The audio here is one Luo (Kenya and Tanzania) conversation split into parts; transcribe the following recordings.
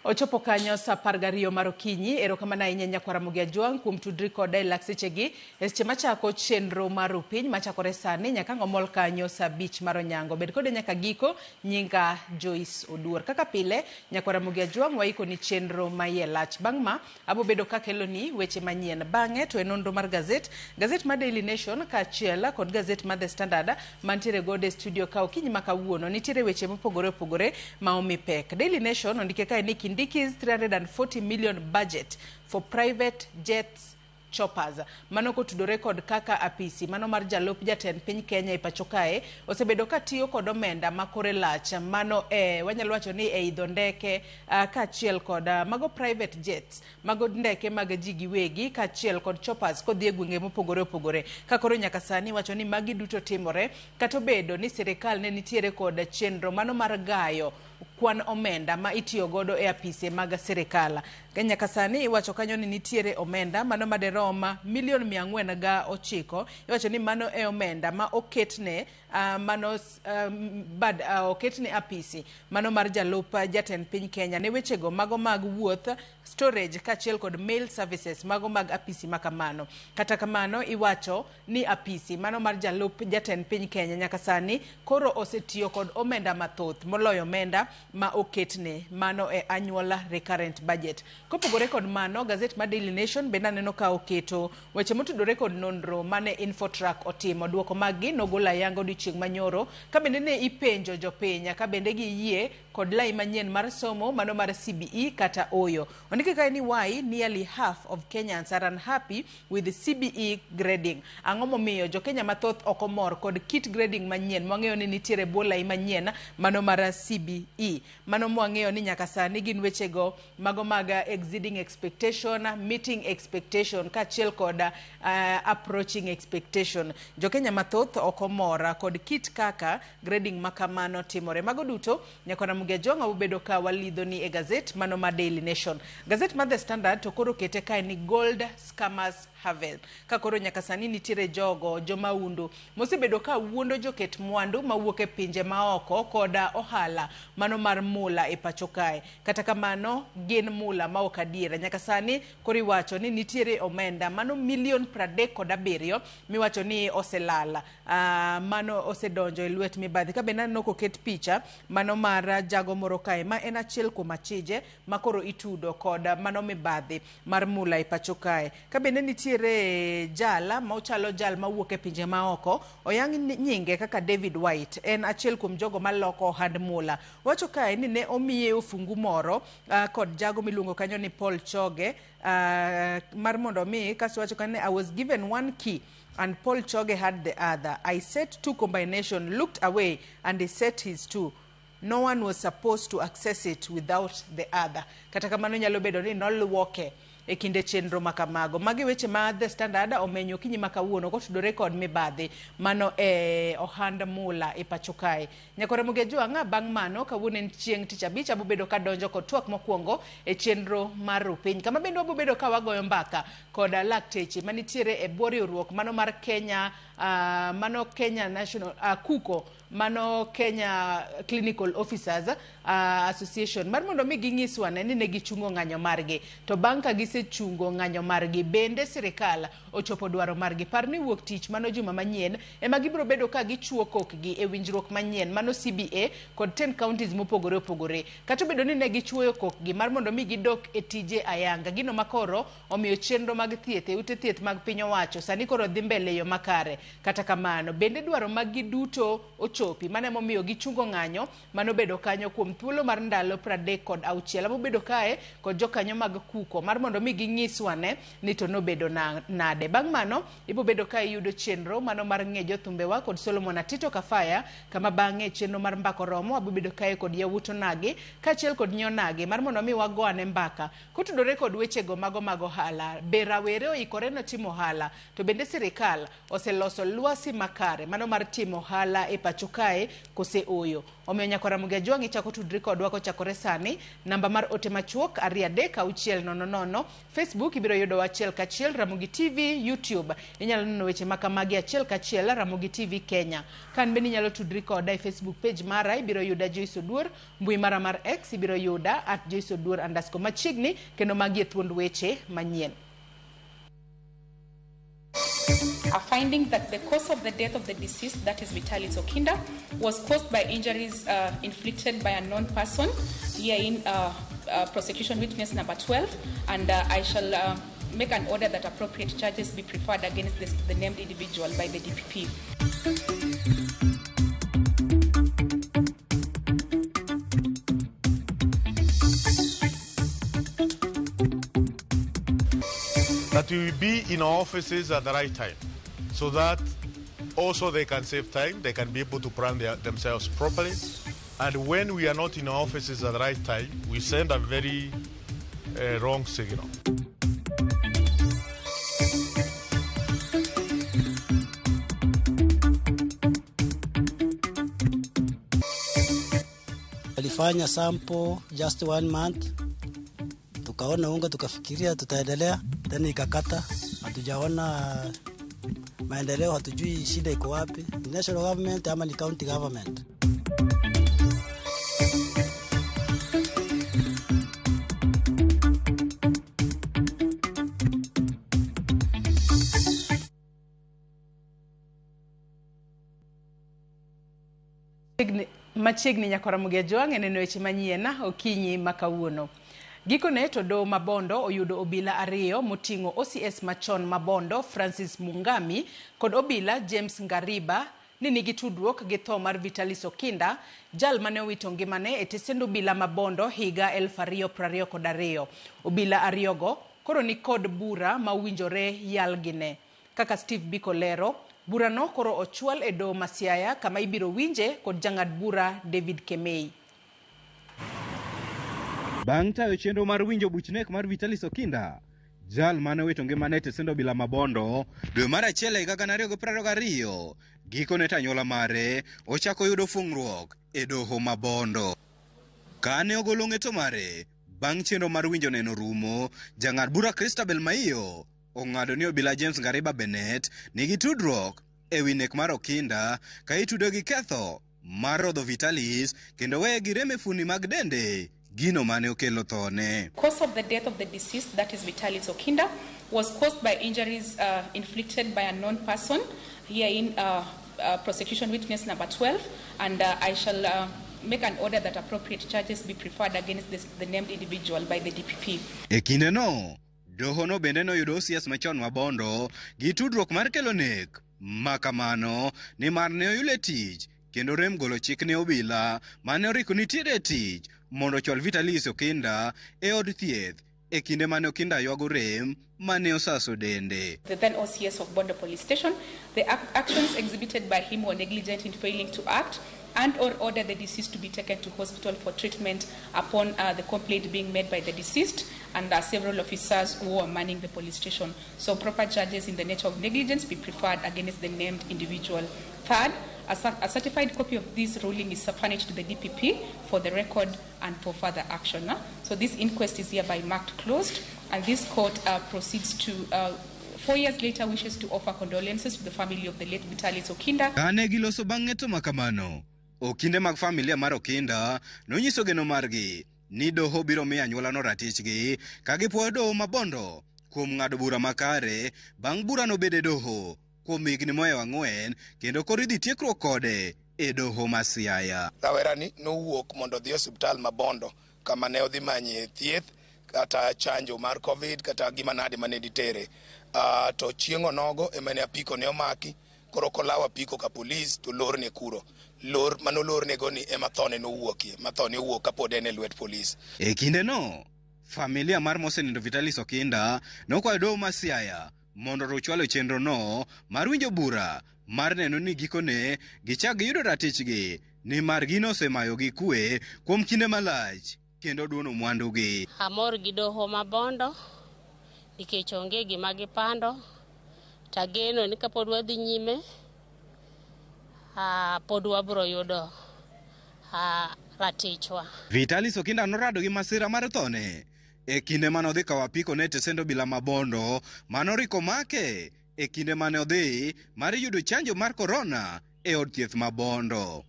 Ochopo kanyo saa 12 mar okinyi. Erokamano ahinya nyakwar Ramogi Ajwang' kuom tudri koda e lak sechegi e seche machako chenro mar Rupiny machakore sani nyaka ang' omol kanyo saa 5 mar onyango. Bed kode nyaka giko, nyinga Joyce Oduor. Kaka pile, nyakwar Ramogi Ajwang' waikoni chenro ma iye lach. Bang' ma, abo bedo kakeloni weche manyien. Bang'e to e nonro mar gazet, gazet mar Daily Nation kaachiel kod gazet mar The Standard mantiere godo e studio ka okinyi ma kawuono nitiere weche mopogore opogore ma omi pek. Daily Nation ondike kae ni Kindiki's 340 million budget for private jets choppers. Mano kotudore kod kaka apisi mano mar jalup jatend piny Kenya e pacho kae osebedo ka tiyo kod omenda ma kore lach mano e wanyalo wacho ni e idho ndeke kaachiel kod mago private jets mago ndeke mag ji giwegi kaachiel kod choppers kodhi e gwenge mopogore opogore. Ka koro nyaka sani iwacho ni magi duto timore kata obedo ni sirikal ne nitiere kod chenro mano mar gayo kwan omenda ma itiyo godo e apise mag sirikal. Nyaka sani iwacho kanyo ni nitiere omenda mano maderom milion 409. Iwacho ni mano e omenda ma oketne mano bad oketne apisi mano mar jalup jatend piny Kenya ne wechego mago mag wuoth, storage kaachiel kod mail services mago mag apisi makamano. Kata kamano iwacho ni apisi mano mar jalup jatend piny Kenya nyaka sani koro osetiyo kod omenda mathoth moloyo omenda ma oketne mano e annual recurrent budget. Kopogore kod mano, gazet mar Daily Nation bende aneno ka oketo weche motudore kod nonro mane Infotrack otimo. Duoko maggi nogolo ayanga odiochieng' manyoro ka bende ne ipenjo jopiny ka bende giyie kod lai manyien mar somo mano mar CBE kata oyo. Ondike kae ni why nearly half of Kenyans are unhappy with CBE grading. Ang'o momiyo jo Kenya mathoth ok omor kod kit grading manyien mwang'eyo ni nitiere bwo lai manyien mano mar CBE. Mano mwang'eyo ni nyaka sani gin wechego mago mag exceeding expectation, meeting expectation kaachiel kod approaching expectation. Jo Kenya mathoth ok omor kod kit kaka grading makamano timore. Mago duto nyakwana Ramogi Ajwang' wabedo ka walidho ni e gazet mano ma Daily Nation. Gazet mar The Standard to koro kete kae ni Gold Scammers Haven. Ka koro nyaka sani nitiere jogo jomaundu mosebedo ka wuondo joket mwandu mawuok e pinje maoko kod ohala mano mar mula e pacho kae. Kata kamano gin mula ma ok adiera. Nyaka sani koro iwacho ni nitiere omenda mano milion 37 miwacho ni oselal. Mano osedonjo e lwet mibadhi. Ka bende aneno koket picha mano mar jago moro kae ma en achiel kuom achije ma koro itudo kod mano mibadhi mar mula e pacho kae. Ka bende nitiere jal ma ochalo jal mawuok e pinje maoko, oyang nyinge kaka David White, en achiel kuom jogo maloko ohand mula. Wacho kae ni ne omiye ofungu moro kod jago miluongo kanyo ni Paul Choge mar mondo mi kasto wacho kanyo ni I was given one key and Paul Choge had the other. I set two combination, looked away and he set his two. No one was supposed to access it without the other. Kata kamano nyalo bedo ni noluoke e kinde chenro makamago. Magi weche ma The Standard omenyo okinyi ma kawuono kotudore kod mibadhi mano e ohand mula e pacho kae. Nyakore Ramogi Ajwang' bang' mano kawuono en chieng' tich abich abobedo kadonjo kod twak mokwongo e chenro mar Rupiny kama bende wabobedo ka wagoyo mbaka kod lakteche manitiere e bwo riwruok mano mar Kenya mano Kenya National KUKO mano Kenya Clinical Officers Association mar mondo mi ginyiswa ne ni ne gichungo ng'anyo margi to bang' ka gisechungo ng'anyo margi bende sirikal ochopo dwaro margi. Par ni wuok tich mano juma manyien ema gibiro bedo ka gichuo kokgi e winjruok manyien mano CBA kod 10 counties mopogore opogore. Kata obedo ni ne gichuoyo kokgi mar mondo mi gidok e tije ayanga, gino makoro omiyo chenro mag thieth e ute thieth mag piny owacho sani koro dhi mbele e yo makare. Kata kamano bende dwaro mag gi duto ochopi mano emomiyo gichungo ng'anyo manobedo kanyo kuom thuolo mar ndalo 36. Abobedo kae kod jokanyo mag KUKO mar mondo mi ginyiswa ne ni to nobedo nade. Bang' mano ibobedo ka iyudo chenro mano mar ng'e jothumbewa kod Solomon Atito Kafaya kama bang'e chenro mar mbako romo abobedo kae kod yawuot onagi kaachiel kod nyi onagi mar mondo mi wago ane mbaka kotudore kod wechego mago mag ohala. Be rawere oikore ne timo ohala to bende sirikal oseloso lwasi makare mano mar timo ohala e pacho kae kose oyo. Omiyo nyakwa Ramogi Ajwang' ichako tudri kodwa kochakore sani. Namba mar ote machuok 23600. Facebook ibiro yudowa achiel kachiel Ramogi TV, YouTube inyalo neno weche ma kamagi achiel kachiel Ramogi TV Kenya. Kan bende inyalo tudri koda e Facebook page mara, ibiro yuda Joyce Oduor, mbui mara mar X ibiro yuda @JoyceOduor_ machiegni, kendo magi e thuond weche manyien. A finding that the cause of the death of the deceased, that is Vitalis Okinda, was caused by injuries inflicted by a known person, here in prosecution witness number 12, and I shall make an order that appropriate charges be preferred against the named individual by the DPP. That we will be in our offices at the right time, so that also they can save time, they can be able to plan themselves properly. And when we are not in our offices at the right time, we send a very wrong signal. Walifanya sample just 1 month, tukaona unga, tukafikiria tutaendelea, tena ikakata, hatujaona maendeleo, hatujui shida iko wapi, national government ama ni county government. Machiegni nyakwa Ramogi Ajwang' e neno weche manyien okinyi ma kawuono. Gikone to doho ma Bondo oyudo obila ariyo moting'o OCS machon ma Bondo Francis Mungami kod obila James Ngariba ni nigi tudruok gi tho mar Vitalis Okinda, jal mane owito ngimane e tesend obila ma Bondo higa 2022. Obila ariyogo koro ni kod bura ma owinjore yalgine. Kaka Steve Biko lero, burano koro ochwal e doho ma Siaya kama ibiro winje kod jang'ad bura David Kemei. Bang' tayo chenro mar winjo buch nek mar Vitalis Okinda, jal mane owito ngimane e tesend obila ma Bondo dwe mar achiel e higa 2022, gikone to anyuola mare ochako yudo fung'ruok e doho ma Bondo. Kane ogolo ng'eto mare bang' chenro mar winjo neno rumo, jang'ad bura Christabel Maiyo ong'ado ni obila James Ngariba Bennett nigi tudruok ewi nek mar Okinda ka itudo gi ketho mar rodho Vitalis kendo weye gi rem e fundi mag dende, gino mane okelo thone. Cause of the death of the deceased, that is Vitalis Okinda, was caused by injuries inflicted by a known person, here in prosecution witness number 12, and I shall make an order that appropriate charges be preferred against the named individual by the DPP. E kindeno, dohono bende noyudo OCS machon ma Bondo gi tudruok mar kelo nek ma kamano nimar ne oyule tich kendo rem golo chik ne obila mane oriko nitiere e tich mondo ochwal Vitalis Okinda e od thieth e kinde mane Okinda ywago rem mane osaso dende. The then OCS of Bondo Police Station, the actions exhibited by him were negligent in failing to act and or order the deceased to be taken to hospital for treatment upon the complaint being made by the deceased and several officers who were manning the police station. So proper charges in the nature of negligence be preferred against the named individual. Third, a certified copy of this ruling is furnished to the DPP for the record and for further action. So this inquest is hereby marked closed, and this court proceeds to 4 years later wishes to offer condolences to the family of the late Vitalis Okinda. Kane giloso bang' ng'eto makamano, okinde mag familia mar Okinda nonyiso geno margi ni doho biro miyo anyuolano ratichgi ka gipuoyo doho ma Bondo kuom ng'ado bura makare bang' burano bedo e doho kuom higni mohewo 4 kendo koro idhi tiekruok kode e doho ma Siaya. Rawerani nowuok mondo odhi e osiptal ma Bondo kama ne odhi manye thieth kata chanjo mar COVID kata gima nade mane ditere. To chieng' onogo ema ne apiko ne omaki, koro kolawo apiko ka polis to lorne kuro. Lor manolornego ni ema thone nowuokie, ma thone owuok kapod en e lwet polis. E kindeno, familia mar mosenindo Vitalis Okinda nokwayo doho ma Siaya mondo ochwalo chenrono mar winjo bura mar neno ni gikone gichak giyudo ratichgi nimar gino osemayogi kwe kuom kinde malach kendo duono mwandugi. Amor gi doho ma Bondo nikech onge gima gipando, tageno ni kapod wadhi nyime pod wabiro yudo ratichwa. Vitalis Okinda norado gi masira mar thone e kinde mane odhi kawo apiko ne tesend obila ma Bondo manoriko make e kinde mane odhi mar yudo chanjo mar korona e od thieth ma Bondo.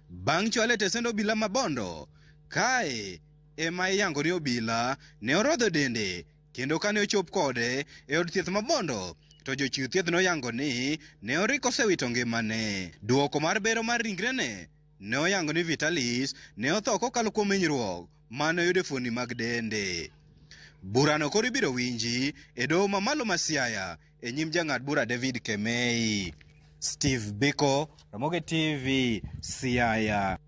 Bang' chwale e tesend obila ma Bondo, kae ema iyango ni obila ne orodho dende kendo kane ochop kode e od thieth ma Bondo to jochiw thieth noyango ni ne oriko osewito ngimane. Duoko mar bero mar ringrene ne oyango ni Vitalis ne otho kokalo kuom hinyruok mane oyudo e fuoni mag dende. Burano koro ibiro winji e doho mamalo ma Siaya e nyim jang'ad bura David Kemei. Steve Biko, Ramogi TV, Siaya.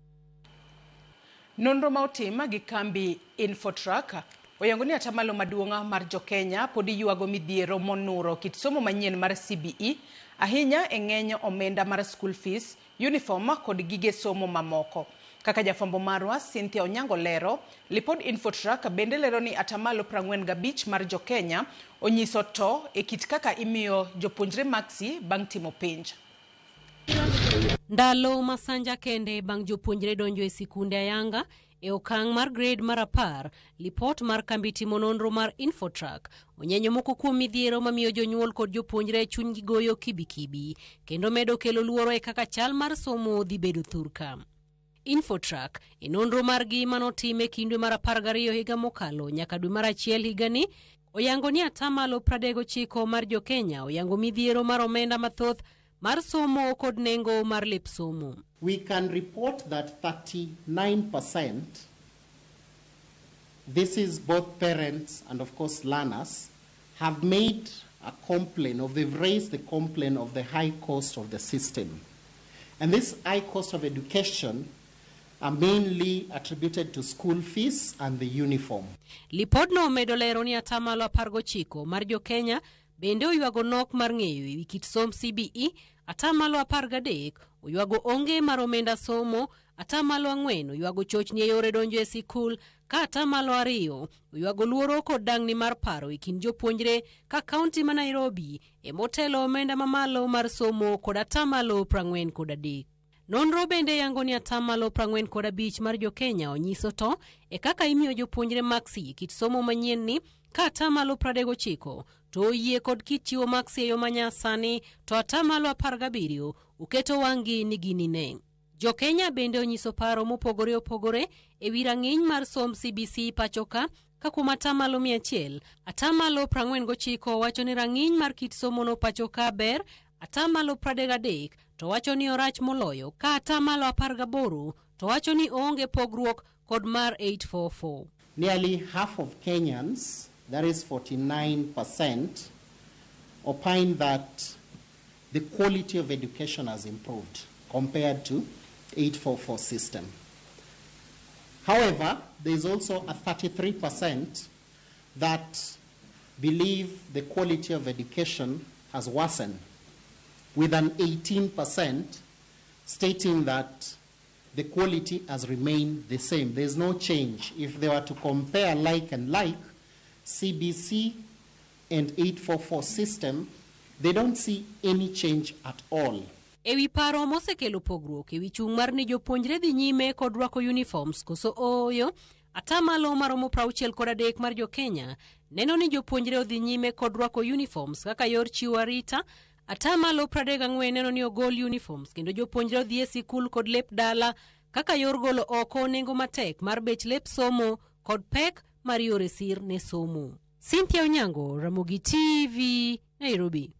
Nonro ma otim gi kambi Infotrack oyango ni atamalo maduong' mar jokenya pod ywago midhiero monuro kit somo manyien mar CBE ahinya e ng'eny omenda mar school fees, uniform kod gige somo mamoko. Kaka jafwambo marwa Cynthia Onyango lero, lipod Infotrack bende lero ni atamalo 45 mar jokenya onyiso to e kit kaka imiyo jopuonjre maksi bang' timo penj. Ndalo masanja kende bang' jopuonjre donjo e sikunde ayanga e okang' mar grade mar 10, lipot mar kambi timo nonro mar Infotrack onyenyo moko kuom midhiero mamiyo jonyuol kod jopuonjre chunygi goyo kibikibi kendo medo kelo luoro e kaka chal mar somo dhi bedo thurka. Infotrack e nonro margi manotim e kind dwe mar 12 higa mokalo nyaka dwe mar 1 higani oyango ni atamalo 39 mar jokenya oyango midhiero mar omenda mathoth mar somo kod nengo mar lep somo. We can report that 39%, this is both parents and of course learners, have made a complaint, or they've raised the complaint of the high cost of the system. And this high cost of education are mainly attributed to school fees and the uniform. Lipodno omedo lero ni atamalo 19 mar jokenya bende oywago nok mar ng'eyo ewi kit somb CBE, atamalo 13 oywago onge mar omenda somo, atamalo 4 oywago chochni e yore donjo e sikul, ka atamalo 2 oywago luoro kod dang'ni mar paro e kind jopuonjre ka kaunti ma Nairobi emotelo omenda mamalo mar somo kod atamalo 43. Nonro bende yango ni atamalo 45 mar jokenya onyiso to e kaka imiyo jopuonjre maksi kit somo manyien ni, ka atamalo 39 to oyie kod kit chiwo maksi e yo manyasani to atamalo 17 oketo wang'gi ni ginine. Jokenya bende onyiso paro mopogore opogore e wi rang'iny mar somb CBC pachoka ka kuom atamalo 100, atamalo 49 wacho ni rang'iny mar kit somono pachoka ber, atamalo 33 to wacho ni orach moloyo, ka atamalo 18 to wacho ni oonge pogruok kod mar 844. Nearly half of Kenyans, that is 49%, opine that the quality of education has improved compared to 844 system. However, there is also a 33% that believe the quality of education has worsened, with an 18% stating that the quality has remained the same. There is no change. If they were to compare like and like, CBC and 844 system, they don't see any change at all. Ewi paro mosekelo pogruok ewi chung' mar ni jopuonjre dhi nyime kod rwako uniforms koso ooyo, atamalo maromo 63 mar jokenya neno ni jopuonjre odhi nyime kod rwako uniforms kaka yor chiwo arita, atamalo 34 neno ni ogol uniforms kendo jopuonjre odhi e sikul kod lep dala kaka yor golo oko nengo matek mar bech lep somo kod pek mar yore sir ne somo. Cynthia Onyango, Ramogi TV, Nairobi.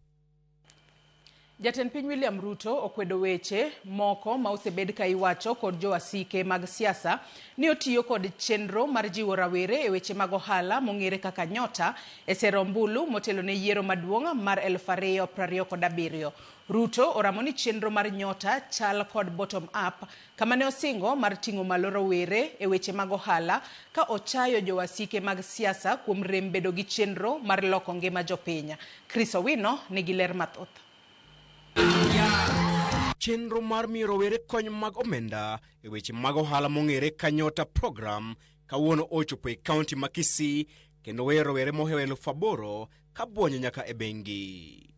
Jatend piny William Ruto okwedo weche moko ma osebed ka iwacho kod jowasike mag siasa ni otiyo kod chenro mar jiwo rawere e weche mag ohala mong'ere kaka Nyota e sero ombulu motelo ne yiero maduong' mar 2027. Ruto oramo ni chenro mar Nyota chal kod bottom up kama ne osingo mar ting'o malo rowere e weche mag ohala ka ochayo jowasike mag siasa kuom rem bedo gi chenro mar loko ngima jopiny. Chris Owino nigi ler mathoth. Chenro mar miyo rowere kony mag omenda e weche mag ohala mong'ere ka Nyota program kawuono ochopo e kaunti ma Kisii kendo weyo rowere mohewo 8,000 ka buonjo nyaka e bengi.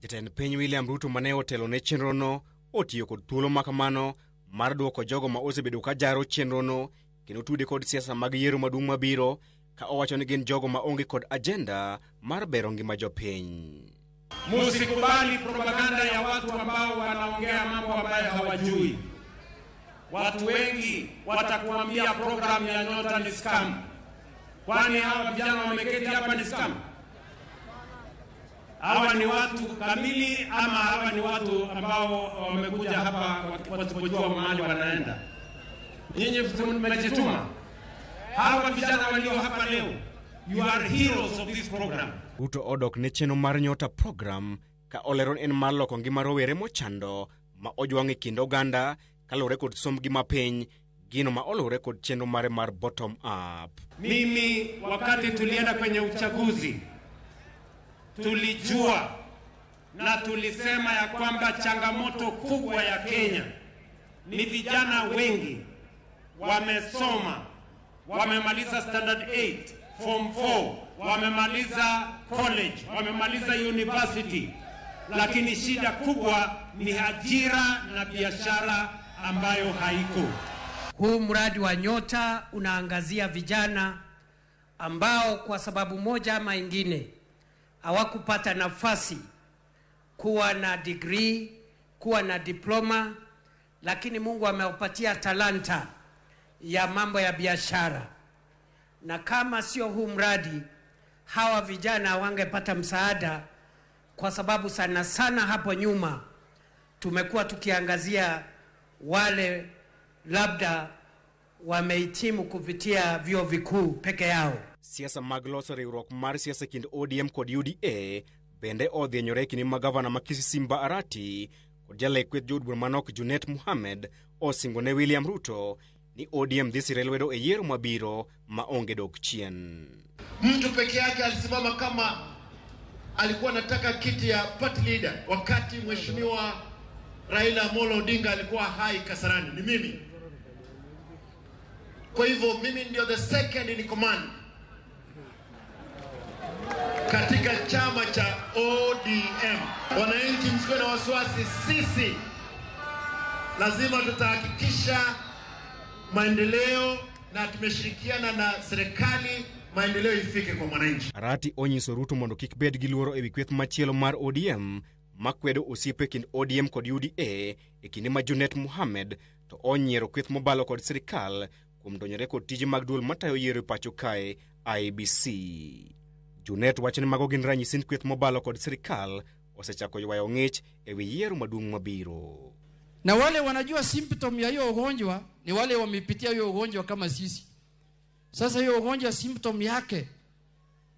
Jatend piny William Ruto mane otelo ne chenrono otiyo kod thuolo ma kamano mar duoko jogo ma osebedo ka jaro chenrono kendo tude kod siasa mag yiero maduong' mabiro ka owacho ni gin jogo ma onge kod ajenda mar bero ngima jopiny. Musikubali propaganda ya watu ambao wanaongea mambo ambayo hawajui. Watu wengi watakuambia programu ya Nyota ni scam. Kwani hawa vijana wameketi hapa ni scam? Hawa ni watu kamili ama hawa ni watu ambao wamekuja hapa wasipojua mahali wanaenda? Nyinyi mmejituma. Hawa vijana walio hapa leo, you are heroes of this program. Ruto odok ne chenro mar Nyota program ka olero en mar loko ngima rowere mochando ma ojwang' e kind oganda kaluwore kod sombgi mapiny, gino ma oluwore kod chenro mare mar bottom up. Mimi wakati tulienda kwenye uchaguzi tulijua na tulisema ya kwamba changamoto kubwa ya Kenya ni vijana wengi wamesoma, wamemaliza standard 8, form 4, wamemaliza college, wamemaliza university, lakini shida kubwa ni ajira na biashara ambayo haiko. Huu mradi wa Nyota unaangazia vijana ambao kwa sababu moja ama ingine hawakupata nafasi kuwa na degree, kuwa na diploma, lakini Mungu amewapatia talanta ya mambo ya biashara. Na kama sio huu mradi, hawa vijana hawangepata msaada, kwa sababu sana sana hapo nyuma tumekuwa tukiangazia wale labda wamehitimu kupitia vyuo vikuu peke yao. Siasa mag loso riwruok mar siasa kind ODM kod UDA bende odhienyore e kinde ma gavana ma Kisii Simba Arati kod jalek kweth jood bura manok Junet Mohammed osingo ne William Ruto ni ODM dhi sire lwedo e yiero mabiro ma onge dok chien. Mtu peke yake alisimama kama alikuwa anataka kiti ya party leader wakati Mheshimiwa Raila Amolo Odinga alikuwa hai Kasarani, ni mimi. Kwa hivyo mimi ndio the second in command katika chama cha ODM. Wananchi msiwe na wasiwasi, sisi lazima tutahakikisha maendeleo na tumeshirikiana na serikali maendeleo ifike kwa mwananchi. Arati onyiso Ruto mondo kik bed gi luoro ewi kweth machielo mar ODM makwedo osiepe kind ODM kod UDA e kinde ma Junet Mohammed to onyiero kweth mobalo kod sirikal kuom donjore kod tije mag duol matayo yiero e pacho kae IEBC. Junet wacho ni mago gin ranyisi ni kweth mobalo kod sirikal osechako ywayo ng'ich ewi yiero maduong' mabiro. Na wale wanajua symptom ya hiyo ugonjwa ni wale wamepitia hiyo ugonjwa kama sisi. Sasa hiyo ugonjwa symptom yake,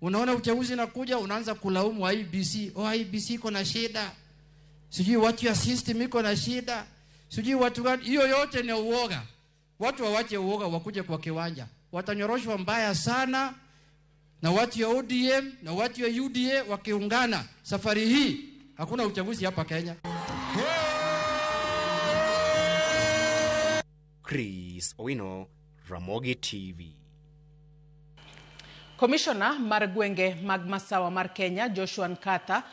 unaona uchaguzi nakuja, unaanza kulaumu IEBC. Oh, IEBC iko na shida, sijui watu ya system iko na shida, sijui watu gani. Hiyo yote ni uoga. Watu wawache uoga, wakuje kwa kiwanja. Watanyoroshwa mbaya sana na watu ya ODM na watu ya UDA wakiungana. Safari hii hakuna uchaguzi hapa Kenya. Chris Owino, Ramogi TV. Komishona mar gwenge mag masawa mar Kenya Joshua Nkatha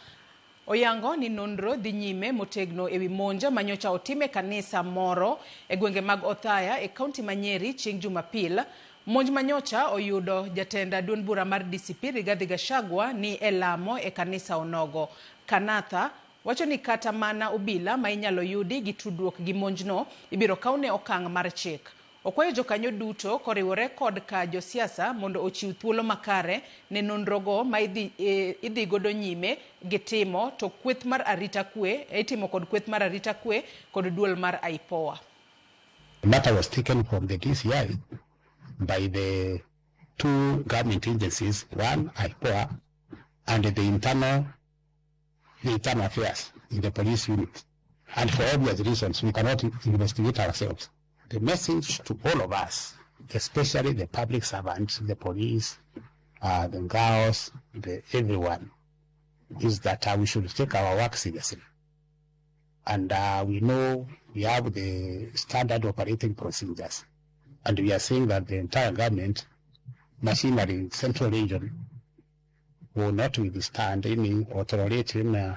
oyango ni nonro dhi nyime motegno ewi monja manyocha otime kanisa moro e gwenge mag Othaya e kaunti ma Nyeri chieng' Jumapil. Monj manyocha oyudo jatenda duond bura mar DCP Rigathi Gachagua ni e lamo e kanisa onogo. Kanatha wacho ni kata mana obila ma inyalo yudi gi tudruok gi monjno ibiro kawne okang' mar chik. Okwayo jokanyo duto koriwore kod ka josiasa mondo ochiw thuolo makare ne nonrogo ma idhi godo nyime gi timo to kweth mar arita kwe itimo kod kweth mar arita kwe kod duol mar IPOA. The matter was taken from the DCI by the two government agencies, one IPOA and the internal affairs in the police unit. And for obvious reasons, we cannot investigate ourselves. The message to all of us, especially the public servants, the police, the girls, everyone, is that we should take our work seriously. And we know we have the standard operating procedures. And we are saying that the entire government machinery in Central Region will not withstand any or tolerate any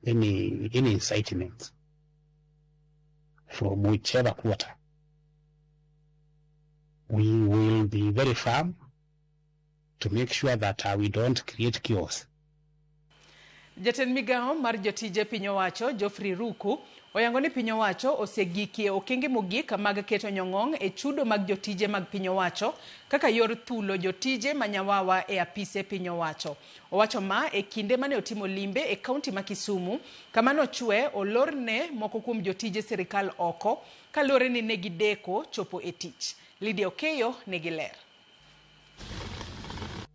incitement. from whichever quarter. We will be very firm to make sure that we don't create chaos. Jatend migawo mar jotije piny owacho Geoffrey Ruku oyango ni piny owacho osegikie okenge mogik mag keto nyong'ong' e chudo mag jotije mag piny owacho kaka yor thulo jotije manyawawa e apise piny owacho. Owacho ma e kinde mane otimo limbe e kaunti ma Kisumu kama nochwe olorne moko kuom jotije sirikal oko kaluwore ni ne gideko chopo e tich. Lydia Okeyo nigi ler.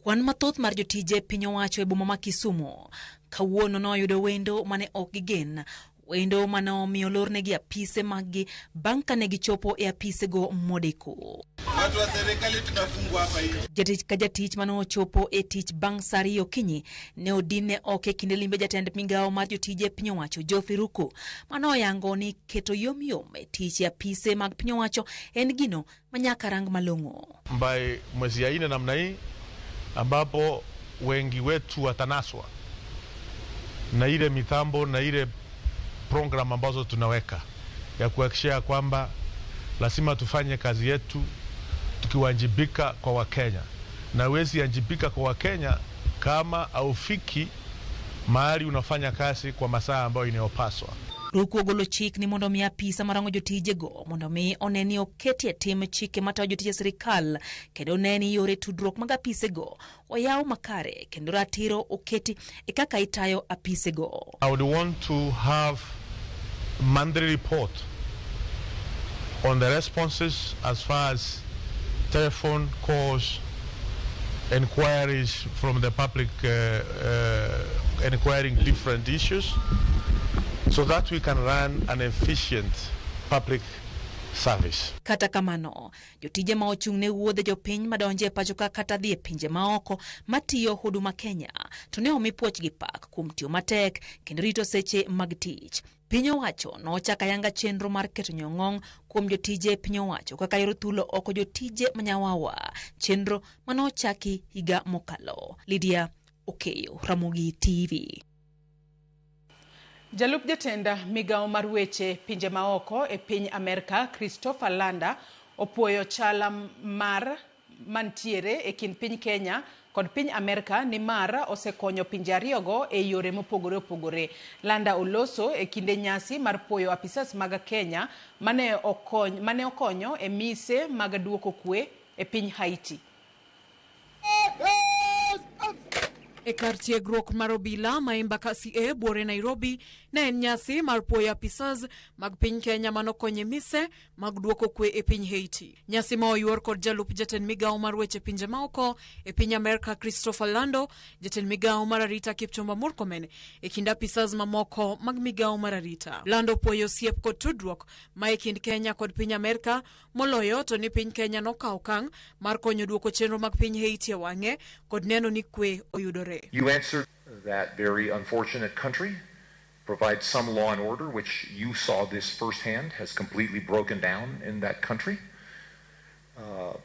Kwan mathoth mar jotije piny owacho e boma ma Kisumu kawuono noyudo wendo mane ok gigen, wendo mane omiyo olornegi apise maggi bang' kane gichopo e apisego modeko. Watu wa serikali tunafungwa hapa hivi. Jatich ka jatich mane ochopo e tich bang' saa ariyo okinyi ne odinne oko e kinde limbe jatend migawo mar jotije piny owacho Geoffrey Ruku mane oyango ni keto yomyom e tich e apise mag piny owacho en gino manyaka rang malong'o. By mwezi ya nne namna hii ambapo wengi wetu watanaswa na ile mitambo na ile program ambazo tunaweka ya kuhakikisha kwamba lazima tufanye kazi yetu tukiwajibika kwa Wakenya, na huwezi wajibika kwa Wakenya kama haufiki mahali unafanya kazi kwa masaa ambayo inayopaswa. Ruku ogolo chik ni mondo mi apisa marango jotijego mondo mi one ni oketie tim chike matayo jotije sirikal kendo one ni yore tudruok mag apisego oyaw makare kendo ratiro oketi e kaka itayo apisego. I would want to have monthly report on the responses as far as telephone calls, inquiries from the public inquiring different issues, so that we can run an efficient public service. Kata kamano, jotije ma ochung' ne wuodhe jopiny madonjo e pacho ka kata dhi e pinje maoko matiyo Huduma Kenya to ne omi puoch gi pak kuom tiyo matek kendo rito seche mag tich. Piny owacho nochako ayanga chenro mar keto nyong'ong' kuom jotije piny owacho kaka yor thulo oko jotije manyawawa, chenro manochaki higa mokalo. Lydia Okeyo, Ramogi TV. Jalup jatend migawo mar weche pinje maoko e piny Amerka Christopher Landa opuoyo chala mar mantiere e kind piny Kenya kod piny Amerka nimar osekonyo pinje ariyogo e yore mopogore opogore. Landa oloso e kinde nyasi mar puoyo apisas mag Kenya mane okonyo e mise mag duoko kwe e piny Haiti. E kar tiegruok mar obila ma Embakasi A buore Nairobi ne en nyasi mar puoyo apisas mag piny Kenya manokonyo e mise mag duoko kwe e piny Haiti. Nyasi ma oyuor kod jalup jatend migawo mar weche pinje maoko e piny Amerka Christopher Lando, jatend migawo mar arita Kipchumba Murkomen e kind apisas mamoko mag migawo mar arita. Lando puoyo osiep kod tudruok ma e kind Kenya kod piny Amerka moloyo to ni piny Kenya nokawo okang' mar konyo duoko chenro mag piny Haiti e wang'e kod neno ni kwe oyudore. You answered that very unfortunate country provides some law and order, which you saw this firsthand, has completely broken down in that country.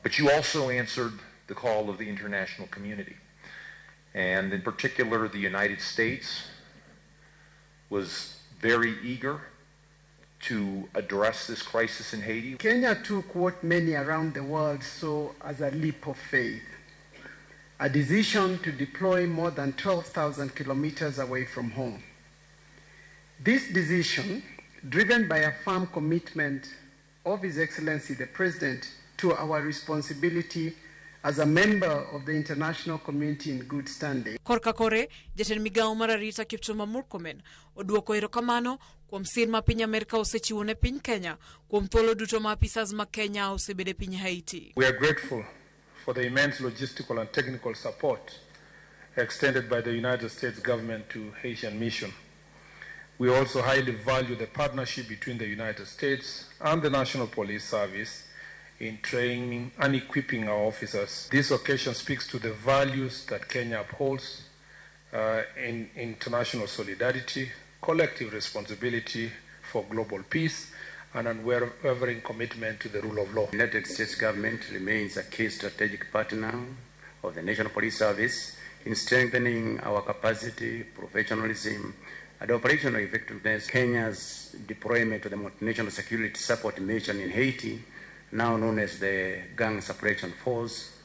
But you also answered the call of the international community. And in particular, the United States was very eager to address this crisis in Haiti. Kenya took what many around the world saw as a leap of faith, a decision to deploy more than 12,000 kilometers away from home. This decision, driven by a firm commitment of His Excellency the President to our responsibility as a member of the international community in good standing. Korka kore, jatend migawo mar arita Kipchumba Murkomen oduoko erokamano kuom sir ma piny Amerka osechiwo ne piny Kenya kuom thuolo duto ma apisas ma Kenya osebedo e piny Haiti. We are grateful for the immense logistical and technical support extended by the United States government to Haitian mission. We also highly value the partnership between the United States and the National Police Service in training and equipping our officers. This occasion speaks to the values that Kenya upholds in international solidarity, collective responsibility for global peace, and unwavering commitment to the rule of law. The United States government remains a key strategic partner of the National Police Service in strengthening our capacity, professionalism, and operational effectiveness. Kenya's deployment to the Multinational Security Support Mission in Haiti, now known as the Gang Suppression Force,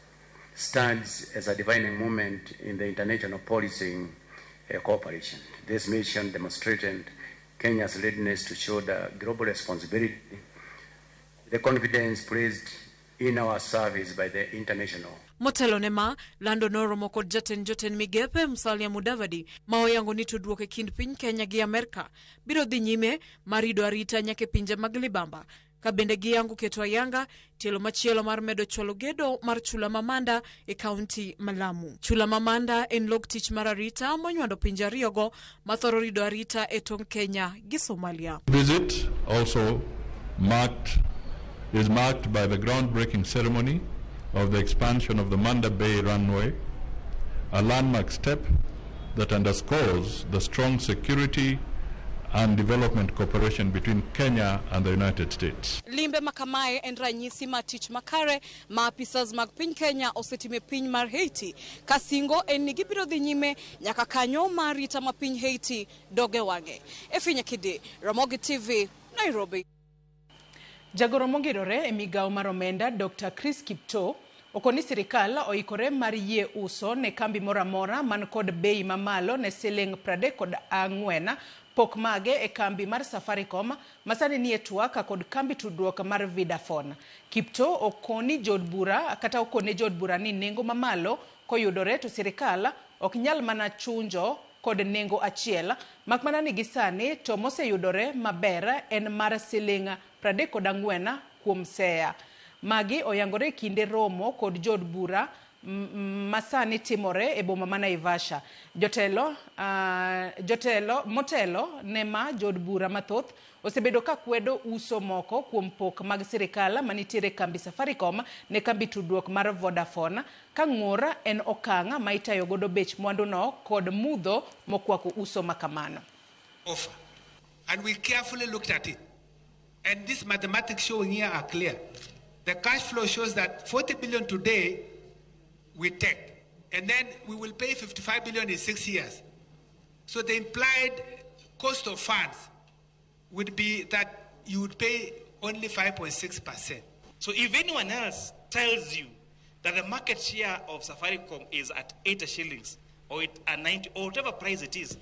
stands as a defining moment in the international policing cooperation. This mission demonstrated Kenya's readiness to shoulder global responsibility, the confidence placed in our service by the international. Motelo ne ma, Lando noromo kod jatend jotend migepe Musalia Mudavadi ma oyango ni tudruok e kind piny Kenya gi Amerka biro dhi nyime mar rido arita nyaka e pinje mag libamba ka bende giyango keto ayanga tielo machielo mar medo chwalo gedo mar chula ma Manda e kaunti ma Lamu. Chula ma Manda en log tich mar arita monywando pinje ariyogo ma thoro rido arita e tong' Kenya gi Somalia. Visit also is marked by the groundbreaking ceremony of the expansion of the Manda Bay runway, a landmark step that underscores the strong security and development cooperation between Kenya and the United States. Limbe makamae en ranyisi mar tich makare ma apisas mag piny Kenya osetimo e piny mar Haiti. Kasingo en ni gibiro dhi nyime nyaka kanyo mar arita ma piny Haiti doge wang'e. Efinya Kidi, Ramogi TV, Nairobi. Jagoro mongirore e migawo mar omenda Dr. Chris Kiptoo okoni sirikal oikore mar yie uso ne kambi moro amora man kod bei mamalo ne siling 34 pok mage e kambi mar Safaricom masani nie twak kod kambi tudruok mar Vodafone. Kiptoo okoni jood bura kata okone jood bura ni nengo mamalo koyudore to sirikal ok nyal mana chunjo kod nengo achiel mak mana ni gisani to moseyudore maber en mar siling 34 kuom seya. Magi oyangore kinde romo kod jood bura masani timore e boma ma Naivasha. Jotelo motelo ne ma jood bura mathoth osebedo ka kwedo uso moko kuom pok mag sirikal manitiere kambi Safaricom ne kambi tudruok mar Vodafone ka ng'ur en okang' ma itayo godo bech mwanduno kod mudho mokwako uso makamano. Offer. And we carefully looked at it. And this mathematics showing here are clear. The cash flow shows that 40 billion today we take, and then we will pay 55 billion in 6 years. So the implied cost of funds would be that you would pay only 5.6%. So if anyone else tells you that the market share of Safaricom is at 80 shillings or at 90 or whatever price it is,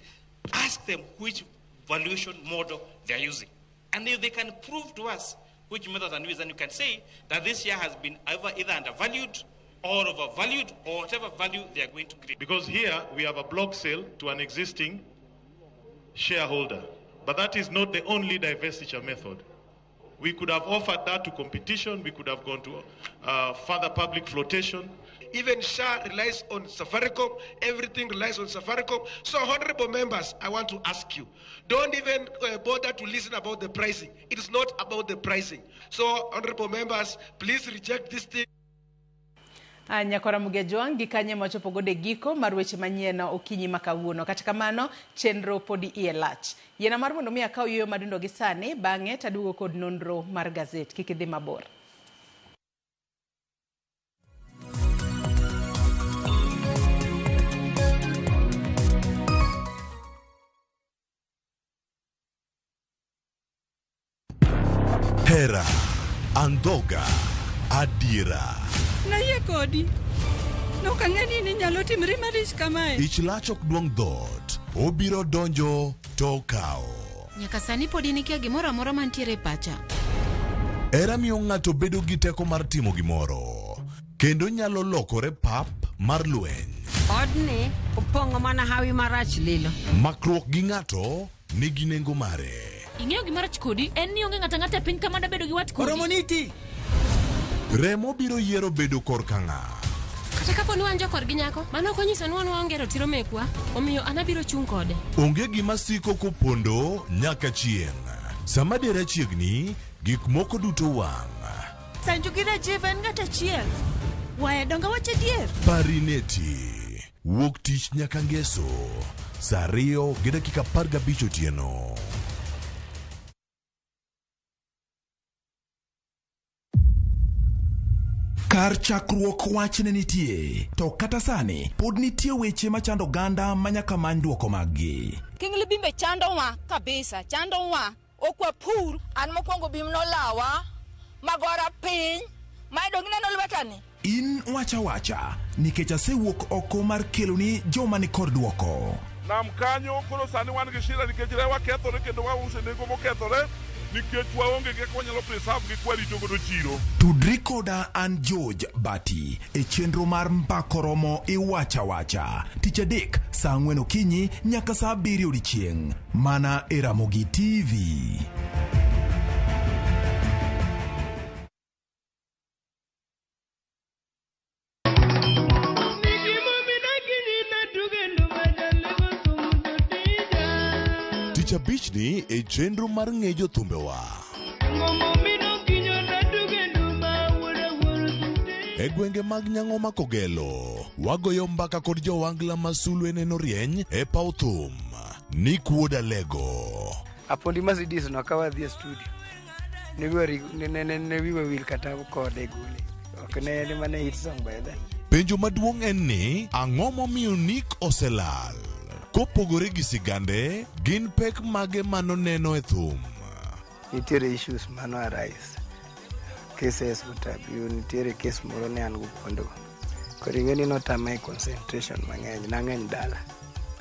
ask them which valuation model they are using. And if they can prove to us which method and use, then you can say that this share has been either undervalued or overvalued or whatever value they are going to create. Because here we have a block sale to an existing shareholder. But that is not the only divestiture method. We could have offered that to competition. We could have gone to further public flotation. Even SHA relies on Safaricom. Everything relies on Safaricom. So, honorable members, I want to ask you, don't even bother to listen about the pricing. It is not about the pricing. So, honorable members, please reject this thing. Nyakora Mugejwang' gi kanye machopo godo e giko mar weche manyien okinyi ma kawuono. Kata kamano, chenro podi iye lach. Yiena mar mondo mi akaw yueyo madundo gi sani, bang'e taduogo kod nonro mar gazet. Kik idhi mabor. Hera, andhoga, adiera. Nayie kodi. Nok ang'e ni inyalo timri marich kamae. Ich lach ok duong' dhoot, obiro donjo to okawo. Nyaka sani pod in ikia gimoro amora mantiere e pacha. Hera miyo ng'ato bedo gi teko mar timo gimoro, kendo nyalo lokore pap mar lweny. Odni opong'o mana hawi marach lilo. Makruok gi ng'ato nigi nengo mare. Ing'eyo gima rach kodi en ni onge ng'ato ang'ata e piny ka mada bedo gi wat kodi. Oromo niti. Remo biro yiero bedo korka ng'a. Kata kapo ni wan jokorgi nyako, mano ok onyiso ni wan waonge ratiro mekwa, omiyo an abiro chung' kode. Onge gima siko kopondo nyaka chieng'. Sama dera chiegni, gik moko duto wang'. Sanju gi Rajiv en ng'at achiel. Waya donga wach adier. Parineti. Wuok tich nyaka ngeso. Saa 2:15 otieno. Kar chakruok wach ne nitie, to kata sani pod nitie weche machando oganda ma nyaka many dwoko maggi. Kingli bimbe chandowa kabisa, chandowa. Ok wapur. An mokwongo bim nolawa, magora piny, ma dong ineno lwetani. In wacha wacha nikech asewuok oko mar keloni joma ni kod dwoko. Nam kanyo koro sani wan gi shida nikech rewa kethore kendo wauso e nengo mokethore nikech waonge gi kaka wanyalo preserve gi kwarito godo chiro. Tudri koda an George Bati e chenro mar Mbako Romo Iwacha Wacha tich adek saa ang'wen okinyi nyaka saa abiriyo odiechieng' mana e Ramogi TV. Tich abichni e chenro mar ng'e jothumbewa. E gwenge mag Nyang'oma Kogelo, wagoyo mbaka kod jowangla ma sulwe neno rieny e paw thum. Nick Wuod Alego. Apondi Mercedes no ka wadhi e studio ne wiwa ri- ne- ne- ne- ne wiwa wil kata kode gole ok ne en mana hit song by then. Penjo maduong' en ni, ang'o momiyo Nick oselal? Kopogore gi sigande, gin pek mage manoneno e thum? Nitiere issues mano arise cases what have you nitiere case moro ne an go kuondego koro ing'e ni notama e concentration mang'eny nang'eny dala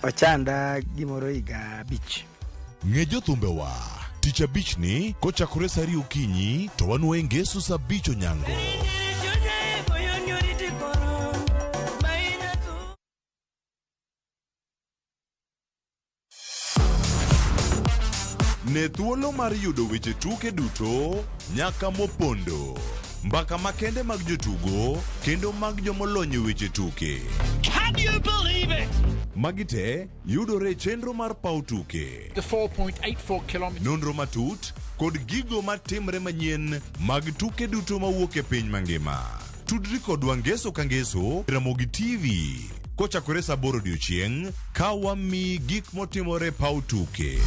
ochanda gimoro higa abich. Ng'e jothumbewa tich abichni kochakore saa ariyo okinyi to wanwoye ngeso saa abich onyango. Ne thuolo mar yudo weche tuke duto nyaka mopondo. Mbaka makende mag jotugo kendo mag jomolony e weche tuke. Can you believe it? Magi te yudore e chenro mar paw tuke. The 4.84 kilometers. Nonro matut kod gigo matimre manyien mag tuke duto mawuok e piny mangima. Tudri kodwa ngeso ka ngeso e Ramogi TV kochakore saa aboro odiochieng' ka wamiyi gik motimore e paw tuke.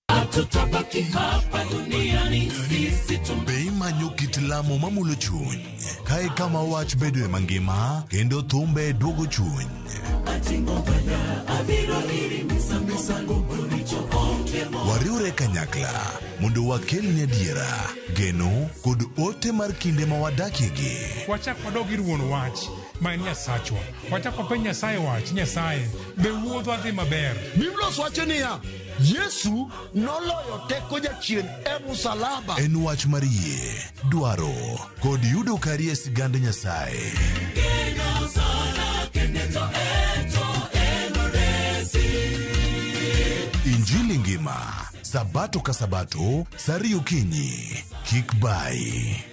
Hatutabaki hapa duniani sisi Be imanyo kit lamo mamulo chuny? Kae kama wach bedoe mangima kendo thumbe duogo chuny. ating'o bada abiro iri misango moricho onge mo Wariwre kanyakla mondo wakelni adiera, geno kod ote mar kinde ma wadakiegi. Wachak wadog ir wuon wach ma en Nyasachwa. Wachak wapenj Nyasaye wach, Nyasaye, be wuodhwa dhi maber? Biblos wacho niya, Yesu noloyo teko jachien e musalaba. En wach mar yie, dwaro kod yudo kari e sigand Nyasaye. Geno sana kende to eto enoresi. Injili ngima, Sabato ka Sabato, saa ariyo okinyi. Kik bayi.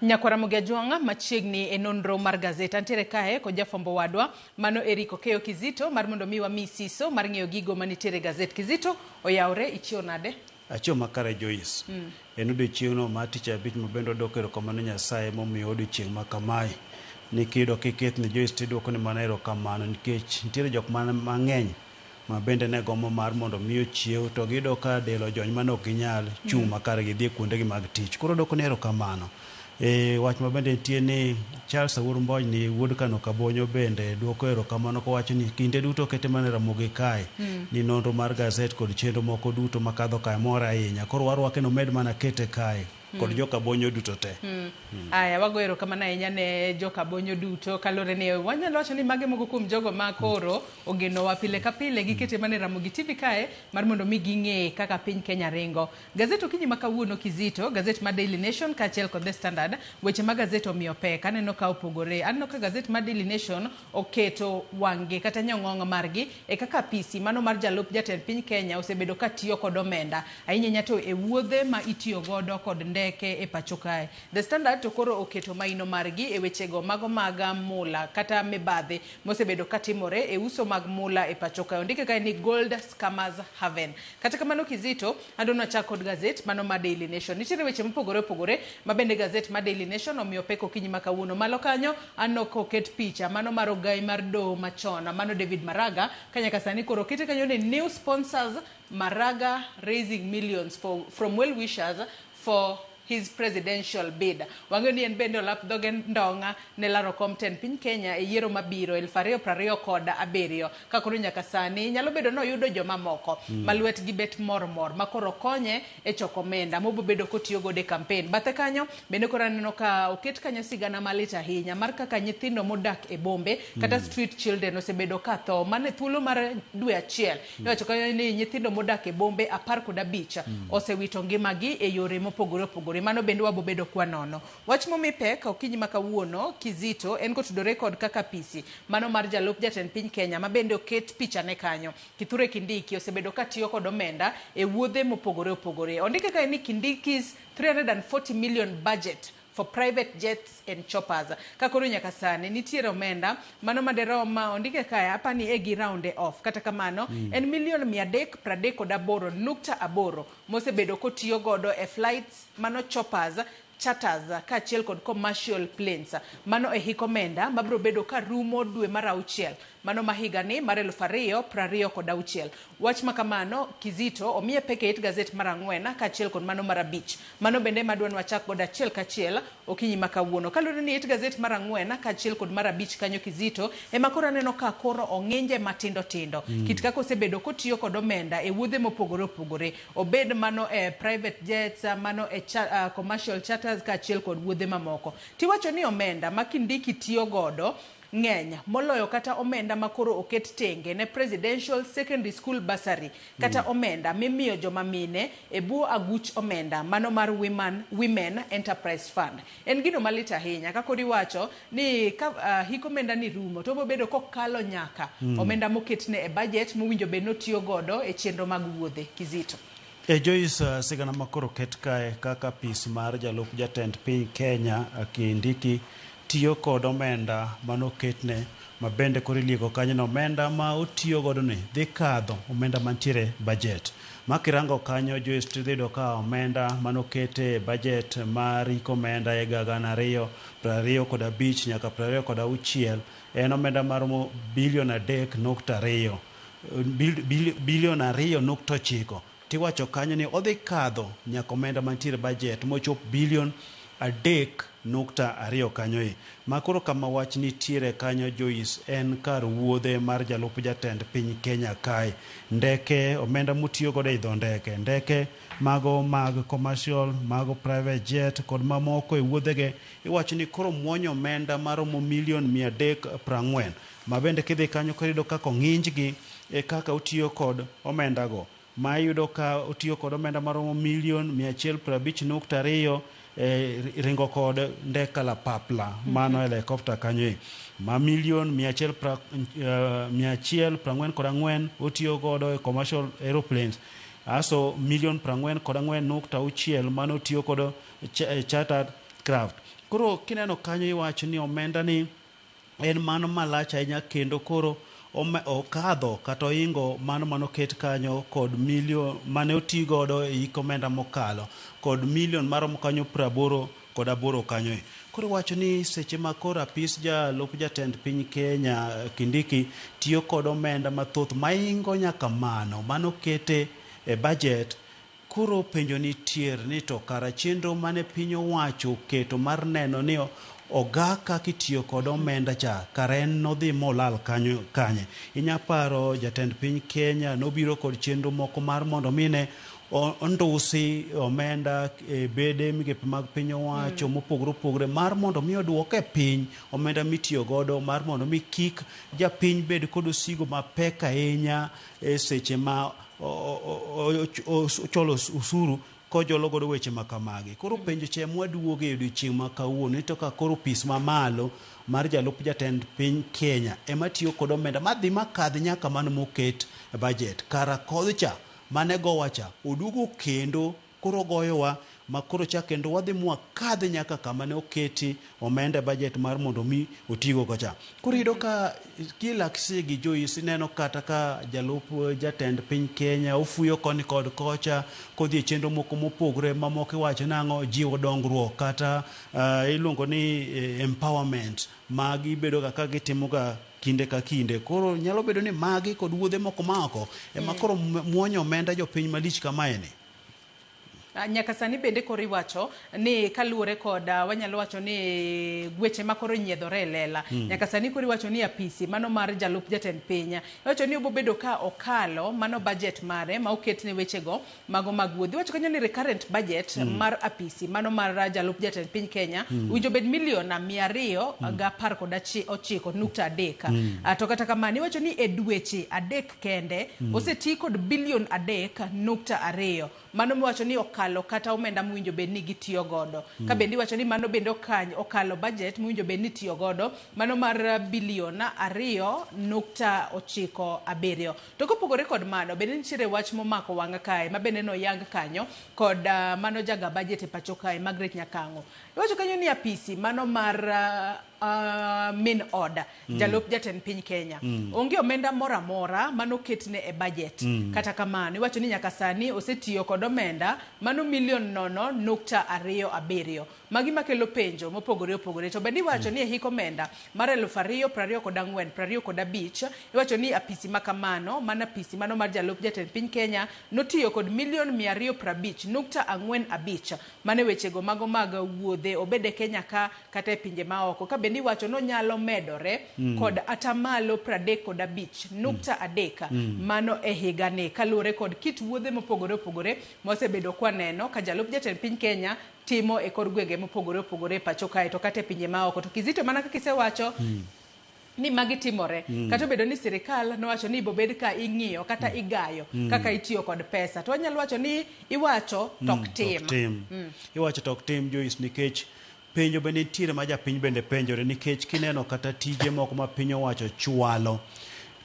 Nyakwara Ramogi Ajwang'a machiegni e nonro mar gazet. Antiere kae kod jafwambo wadwa mano Eric Okeyo Kizito mar mondo mi wami siso mar ng'eyo gigo manitiere e gazet. Kizito, oyawre, ichiew nade? Achiew makare Joyce. En odiochieng'no mar tich abich ma bende wadwoko erokamano Nyasaye momiyo odiochieng' ma kamae. Ni kiyudo kikethni Joyce tidwoko ni mana erokamano nikech nitiere jok mang'eny ma bende ne gombo mar mondo mi ochiew to giyudo ka del ojony mane ok ginyal chung' makare gidhi e kuondegi mag tich. Koro wadwoko ni erokamano. E, wach ma bende nitie ni Charles Awuor Mbojni wuod Kano Kabonyo bende dwoko erokamano kowacho ni kinde duto okete mana e Ramogi kae ni nonro mar gazet kod chenro moko duto makadho kae more ahinya. Koro warwake ni omed mana kete kae kod joka Bonyo duto te. Aya, wago erokamano ahinya ne joka Bonyo duto kaluwore ni wanyalo wacho ni mage moko kuom jogo ma koro ogenowa pile ka pile gikete mana e Ramogi TV kae mar mondo mi ging'e kaka piny Kenya ringo. Gazet okinyi ma kawuono Kizito, gazet mar Daily Nation kaachiel kod The Standard, weche ma gazet omiyo pek aneno ka opogore. Aneno ka gazet mar Daily Nation oketo wang'gi kata nyong'ong margi e kaka apisi mano mar jalup jatend piny Kenya osebedo ka tiyo kod omenda ahinya ahinya to e wuodhe ma itiyo godo kod ndege. ndeke e pacho kae. The Standard to koro oketo maino margi e wechego mago mag mula kata mibadhi mosebedo katimore e uso mag mula e pacho kae. Ondike kae ni Gold Scammers Haven. Kata kamano Kizito, adwa nachak kod gazet mano ma Daily Nation. Nitiere weche mopogore opogore ma bende gazet ma Daily Nation omiyo pek okinyi ma kawuono. Malo kanyo aneno koket picha mano mar ogai mar doho machon mano David Maraga ka nyaka sani koro okete kanyo ni new sponsors Maraga raising millions from well wishers for his presidential bid. Wang'eyo ni en bende olap dhoge ndong'a ne laro kom tend piny Kenya e yiero mabiro 2027 ka koro nyaka sani nyalo bedo ni oyudo joma moko ma lwetgi bet mor mor ma koro konye e choko omenda mobobedo kotiyo godo e campaign. Bathe kanyo bende koro aneno ka oket kanyo sigana malit ahinya mar kaka nyithindo modak e bombe kata street children osebedo ka tho mane thuolo mar dwe achiel. Iwacho kanyo ni nyithindo modak e bombe 15 osewito ngimagi e yore mopogore opogore. Mano bende wabobedo kwa nono. Wach momi pek okinyi ma kawuono Kizito en kotudore kod kaka pisi mano mar jalup jatend piny Kenya ma bende oket picha ne kanyo. Kithure Kindiki osebedo katiyo kod omenda e wuodhe mopogore opogore. Ondike kae ni Kindiki's 340 million budget for private jets and choppers. Ka koro nyaka sani nitiere omenda mano maderom ondike kae apani e gi round off. Kata kamano en milion 338.8 mosebedo kotiyo godo e flights mano choppers, charters kaachiel kod commercial planes. Mano e hik omenda mabiro bedo ka rumo dwe mar auchiel mano ma higani mar 2026. Wach ma kamano Kizito omiye pek e it gazet mar 4 kaachiel kod mano mar 5. Mano bende madwa ni wachak godo achiel kachiel okinyi ma kawuono. Kaluwore ni it gazet mar 4 kaachiel kod mar 5 kanyo Kizito ema koro aneno ka koro ong'inje matindo tindo. Kit kaka osebedo kotiyo kod omenda e wuodhe mopogore opogore. Obed mano e private jets, mano e commercial charters kaachiel kod wuodhe mamoko. Tiwacho ni omenda ma Kindiki tiyo godo ng'eny moloyo kata omenda ma koro oket tenge ne Presidential Secondary School Bursary kata omenda mimiyo joma mine e bwo aguch omenda mano mar Women Enterprise Fund. En gino malit ahinya ka koro iwacho ni ka hik omenda ni rumo to obobedo kokalo nyaka omenda moketne e budget mowinjo bed notiyo godo e chenro mag wuodhe. Kizito. E Joyce, sigana makoro ket kae kaka pis mar jalup jatend piny Kenya Kindiki tiyo kod omenda manoketne ma bende koro ilieko kanyo ni omenda ma otiyo godo ni dhi kadho omenda mantiere budget. Ma kirango kanyo Joyce tidhi yudo ka omenda manokete budget mar hik omenda e higa 2025 nyaka 26 en omenda maromo bilion 3.2 bilion 2.9. Tiwacho kanyo ni odhi kadho nyaka omenda mantiere budget mochop bilion 3.2 kanyo e. Ma koro kama wach nitiere kanyo Joyce en kar wuodhe mar jalup jatend piny Kenya kae. Ndeke omenda motiyo godo e idho ndeke, ndeke mago mag commercial, mago private jet kod mamoko e wuodhege iwacho ni koro muonyo omenda maromo milion 340 ma bende kidhi kanyo koro iyudo kaka ong'injgi e kaka otiyo kod omendago. Ma iyudo ka otiyo kod omenda maromo milion 150.2 ringo kod ndek kalapapla mano helicopter kanyo e. Ma milion 144 otiyo godo e commercial aeroplanes. Aso milion 44.6 mano otiyo godo chartered craft. Koro kineno kanyo iwacho ni omenda ni en mano malach ahinya kendo koro okadho kata oingo mano manoket kanyo kod milion mane oti godo e hik omenda mokalo kod milion maromo kanyo 88 kanyo e. Koro iwacho ni seche ma koro apis jalup jatend piny Kenya Kindiki tiyo kod omenda mathoth maingo nyaka mano manokete e budget. Koro penjo nitiere ni to kara chenro mane piny owacho oketo mar neno ni oga kaka itiyo kod omenda cha kara en nodhi molal kanyo kanye. Inya paro jatend piny Kenya nobiro kod chenro moko mar mondo mine ondusi omenda e bede migepe mag piny owacho mopogore opogore mar mondo mi oduoke piny omenda mitiyo godo mar mondo mi kik japiny bed kod osigo mapek ahinya e seche ma ocholo usuru kojolo godo weche ma kamagi. Koro penjo che mwaduoge e odiochieng' ma kawuono to ka koro pis mamalo mar jalup jatend piny Kenya ema tiyo kod omenda madhi makadh nyaka mano moket e budget. Kara kodh cha mane gowa cha oduogo kendo koro goyowa ma koro chak kendo wadhi mwakadh nyaka kama ne oketi omenda e budget mar mondo mi otigo kocha. Koro iyudo ka kilakse gi Joyce ineno kata ka jalup jatend piny Kenya ofuyo koni kod kocha kodhi e chenro moko mopogore mamoko iwacho nang'o jiwo dongruok kata iluongo ni empowerment magi bedo ga ka gitimo ga kinde ka kinde. Koro nyalo bedo ni magi kod wuodhe moko maoko ema koro muonyo omenda jopiny malich kamaeni. Nyaka sani bende koro iwacho ni kaluwore kod wanyalo wacho ni weche ma koro nyiedhore e lela. Nyaka sani koro iwacho ni apisi mano mar jalup jatend piny iwacho ni obobedo ka okalo mano budget mare ma oket ne wechego mago mag wuodh. Iwacho kanyo ni recurrent budget mar apisi mano mar jalup jatend piny Kenya owinjo bed milion 219.3. To kata kamano iwacho ni e dweche 3 kende oseti kod bilion 3.2 mano miwacho ni okalo kata omenda mowinjo bed ni gitiyo godo. Ka bende iwacho ni mano bende okalo budget mowinjo bed ni itiyo godo mano mar bilion 2.97. To kopogore kod mano bende nitiere wach momako wang'a kae ma bende noyang kanyo kod mano jaga budget e pacho kae Margaret Nyakang'o. Iwacho kanyo ni apisi mano mar min oda jalup jatend piny Kenya onge omenda moro amora manoketne e budget. Kata kamano iwacho ni nyaka sani osetiyo kod omenda mano milion 0.27. Magi makelo penjo mopogore opogore. To bende iwacho ni e hik omenda mar 2024 25 iwacho ni apisi makamano mana apisi mano mar jalup jatend piny Kenya notiyo kod milion 250.45 mane wechego mago mag wuodhe obede Kenya ka kata e pinje maoko. Ka bende iwacho nonyalo medore kod atamalo 35.3 mano e higani kaluwore kod kit wuodhe mopogore opogore mosebedo kwaneno ka jalup jatend piny Kenya timo e kor gwenge mopogore opogore e pacho kae to kata e pinje maoko. To Kizito mana kaka isewacho ni magi timore kata obedo ni sirikal nowacho ni bobed ka ing'iyo kata igayo kaka itiyo kod pesa to wanyalo wacho ni iwacho tok tim. Iwacho tok tim Joyce nikech penjo bende nitiere ma japiny bende penjore nikech kineno kata tije moko ma piny owacho chwalo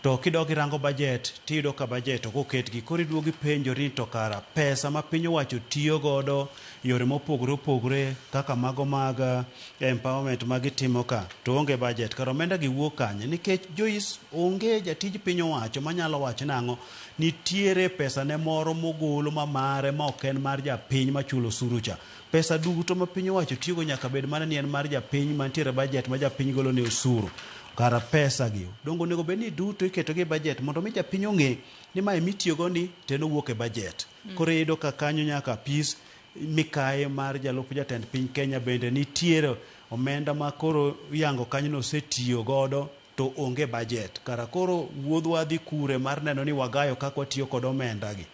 to kidok irango budget tiyudo ka budget ok oketgi koro iduogo ipenjori to kara pesa ma piny owacho tiyo godo yore mopogore opogore kaka mago mag empowerment magitimo ka to onge budget kara omenda gi wuok kanye nikech Joyce onge jatij piny owacho manyalo wacho nang'o nitiere pesa ne moro mogolo ma mare ma ok en mar japiny machulo osuru cha. Pesa duto ma piny owacho tiyogo nyaka bed mana ni en mar japiny mantiere budget ma japiny golo ne osuru. Kara pesa gi dongo onego bed ni duto iketo gi budget mondo mi japiny ong'e ni mae mitiyogo ni to en owuok e budget. Koro iyudo ka kanyo nyaka apis mikaye mar jalup jatend piny Kenya bende nitiere omenda ma koro iyango kanyo nosetiyo godo to onge budget. Kara koro wuodhwa dhi kure mar neno ni wagayo kaka watiyo kod omenda gi.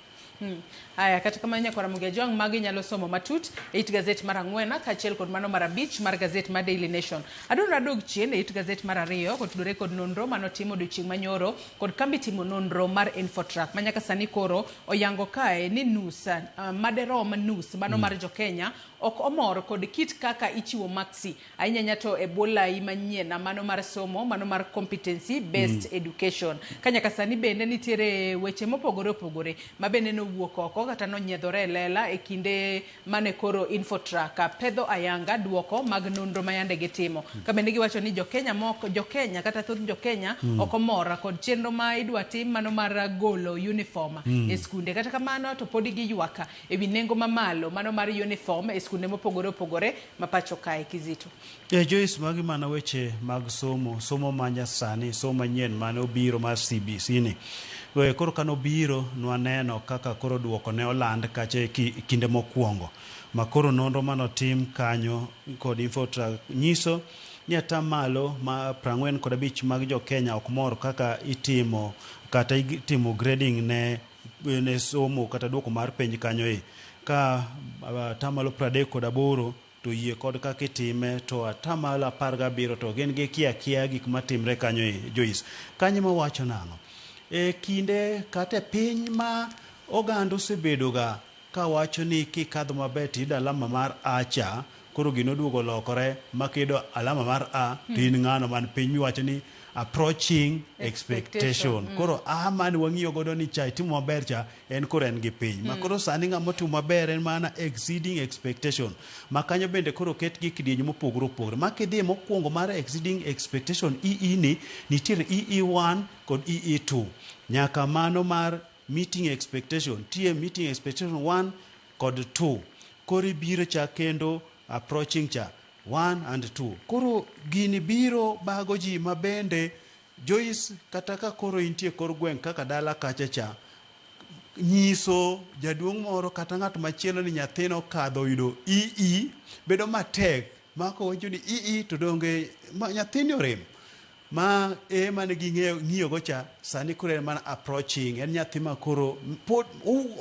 Aya, kata kamano nyakwara Ramogi Ajwang' magi nyalo somo matut e it gazet mar 4 kaachiel kod mano mar 5 mar gazet mar Daily Nation. Adwaro adog chien e it gazet mar 2 kotudore kod nonro manotimo odiochieng' manyoro kod kambi timo nonro mar Infotrack ma nyaka sani koro oyango kae ni nus maderom nus mano mar jo Kenya ok omor kod kit kaka ichiwo maksi ahinya to e bwo lai manyien mano mar somo mano mar competency based education. Ka nyaka sani bende nitiere weche mopogore opogore ma bende nowuok oko kata nonyiedhore e lela e kinde mane koro Infotrack pedho ayanga duoko mag nonro ma yande gitimo. Ka bende giwacho ni jo Kenya moko jo Kenya kata thoth jo Kenya ok omor kod chenro ma idwa tim mano mar golo uniform e skunde. Kata kamano to podi giywak e wi nengo mamalo mano mar uniform e skunde mopogore opogore ma pacho kae. Kizito. Joyce, magi mana weche mag somo, somo ma nyasani, somo manyien mane obiro mar CBC ni. Koro kanobiro nwaneno kaka koro duoko ne oland kacha e kinde mokwongo ma koro nonro manotim kanyo kod Infotrack nyiso ni atamalo ma 45 mag jo Kenya ok mor kaka itimo kata itimo grading ne somo kata duoko mar penj kanyo e ka atamalo 38 to yie kod kaka itime to atamalo 17 to gin gi kia gik matimre kanyo e Joyce. Kanyo mawacho nang'o? E kinde kata e piny ma oganda osebedo ga kawacho ni kikadho maber tiyudo alama mar A cha, Koro gino oduogo olokore ma kiyudo alama mar A to in ng'ano man piny miwacho ni approaching expectation. Koro A mane wang'iyo godo ni cha itimo maber cha en koro en gi piny. Ma koro sani ng'ama otimo maber en mana exceeding expectation. Ma kanyo bende koro oket gi kidienje mopogore opogore. Ma kidhi mokwongo mar exceeding expectation EE ni nitiere EE1 kod EE2. Nyaka mano mar meeting expectation tie meeting expectation 1 kod 2. Koro ibiro cha kendo approaching cha 1 and 2. Koro gini biro bago ji ma bende Joyce kata ka koro intie kor gweng' kaka dala kacha cha nyiso jaduong' moro kata ng'at machielo ni nyathino okadho oyudo EE bedo matek ma kowacho ni EE to donge nyathini orem ma e mane ging'eyo ng'iyo go cha sani koro en mana approaching en nyathi ma koro pod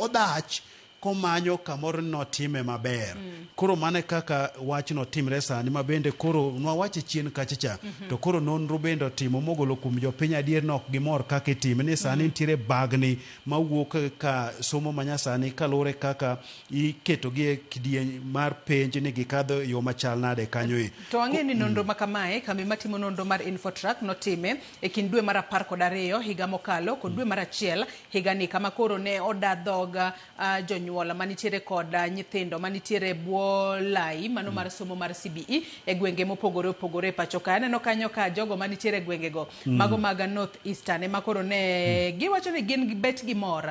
odhach komanyo kamoro notime maber. Koro mano e kaka wachno timre sani ma bende koro nwawache chien kacha cha to koro nonro bende otimo mogolo kuom jopiny adier ni ok gimor kaka itime ni sani nitiere bagni mawuok ka somo manyasani kaluwore kaka iketogi e kidieny mar penj ni gikadho e yo machal nade kanyo e. To wang'eyo ni nonro ma kamae, kambi matimo nonro mar Infotrack notime e kind dwe mar 12 higa mokalo kod dwe mar 1 higani, kama koro ne oda dhog jonyuol manitiere kod nyithindo manitiere e bwo lai mano mar somo mar CBE e gwenge mopogore opogore e pacho ka. Aneno kanyo ka jogo manitiere e gwengego mago mag North Eastern ema koro ne giwacho ni gin bet gi mor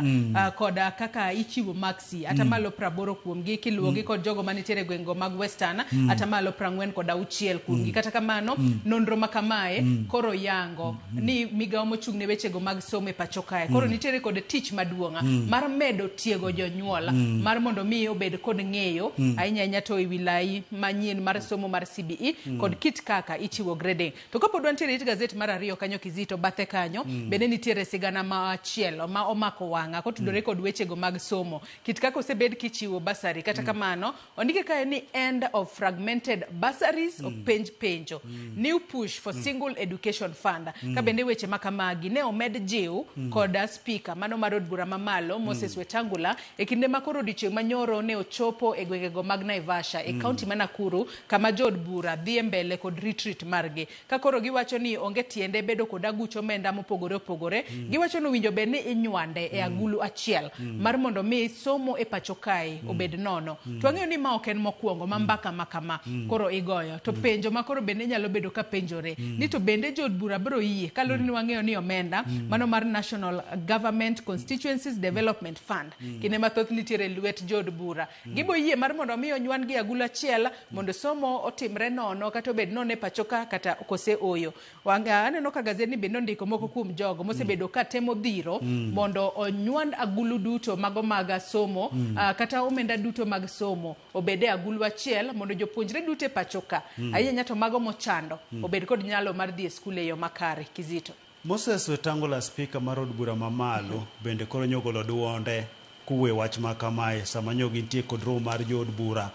kod kaka ichiwo maksi atamalo 80 kuomgi kiluwogi kod jogo manitiere e gwengego mag Western atamalo 46 kuomgi. Kata kamano nonro ma kamae koro yango ni migawo mochung' ne wechego mag somo e pacho kae koro nitiere kod tich maduong' mar medo tiego jonyuol mar mondo mi obed kod ng'eyo ahinya ahinya to ewi lai manyien mar somo mar CBE kod kit kaka ichiwo grading. To kapod wantiere it gazet mar 2 kanyo Kizito bathe kanyo bende nitiere sigana machielo ma omako wang'a kotudore kod wechego mag somo kit kaka osebed kichiwo bursary. Kata kamano ondike kae ni end of fragmented bursaries openj penjo new push for single education fund. Ka bende weche ma kamagi ne omed jiw kod speaker mano mar od bura mamalo Moses Wetangula e kinde ma koro odiochieng' manyoro ne ochopo e gwengego mag Naivasha e kaunti ma Nakuru kama jood bura dhi e mbele kod retreat margi. Ka koro giwacho ni onge tiende bedo kod aguch omenda mopogore opogore, giwacho ni owinjo bed ni inywande e agulu achiel mar mondo mi somo e pacho kae obed nono. To wang'eyo ni ma ok en mokwongo ma mbaka ma kama koro igoyo. To penjo ma koro bende nyalo bedo ka penjore ni to bende jood bura biro yie kaluwore ni wang'eyo ni omenda mano mar National Government Constituencies Development Fund kinde mathoth nitiere lwet jood bura. Gibo yie mar mondo mi onywan gi agulu achiel mondo somo otimre nono kata obed nono e pacho ka kata kose oyo. Aneno ka gazeti bende ondiko moko kuom jogo mosebedo ka temo dhiro mondo onywand agulu duto mago mag somo kata omenda duto mag somo obed e agulu achiel mondo jopuonjre duto e pacho ka ahinya to mago mochando obed kod nyalo mar dhi e skul e yo makare. Kizito. Moses Wetangula spika mar od bura mamalo bende koro nyogolo duonde kuwe wach ma kamae sama nyo gintie kod romo mar jood bura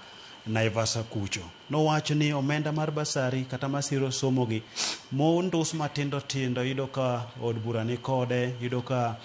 Naivasha kucho. Nowacho ni omenda mar basari kata masiro somo gi mondus matindo tindo yudo ka od bura ni kode, yudo ka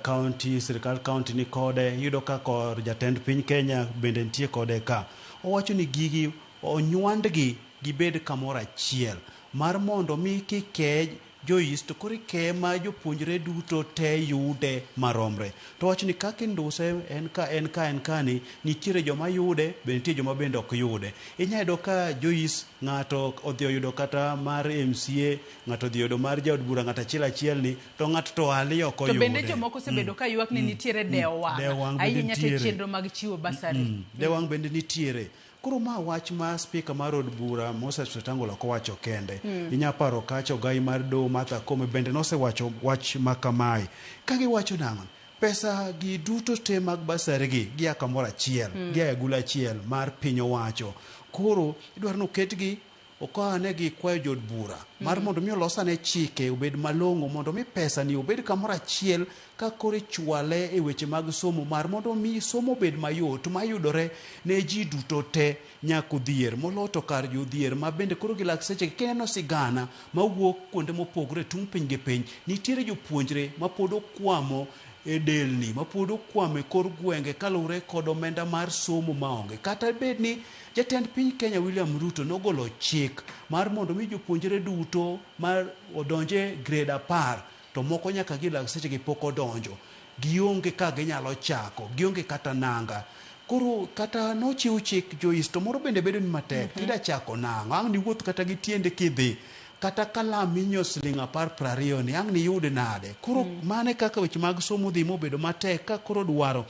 county, sirikal county ni kode, yudo ka kor jatend piny Kenya bende nitie kode ka. Owacho ni gigi onywandgi gibed kamoro achiel mar mondo mi kike Joyce to koro ikeye ma jopuonjre duto te yude maromre. To wach ni kaka induse en ka en ka en ka ni nitiere joma yude be nitie joma bende ok yude. Inya yudo ka Joyce ng'ato odhi oyudo kata mar MCA, ng'ato odhi oyudo mar jaod bura ng'ato achiel achiel ni to ng'ato to ali ok To bende oyude. jomoko osebedo ka ywak ni nitiere dewo wang' Dewo wang' bende ahinya to nitiere. chenro mag chiwo bursary. Dewo wang' bende nitiere. Koro ma wach ma spika mar od bura Moses Wetangula ok owacho kende. Inya paro kacha ogai mar doho Martha Koome bende nosewacho wach ma kamae. Ka giwacho nang'o? Pesa gi duto te mag basari gi gia kamoro achiel, gia e agulu achiel mar piny owacho. Koro idwaro ni oketgi okane gi kwayo jood bura mar mondo mi olos ane chike obed malong'o mondo mi pesa ni obed kamoro achiel ka koro ichwale e weche mag somo mar mondo mi somo obed mayot mayudore ne ji duto te nyaka odhier moloyo to kar jodhier ma bende koro gi lak seche kineno sigana mawuok kuonde mopogore tung' piny gi piny nitiere jopuonjre ma pod okwamo e delni ma pod okwamo e kor gwenge kaluwore kod omenda mar somo maonge kata bed ni Jatend piny Kenya William Ruto nogolo chik mar mondo mi jopuonjre duto mar odonje grade 10 to moko nyaka gi lak seche gi pok odonjo. Gionge ka ginyalo chako, gionge kata nanga. Koro kata nochiw chik Joyce to moro bende bedo ni matek. Tida chako nang'o? Ang' niwuoth kata gi tiende kidhi. Kata kalam minyiewo siling 10 20 ni ang' niyud nade? Koro mano e kaka weche mag somo dhi mobedo matek ka koro dwaro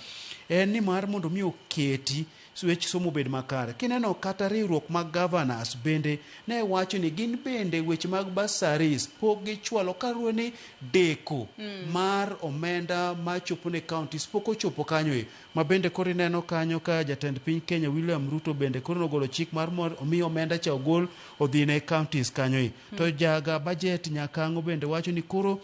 en ni mar mondo mi oketi wech somo obed makare. Kineno kata riwruok mag governors bende ne wacho ni gin bende weche mag bursaries pok gichwalo kaluwore ni deko mar omenda machopo ne counties pok ochopo kanyo e. Ma bende koro ineno kanyo ka jatend piny Kenya William Ruto bende koro nogolo chik mar mondo omi omenda cha ogol odhi ne counties kanyo e. To jaga budget Nyakang'o bende wacho ni koro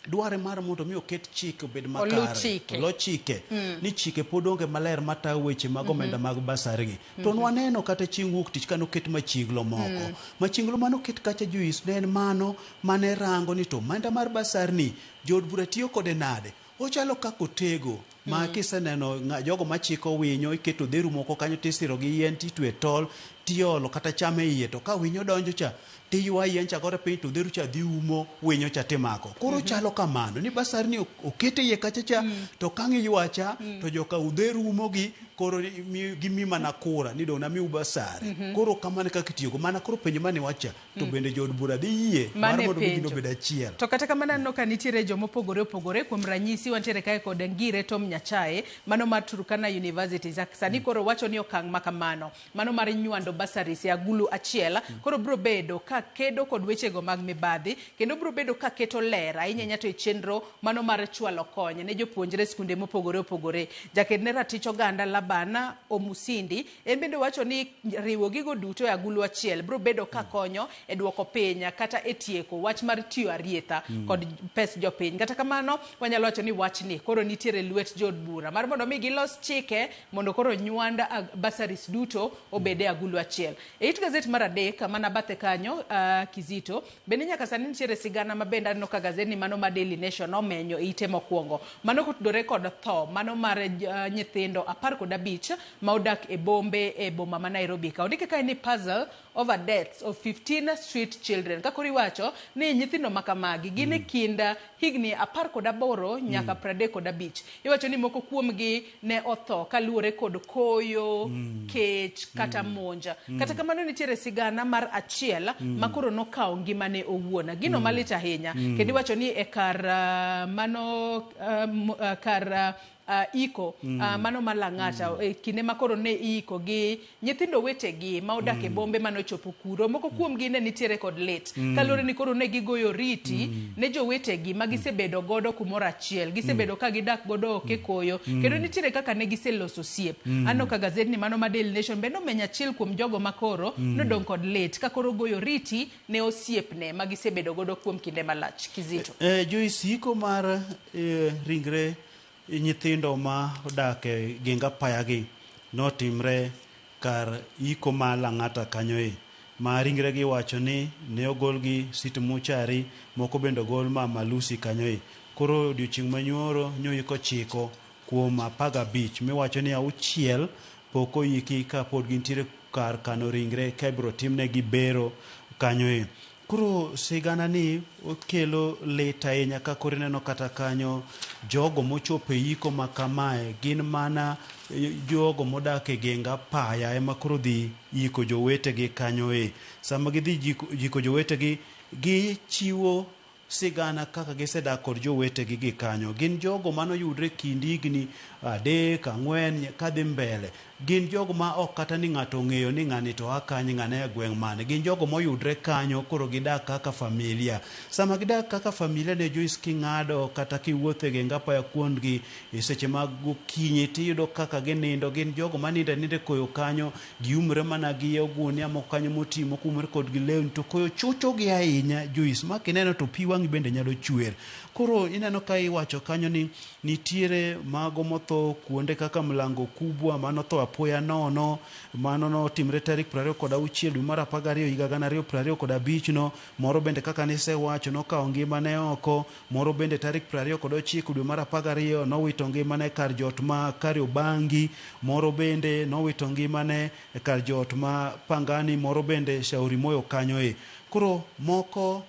dware mar mondo mi oket chike obed makare. Chike. Oluw chike. Ni chike pod onge maler matayo weche mag omenda mag basari gi. To nwaneno kata chieng' wuok tich kanoket machinglo moko. Machinglo manoket kacha Joyce ne en mano mane rango ni to omenda mar basari ni jood bura tiyo kode nade. Ochalo kaka otego ma kiseneno jogo machiko winyo iketo odheru moko kanyo tisiro gi yien titwe tol tiolo kata cham e iye to ka winyo donjo cha tiywa yien cha gore piny to odheru cha dhi umo winyo cha timako. Koro chalo kamano ni basari ni okete iye kacha cha to kang' iywa cha to joka odheru umo gi koro gimi mana kura ni dong' namiu basari. Koro kamano e kaka itiyogo. Mana koro penjo mane iwacho cha to bende jood bura dhi yie mar Mano e mondo mi gino penjo. obed achiel. To kata kamano aneno ka nitiere jomopogore opogore kuom ranyisi wantiere kae kod Ngire Tom Nyachae mano mar Turkana University. Sani koro wacho ni okang' ma kamano mano mar nywando bursaries e agulu achiel koro biro bedo ka kedo kod wechego mag mibadhi kendo biro bedo ka keto ler ahinya ahinya to e chenro mano mar chwalo kony ne jopuonjre skunde mopogore opogore. Jaked ne ratich oganda Laban Omusindi en bende wacho ni riwo gigo duto e agulu achiel biro bedo ka konyo e duoko piny kata e tieko wach mar tiyo arietha kod pes jopiny. Kata kamano wanyalo wacho ni wachni koro nitiere lwet jood bura mar mondo mi gilos chike mondo koro nywand bursaries duto obed e agulu achiel. E it gazet mar adek mana bathe kanyo Kizito bende nyaka sani nitiere sigana ma bende aneno ka gazetni mano ma Daily Nation omenyo e ite mokwongo. Mano kotudore kod tho mano mar nyithindo 15 ma odak e bombe e boma ma Nairobi ka. Ondike kae ni puzzle over deaths of 15 street children. Ka koro iwacho ni nyithindo ma kamagi gin e kind higni 18 nyaka 35. Iwacho ni moko kuomgi ne otho kaluwore kod koyo, kech kata monja. Kata kamano nitiere sigana mar achiel ma koro nokawo ngimane owuon. Gino malit ahinya. Kendo iwacho ni e kar mano kar iko mano mar Lang'ata e kinde ma koro ne iiko gi nyithindo wetegi ma odak e bombe manochopo kuro moko kuomgi ne nitiere kod lit kaluwore ni koro ne gigoyo riti ne jowetegi ma gisebedo godo kumoro achiel gisebedo ka gidak godo oko e koyo kendo nitiere kaka ne giseloso osiep. Aneno ka gazetni mano ma Daily Nation bende omenyo achiel kuom jogo ma koro nodong' kod lit ka koro goyo riti ne osiepne ma gisebedo godo kuom kinde malach. Kizito. Joyce, iko mar ringre nyithindo ma odak e geng apaya gi notimre kar iko ma Lang'ata kanyo e ma ringre gi wacho ni ne ogol gi City Mortuary moko bende ogol Mama Lucy kanyo e. Koro odiochieng' manyoro nyoiko 9 kuom 15 miwacho ni 6 pok oiki ka pod gintiere kar kano ringre ka ibiro timnegi bero kanyo e. Koro sigana ni okelo lit ahinya ka koro ineno kata kanyo jogo mochopo e iko ma kamae gin mana jogo modak e geng apaya ema koro dhi iko jowetegi kanyo e. Sama gidhi jiko jowetegi gichiwo sigana kaka gisedak kod jowetegi gi kanyo. Gin jogo manoyudre kind higni 3, 4 kadhi mbele. Gin jogo ma ok kata ni ng'ato ong'eyo ni ng'ani to a kanye, ng'ane a gweng' mane. Gin jogo moyudre kanyo koro gidak kaka familia. Sama gidak kaka familia ne Joyce king'ado kata kiwuotho e geng apaya kuondgi e seche mag gokinyi tiyudo kaka ginindo. Gin jogo manindo aninda e koyo kanyo, giumre mana gi ogunia moko kanyo moti, moko umre kodgi lewni to koyo chochogi ahinya Joyce ma kineno to pi wang'i wang'i bende nyalo chwer. Koro ineno ka iwacho kanyo ni nitiere mago motho kuonde kaka Mlango Kubwa manotho apoya nono, mano notimre tarik 26 dwe mar 12 higa 2025 no, moro bende kaka nisewacho nokawo ngimane oko, moro bende tarik 29 dwe mar 12 nowito ngimane kar jot ma Kariobangi, moro bende nowito ngimane e kar jot ma Pangani, moro bende Shauri Moyo kanyo e. Koro moko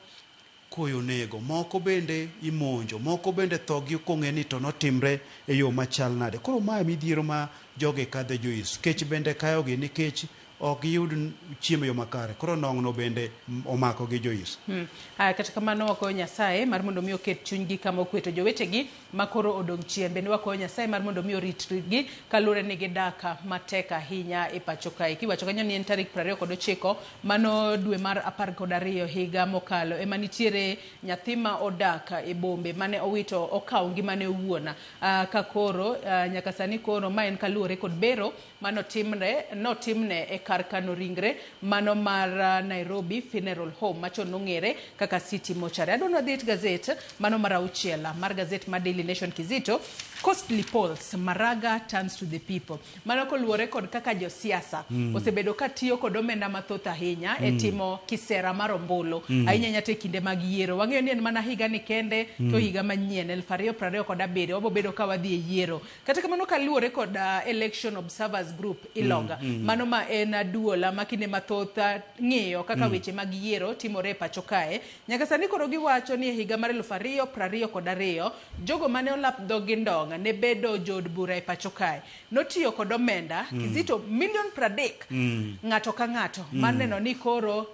koyo nego, moko bende imonjo, moko bende thogi ok ong'e ni to notimre e yo machal nade. Koro mae midhiero ma jogi kadhe Joyce. Kech bende kayogi nikech ok giyud chiemo e yo makare. Koro nong'no bende omakogi Joyce. Kata kamano wakwayo Nyasaye mar mondo mi oket chunygi kama okwe to jowetegi ma koro odong' chien bende wakwayo Nyasaye mar mondo mi oritgi kaluwore ni gidak matek ahinya e pacho kae. Kiwacho kanyo ni en tarik 29 mano dwe mar 12 higa mokalo ema nitiere nyathi ma odak e bombe mane owito okawo ngimane owuon ka koro nyaka sani koro ma en kaluwore kod bero manotimne e kar kano ringre mano mar Nairobi Funeral Home machon nong'ere kaka City Mortuary. Adwa ni wadhi e gazet mano mar auchiel mar gazet mar Daily Nation Kizito, Costly Polls, Maraga turns to the people. Mano koluwore kod kaka josiasa osebedo ka tiyo kod omenda mathoth ahinya e timo kisera mar ombulu ahinya ahinya to e kinde mag yiero. Wang'eyo ni en mana higa ni kende to higa manyien 2027 wabo bedo ka wadhi e yiero. Kata kamano kaluwore kod Election Observers Group Iloga mano ma en duola ma kinde mathoth ng'iyo kaka weche mag yiero timore e pacho kae. Nyaka sani koro giwacho ni e higa mar 2022 jogo mane olap dhog gi ndong' ne bedo jood bura e pacho kae notiyo kod omenda Kizito milion 30 ng'ato ka ng'ato mar neno ni koro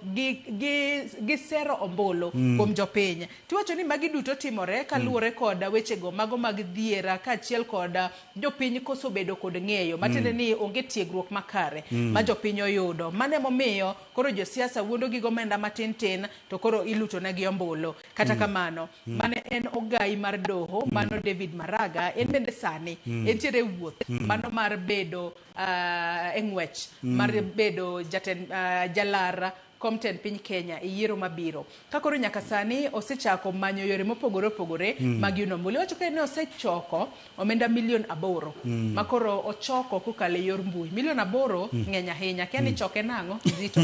gisero ombulu kuom jopiny. Tiwacho ni magi duto timore kaluwore kod wechego mago mag dhier kaachiel kod jopiny koso bedo kod ng'eyo matiende ni onge tiegruok makare ma jopiny oyudo. Mano emomiyo koro josiasa wuondo gi gomenda matin tin to koro iluto negi ombulu. Kata kamano mane en ogai mar doho mano David Maraga en bende sani entiere wuoth mano mar bedo e ng'wech mar bedo jatend jalar kom tend piny Kenya e yiero mabiro. Ka koro nyaka sani osechako manyo yore mopogore opogore mag yudo ombulu. Iwacho ka ni osechoko omenda milion 8 ma koro ochoko kokalo e yor mbui. Milion 8 ng'eny ahinya. Kia ni choke nang'o Kizito?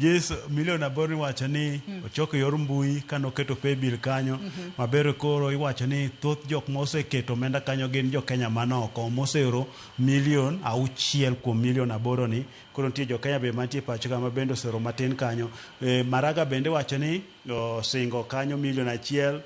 Yes, milion 8 iwacho ni ochoko e yor mbui kanoketo paybill kanyo. Maber koro iwacho ni thoth jok moseketo omenda kanyo gin jo Kenya manoko moseoro milion 6 kuom milion 8 ni. Koro nitie jo Kenya be mantie pacho ka ma bende oseoro matin kanyo. Maraga bende wacho ni osingo kanyo milion 1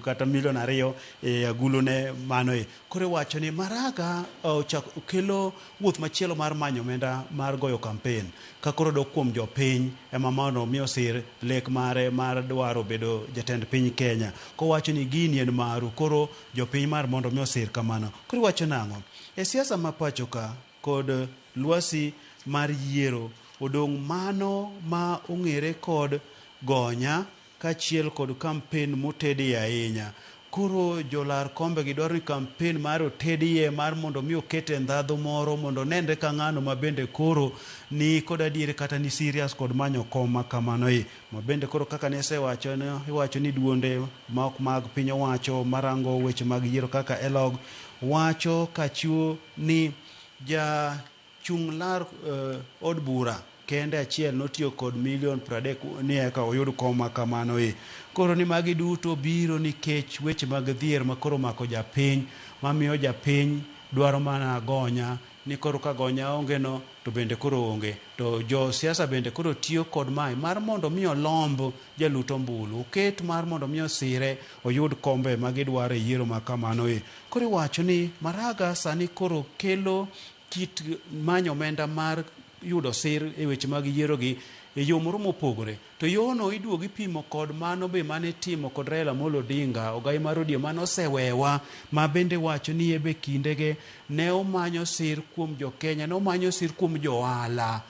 kata milion 2 e agulu ne mano e. Koro iwacho ni Maraga ochako kelo wuoth machielo mar manyo omenda mar goyo campaign. Ka koro dok kuom jopiny ema mondo mi osir lek mare mar dwaro bedo jatend piny Kenya. Kowacho ni gini en maru, koro jopiny mar mondo mi osir kamano. Koro iwacho nang'o? E siasa ma pacho ka kod lwasi mar yiero odong' mano ma ong'ere kod gonya kaachiel kod campaign motedie ahinya. Koro jolar kombe gi dwaro ni campaign mar otedie mar mondo mi okete ndhadhu moro mondo nenre ka ng'ano ma bende koro ni kod adieri kata ni serious kod manyo kom ma kamano e. Ma bende koro kaka nesewacho no, iwacho ni duonde ma ok mag piny owacho marango weche mag yiero kaka ELOG wacho kachiwo ni ja chung' lar od bura kende achiel notiyo kod milion 30 ni eka oyud kom ma kamano e. Koro ni magi duto biro nikech weche mag dhier ma koro omako japiny, mamiyo japiny dwaro mana gonya ni koro ka gonya onge no to bende koro onge. To jo siasa bende koro tiyo kod mae mar mondo mi olomb jalut ombulu, oket mar mondo mi osire oyud kombe ma gidwaro e yiero ma kamano e. Koro iwacho ni Maraga sani koro kelo kit manyo omenda mar yudo sir e weche mag yiero gi e yo moro mopogore. To yono iduogo ipimo kod mano be mane itimo kod Raila Amolo Odinga, ogai mar ODM mane osewewa, ma bende wacho ni ebe kindege ne omanyo sir kuom jo Kenya, ne omanyo sir kuom jo ohala,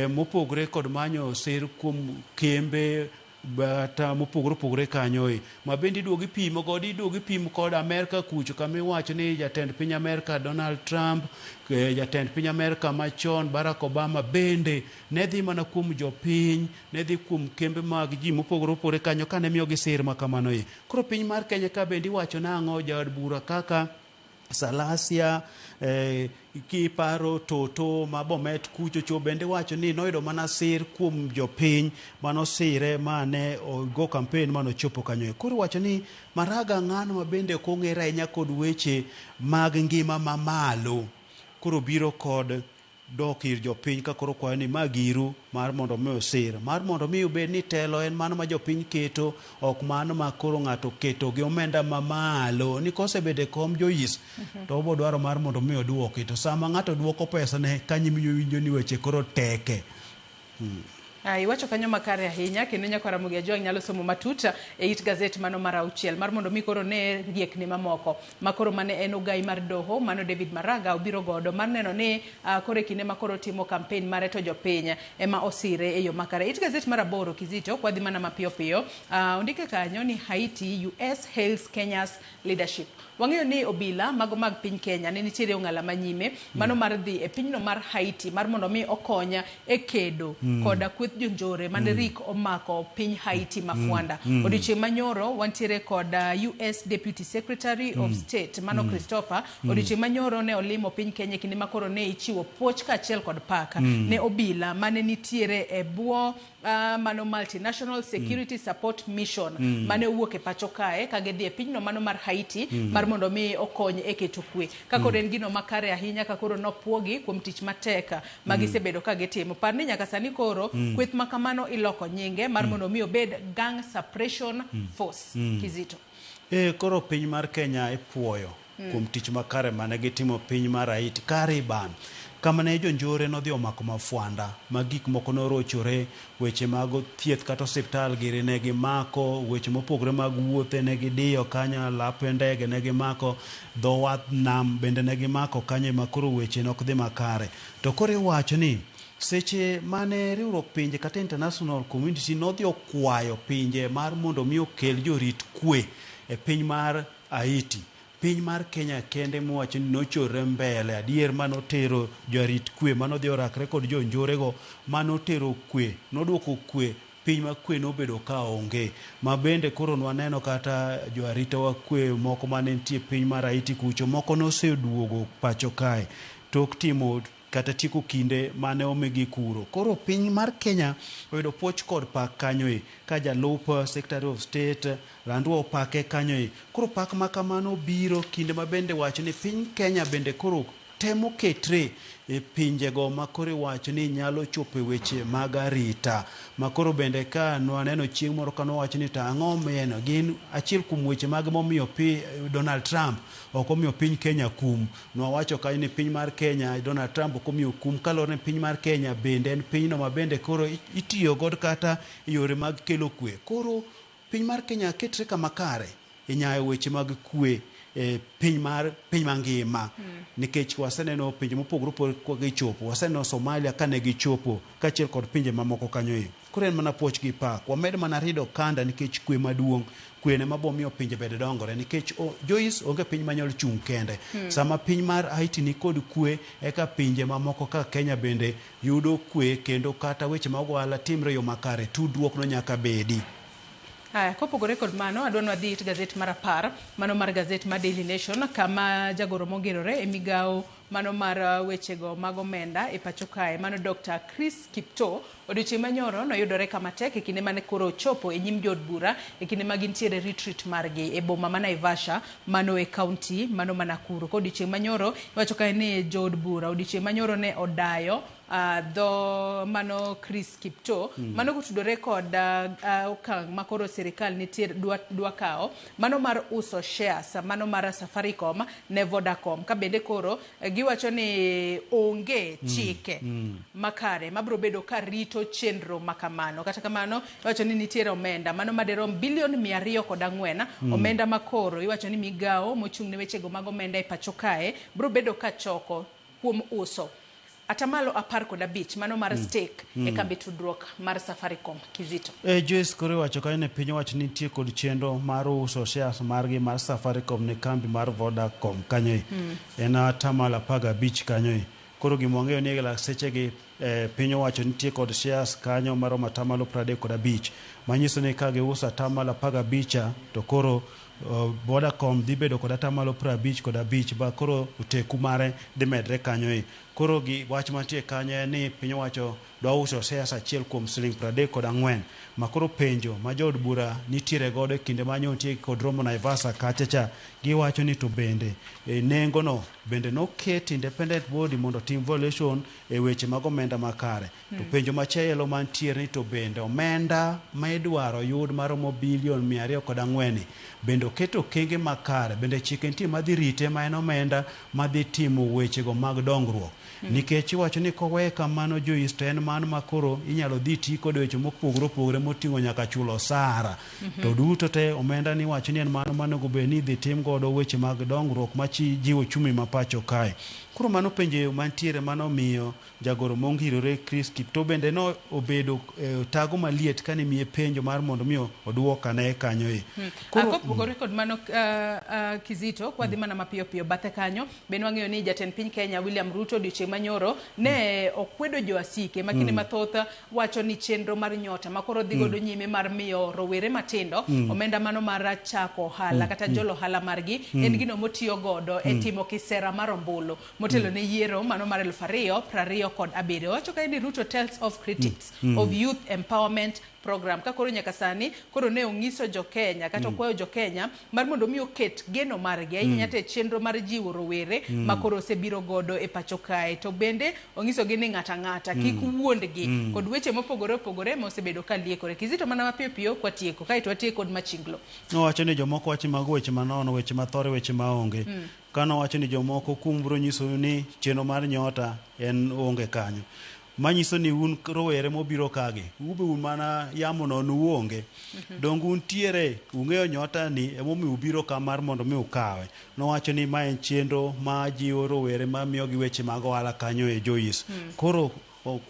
mopogore kod manyo sir kuom kembe Kata mopogore opogore kanyo e ma bende iduogo ipimo godo iduogo ipimo kod Amerka kucho kama iwacho ni jatend piny Amerka Donald Trump, jatend piny Amerka machon Barack Obama bende ne dhi mana kuom jopiny, ne dhi kuom kembe mag ji mopogore opogore kanyo kane miyogi sir ma kamano e. Koro piny mar Kenya ka bende iwacho nang'o jaod bura kaka Salasia, kiparo Toto ma Bomet kucho cho bende wacho ni noyudo mana sir kuom jopiny manosire mane ogo kampen manochopo kanyo. Koro wacho ni Maraga ng'ano ma bende ok ong'ere ahinya kod weche mag ngima mamalo. Koro biro kod dok ir jopiny ka koro kwayo ni ma giru mar mondo mi osir, mar mondo mi obed ni telo en mano ma jopiny keto, ok mano ma koro ng'ato keto gi omenda mamalo ni kosebedo e kom Joyce to obo dwaro mar mondo mi oduoki, to sama ng'ato duoko pesa ne kanyo winjo ni weche koro teke. Iwacho kanyo makare ahinya kendo nyakwar Ramogi Ajwang' nyalo somo matut e it gazet mano mar 6 mar mondo mi koro ne riekni mamoko ma koro mane en ogai mar doho mano David Maraga obiro godo mar neno ni koro e kinde ma koro timo campaign mare to jopiny ema osire e yo makare. It gazet mar 8 Kizito kwadhi mana mapiyo piyo ondike kanyo ni Haiti US hails Kenya's leadership. Wang'eyo ni obila mago mag piny Kenya ne nitiere ong'ala manyime mano mar dhi e pinyno mar Haiti mar mondo mi okonya e kedo koda kweth jonjore mane rik omako piny Haiti mafwanda. Odiochieng' manyoro wantiere kod US Deputy Secretary of State mano Christopher. Odiochieng' manyoro ne olimo piny Kenya kinde ma koro ne ichiwo puoch kaachiel kod pak ne obila mane nitiere e bwo mano Multinational Security Support Mission mane owuok e pacho kae ka gidhi e pinyno mano mar Haiti mar mondo mi okony e keto kwe. Ka koro en gino makare ahinya ka koro nopuogi kuom tich matek ma gisebedo ka gitimo. Par ni nyaka sani koro kweth ma kamano iloko nyinge mar mondo mi obed Gang Suppression Force. Kizito. Koro piny mar Kenya ipuoyo kuom tich makare mane gitimo piny mar Haiti Kariban kama ne jonjore nodhi omako mafwanda ma gik moko norochore, weche mag thieth kata osiptal giri ne gimako, weche mopogore mag wuothe ne gidiyo kanyo, lap ndege ne gimako, dho wath nam bende ne gimako kanyo ema koro weche ne ok dhi makare. To koro iwacho ni seche mane riwruok pinje kata international community nodhi okwayo pinje mar mondo mi okel jorit kwe e piny mar Haiti, piny mar Kenya kende mowacho ni nochorre mbele adier manotero jorit kwe manodhi orakre kod jonjorego manotero kwe noduoko kwe piny ma kwe nobedo ka onge. Ma bende koro nwaneno kata joarita wa kwe moko mane nitie piny mar Haiti kucho moko noseduogo pacho kae tok timo kata tieko kinde mane omigi kuro. Koro piny mar Kenya oyudo puoch kod pak kanyo e ka jalup Secretary of State Landwa opake kanyo e. Koro pak ma kamano biro kinde ma bende wacho ni piny Kenya bende koro temo ketre e pinjego ma koro iwacho ni nyalo chopo e weche mag arita. Ma koro bende ka nwaneno chieng' moro ka nowacho ni to ang'o meno gin achiel kuom weche mag momiyo Donald Trump ok omiyo piny Kenya kum. Nwawacho kanyo ni piny mar Kenya Donald Trump ok omiyo kum kaluwore ni piny mar Kenya bende en pinyno ma bende koro itiyo godo kata e yore mag kelo kwe. Koro piny mar Kenya ketre kama kare e nyayo weche mag kwe e piny mar piny mangima. Nikech waseneno pinje mopogore opogore ka gichopo, waseneno Somalia kane gichopo kaachiel kod pinje mamoko kanyo e. Koro en mana puoch gi pak, wamed mana rido kanda nikech kwe maduong', kwe ne mabo miyo pinje bende dongore nikech Joyce onge piny manyalo chung' kende. Sama piny mar Haiti ni kod kwe eka pinje mamoko kaka Kenya bende yudo kwe kendo kata weche mag ohala timre e yo makare, tudruok no nyaka bedi. Aya, kopogore kod mano, adwa ni wadhi it gazet mar 10, mano mar gazet mar Daily Nation, kama jagoro mongerore e migawo mano mar wechego mag omenda e pacho kae, mano Dr. Chris Kiptoo, odiochieng' manyoro noyudore kama tek e kinde mane koro ochopo e nyim jood bura e kinde ma gintiere retreat margi e boma ma Naivasha, mano e county mano ma Nakuru. Ka odiochieng' manyoro, iwacho kae ni jood bura odiochieng' manyoro ne odayo dho mano Chris Kiptoo, mano kotudore kod okang' ma koro sirikal nitie dwa kawo mano mar uso shares mano mar Safaricom ne Vodacom, ka bende koro giwacho ni onge chike makare mabiro bedo ka rito chenro makamano. Kata kamano iwacho ni nitiere omenda mano maderom bilion 204, omenda makoro iwacho ni migawo mochung' ne wechego mag omenda e pacho kae biro bedo ka choko kuom uso atamalo 15 mano mar stake e kambi tudruok mar Safaricom. Kizito. Joyce, koro iwacho kanyo ni piny owacho nitie kod chenro mar uso shares margi mar Safaricom ne kambi mar Vodacom kanyo. En 15% kanyo. Koro gima wang'eyo ni e sechegi piny owacho nitie kod shares kanyo maromo 35%, manyiso ni ka giuso 15% to koro Vodacom dhi bedo kod 55% ba koro oteku mare dhi medre kanyo. Koro gi wach mantie kanyo en ni piny owacho dwa uso shares achiel kuom siling 34, ma koro penjo ma jood bura nitiere godo e kinde ma nyotie kod romo Naivasha kacha cha, giwacho ni to bende nengo no bende noket independent body mondo otim valuation e weche mag omenda makare. To penjo machielo mantiere ni to bende omenda ma idwaro yud maromo bilion 204 bende oket okenge makare, bende chike nitie madhi rite ma en omenda madhi timo wechego mag dongruok. Nikech iwacho ni koweye kamano, Joyce, to en mano ma koro inyalo dhi ti kod weche mopogore opogore moting'o nyaka chulo osara. To duto te omenda ni iwacho ni en mano monego bed ni idhi tim godo weche mag dongruok majiwo uchumi ma pacho kae. Koro mano penjo mantiere mano miyo jagoro mongirore Chris Kiptoo bende no obedo tago maliet kane miye penjo mar mondo mi oduok ane kanyo. Koro kopogore kod mano, Kizito, kwadhi mana mapiyo piyo bathe kanyo, bende wang'eyo ni jatend piny Kenya William Ruto odiochieng' manyoro ne okwedo joasike ma kinde mathoth wacho ni chenro mar Nyota ma koro dhi godo nyime mar miyo rowere matindo omenda mano mar chako ohala kata jolo ohala margi en gino motiyo godo e timo kisera mar ombulu motelo ne yiero mano mar 2027. Wacho kae ni Ruto tells of critics of youth empowerment program ka koro nyaka sani koro ne onyiso jo Kenya kata okwayo jo Kenya mar mondo mi oket geno margi ahinya te chenro mar jiwo rowere ma koro osebiro godo e pacho kae, to bende onyisogi ni ng'ata ng'ata kik wuondgi kod weche mopogore opogore ma osebedo ka liekore. Kizito, mana mapiyo piyo kwatieko kaeto watieko kod machinglo. Nowacho ni jomoko wacho mago weche manono, weche mathore, weche maonge. Kanowacho ni jomoko kuom biro nyisou ni chenro mar Nyota en onge kanyo. Manyiso ni un rowere mobiro kagi, ube un mana yamo nono uonge. Donge untiere, ung'eyo Nyota ni emomiyo ubiro ka mar mondo mi ukawe. Nowacho ni ma en chenro ma jiwo rowere ma miyogi weche mag ohala kanyo e Joyce. Koro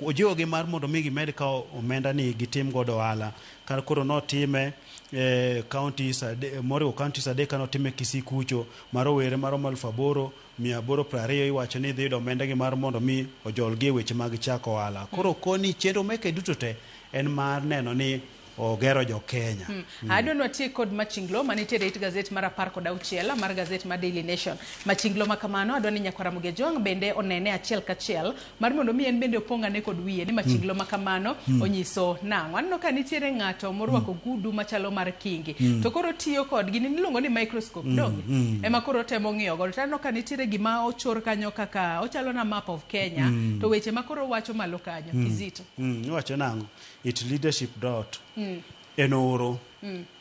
ojiwogi mar mondo mi gimed kawo omenda ni gitim godo ohala. Kar koro notime counties moriwo counties adek kanotime Kisii kucho ma rowere maromo 8,820 iwacho ni dhi yudo omenda gi mar mondo mi ojolgi e weche mag chako ohala. Koro koni chenro meke duto te en mar neno ni ogero jo Kenya. Adwa ni watiek kod machinglo manitiere it gazet mar 16 mar gazet mar Daily Nation. Machinglo ma kamano adwa ni nyakwara Ramogi Ajwang' bende onene achiel kachiel mar mondo mi en bende opong' ane kod wiye ni machinglo ma kamano onyiso nang'o. Aneno ka nitiere ng'ato morwako gudu machalo mar kingi to koro tiyo kod gini miluongo ni microscope donge ema koro otemo ng'iyo godo. To aneno ka nitiere gima ochor kanyo kaka ochalo na map of Kenya to weche ma koro wacho malo kanyo. Kizito. Iwacho nang'o? It leadership dot. En oro.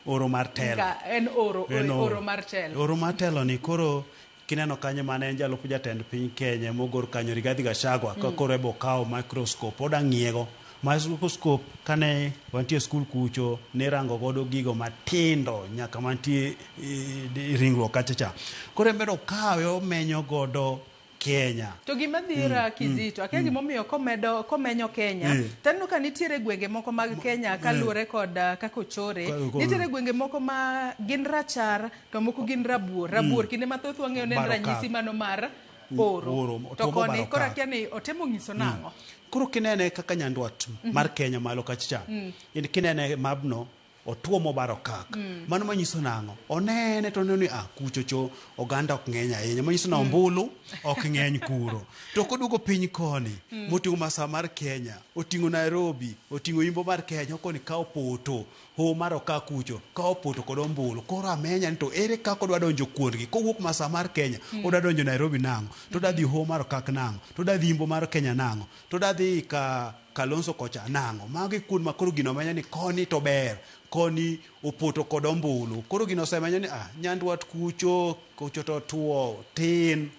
Oro mar telo. En oro, oro mar telo. Oro mar telo ni koro kineno kanyo mane en jalup jatend piny Kenya mogor kanyo Rigathi Gachagua ka koro ebo kawo microscope oda ng'iego. Microscope kane wantie skul kucho nirango godo gigo matindo nyaka mantie ringruok kacha cha. Koro en bende okawe omenyo godo Kenya. To gima dhira Kizito, akia gimomiyo komedo komenyo Kenya, to aneno ka nitiere gwenge moko mag Kenya kaluwore kod kaka ochore, nitiere gwenge moko ma gin rachar to moko gin rabuor. Rabuor kinde mathoth wang'eyo ne en ranyisi mano mar oro. To koni koro akia ni otemo nyiso nang'o. Koro kinene kaka nyandwat mar Kenya malo kacha cha, kinene mabno otuo mobaro kak. Mano manyiso nang'o? Onene to oneno ni kucho cho oganda ok ng'eny ahinya. Manyiso na ombulu ok ng'eny kuro. To koduogo piny koni, moting'o masawa mar Kenya, oting'o Nairobi, oting'o imbo mar Kenya, okoni kawo poto, ho mar okak kucho, kawo poto kod ombulu. Koro amenya ni to ere kaka odwa donjo kuondgi? Kowuok masawa mar Kenya, odwa donjo Nairobi nang'o? To odwa dhi ho mar okak nang'o? To odwa dhi imbo mar Kenya nang'o? To odwa dhi ka Kalonzo kocha nang'o? Magi kuond ma koro gino menya ni koni to ber, koni opoto kod ombulu. Koro gino osemenyo ni nyandwat kucho, kucho to tuo, tin.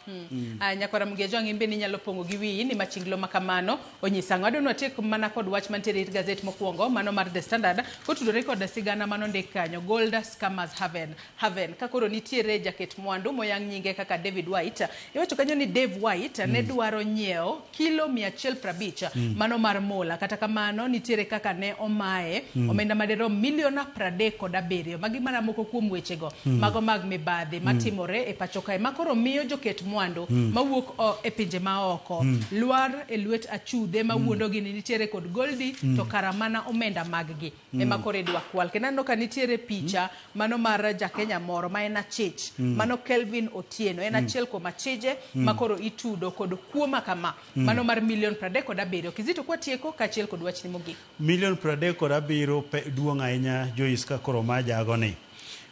Mm. Nyakwara Mgejo in bende inyalo pong'o gi wiyi ni machinglo ma kamano onyisa ang'o. Adwa ni watiek mana kod wach mantiere it gazet mokwongo mano mar The Standard kotudore kod sigana manondik kanyo Gold Scammers Haven. Haven ka koro nitiere jaket mwandu moyang nyinge kaka David White. Iwacho kanyo ni Dave White ne dwaro nyiewo kilo 150 mano mar mula. Kata kamano nitiere kaka ne omaye omenda madirom milion 37. Magi mana moko kuom wechego mago mag mibadhi matimore e pacho kae ma koro miyo joket mwandu mawuok e pinje maoko lwar e lwet achudhe mawuondogi ni nitiere kod goldi to kara mana omenda maggi ema koro idwa kwal. Kendo aneno ka nitiere picha mano mar jakenya moro ma en achich mano Kelvin Otieno en achiel kuom achije ma koro itudo kod kuo ma kama mano mar milion 37. Kizito kwatieko kaachiel kod wachni mogik. Milion 37 duong' ahinya Joyce ka koro ma jagoni.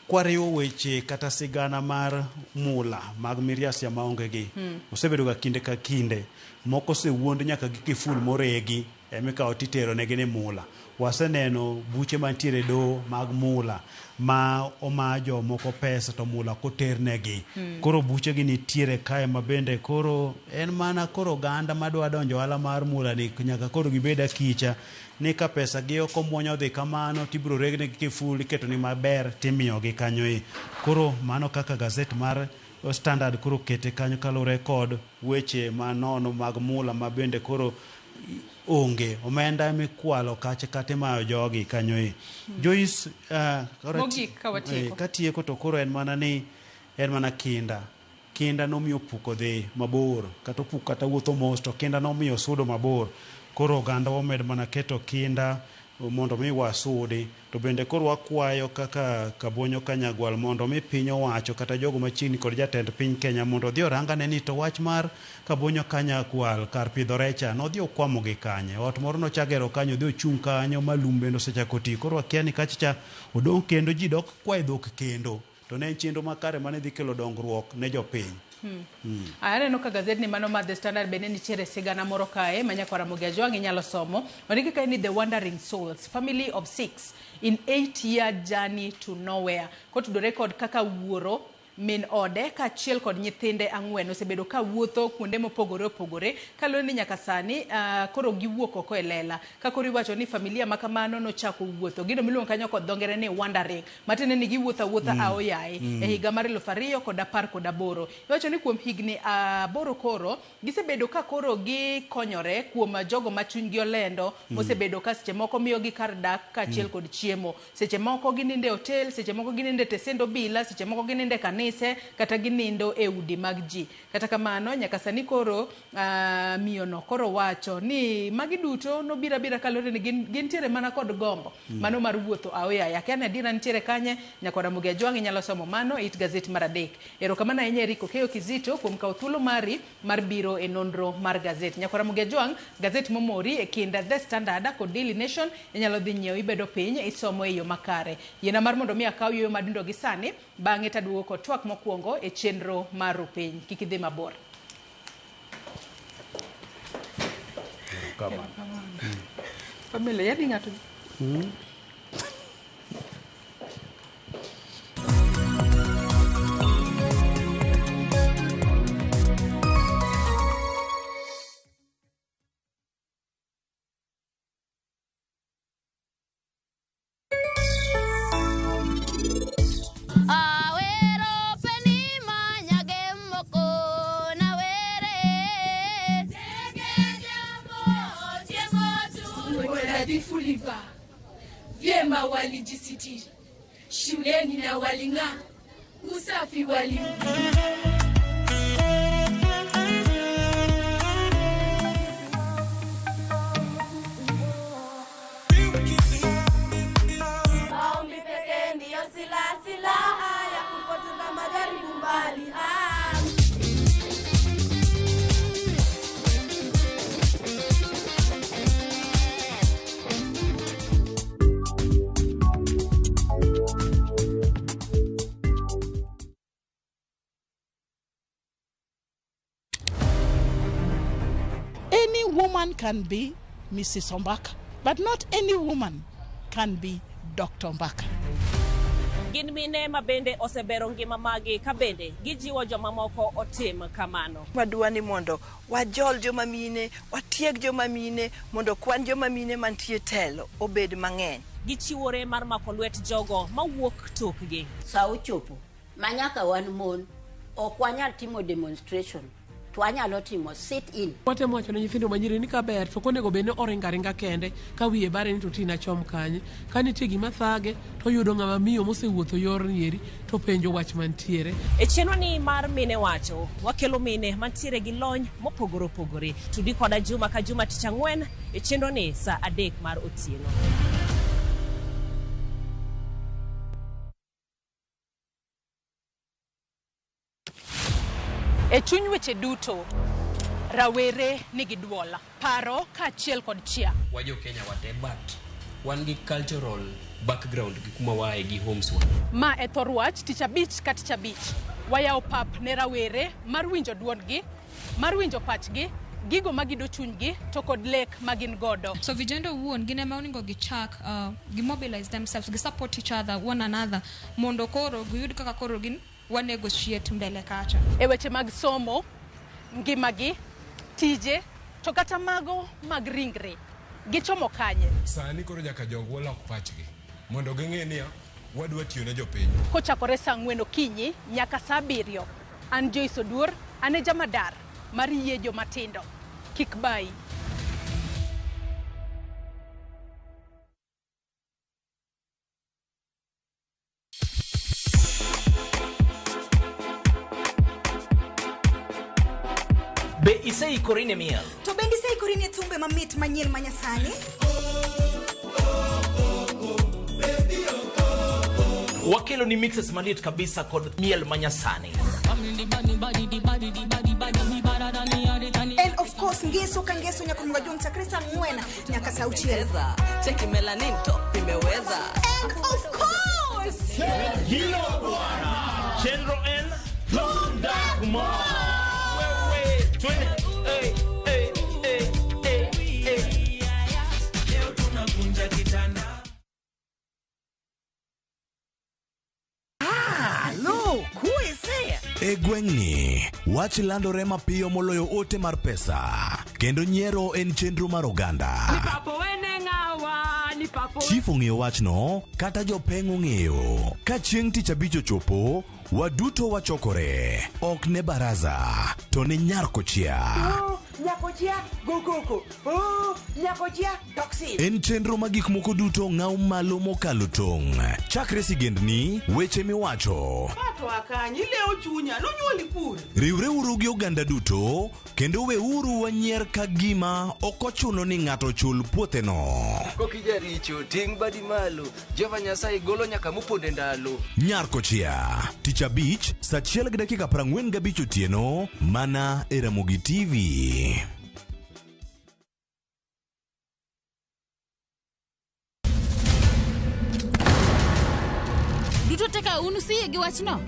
Kwariwo weche kata sigana mar mula mag miriasia maonge gi osebedo ga kinde ka kinde moko osewuond nyaka gi kiful moregi emikawo titero negi ni mula. Waseneno buche mantiere doho mag mula ma oma jomoko pesa to mula koternegi. Koro buche gi nitiere kae ma bende koro en mana koro oganda madwa donjo ohala mar mula ni nyaka koro gibed akicha ni ka pesa gi ok omuonyo dhi kamano tibiro regnegi kiful iketo ni maber timiyogi kanyo e. Koro mano kaka gazet mar Standard koro kete kanyo kaluwore kod weche manono mag mula ma bende koro onge omenda mikwalo kacha kata imayo jogi kanyo e. Joyce Mogik ka watieko. Katieko to koro en mana ni en mana kinda. Kinda nomiyo opuk odhi mabor kata opuk kata wuotho mos to kinda nomiyo osudo mabor. Koro oganda wamed mana keto kinda mondo mi wasudi to bende koro wakwayo kaka Kabonyo Kanyagwal mondo mi piny owacho kata jogo machiegni kod jatend piny Kenya mondo odhi orangane ni to wach mar Kabonyo Kanyagwal kar pidho recha nodhi okwamo gi kanye. Ot moro nochagero kanyo odhi ochung' kanyo ma lum bende osechako ti. Koro wakia ni kacha cha odong' kendo ji dok kwaye dhok kendo. To ne en chenro makare mane dhi kelo dongruok ne jopiny. Aneno ka gazet ni mano mar The Standard bende nitiere sigana moro kae ma nyakwara Ramogi Ajwang' inyalo somo. Ondiki kae ni The Wandering Souls, family of 6 in 8-year journey to nowhere. Kotudore kod kaka wuoro min ode kaachiel kod nyithinde 4 osebedo ka wuotho kuonde mopogore opogore kaluwore ni nyaka sani koro giwuok oko e lela. Ka koro iwacho ni familia ma kamano nochako wuotho gino miluongo kanyo kod dho ngere ni wandering, matiende ni giwuotho awuotha aoyaye e higa mar 2018. Iwacho ni kuom higni 8 koro gisebedo ka koro gikonyore kuom jogo ma chunygi olendo mosebedo ka seche moko miyogi kar dak kaachiel kod chiemo, seche moko ginindo e hotel, seche moko ginindo e tesend obila, seche moko ginindo e kanise kata ginindo e udi mag ji. Kata kamano nyaka sani koro miyono koro wacho ni magi duto nobiro abira kaluwore ni gintiere mana kod gombo mano mar wuotho aoyaye. Akia ni adiera nitiere kanye. Nyakwara Ramogi Ajwang' inyalo somo mano it gazet mar 3. Erokamano ahinya Eric Okeyo Kizito kuom kawo thuolo mari mar biro e nonro mar gazet. Nyakwara Ramogi Ajwang', gazet momori e kind The Standard kod Daily Nation inyalo dhi nyiewo ibedo piny isomo e yo makare. Yiena mar mondo mi akaw yueyo madundo gi sani bang'e taduogo kod twak mokwongo e chenro mar Rupiny. Kik idhi mabor. Family, yani ng'ato Nadhifu vyema walijisitiri shuleni na waling'aa, usafi wali Maombi pekee ndiyo silaha ya kupoteza majaribu mbali. Any woman can be Mrs. Ombaka, but not any woman can be Dr. Ombaka. Gin mine ma bende osebero ngima magi ka bende gijiwo jomamoko otim kamano. Wadwa ni mondo wajol joma mine, watieg joma mine mondo kwan joma mine mantie telo obed mang'eny. Gichiwore mar mako lwet jogo mawuok tokgi. Sa ochopo ma nyaka wan mon ok wanyal timo demonstration to wanyalo timo sit in. Watemo wacho ne nyithindo manyiri ni kaber to ok onego bed ni oringo aringa kende ka wiye bare ni to tina chom kanye. Ka nitie gima thage to oyudo ng'ama miyo mosewuotho yorni eri to penjo wach mantiere. E chenroni mar Mine Wacho, wakelo mine mantiere gi lony mopogore opogore. Tudi koda juma ka juma tich ang'wen e chenroni saa 3 mar otieno. E chuny weche duto, rawere nigi duol, paro kaachiel kod chia. Wa jo Kenya wate but wan gi cultural background gi kuma waaye gi homes wa. Ma e thor wach tich abich ka tich abich. Wayawo pap ne rawere mar winjo duondgi, mar winjo pachgi, gigo magido chunygi to kod lek ma gin godo. So vijana owuon gin ema onego gichak gi mobilize themselves, gi support each other, one another mondo koro giyud kaka koro gin wa negotiate mbele kacha. E weche mag somo, ngimagi, tije, to kata mago mag ringre, gichomo kanye? Sani koro nyaka jogwa lok pachgi mondo ging'e niya wadwa tiyo ne jopiny. Kochakore saa 4 okinyi nyaka saa 7, an Joyce Oduor, an e jamadar mar yie jomatindo. Kik bayi. Be iseikori ne miel? To bende iseikori ne thumbe mamit manyien manyasani? Wakelo ni mixes maliet kabisa kod miel manyasani. And of course ngeso ka ngeso nyaka mga jong chakre saa 4 nyaka saa 6. Cheki melanin top imeweza. And of course Hilo bwana. Chenro N Lunda E gweng'ni, wach landore mapiyo moloyo ote mar pesa, kendo nyiero en chenro mar oganda. Chief ong'eyo wachno, kata jopeng' ong'eyo. Ka chieng' tich abich ochopo, waduto wachokore. Ok ne baraza, to ne nyar kochia. Nyakochia go koko. Oh, nyakochia toxin. En chenro ma gik moko duto ng'aw malo mokalo tong'. Chakre sigendni, weche miwacho. Pato akanyi leo chunya, nonyuoli kure. Riwreuru gi oganda duto, kendo weuru wanyier ka gima ok ochuno ni ng'ato chul puotheno. Kokijaricho, ting' badi malo. Jehova Nyasaye golo nyaka moponde ndalo. Nyar kochia, tich abich, saa 1:45 otieno, mana e Ramogi TV. Duto teka un usiyie gi wachno?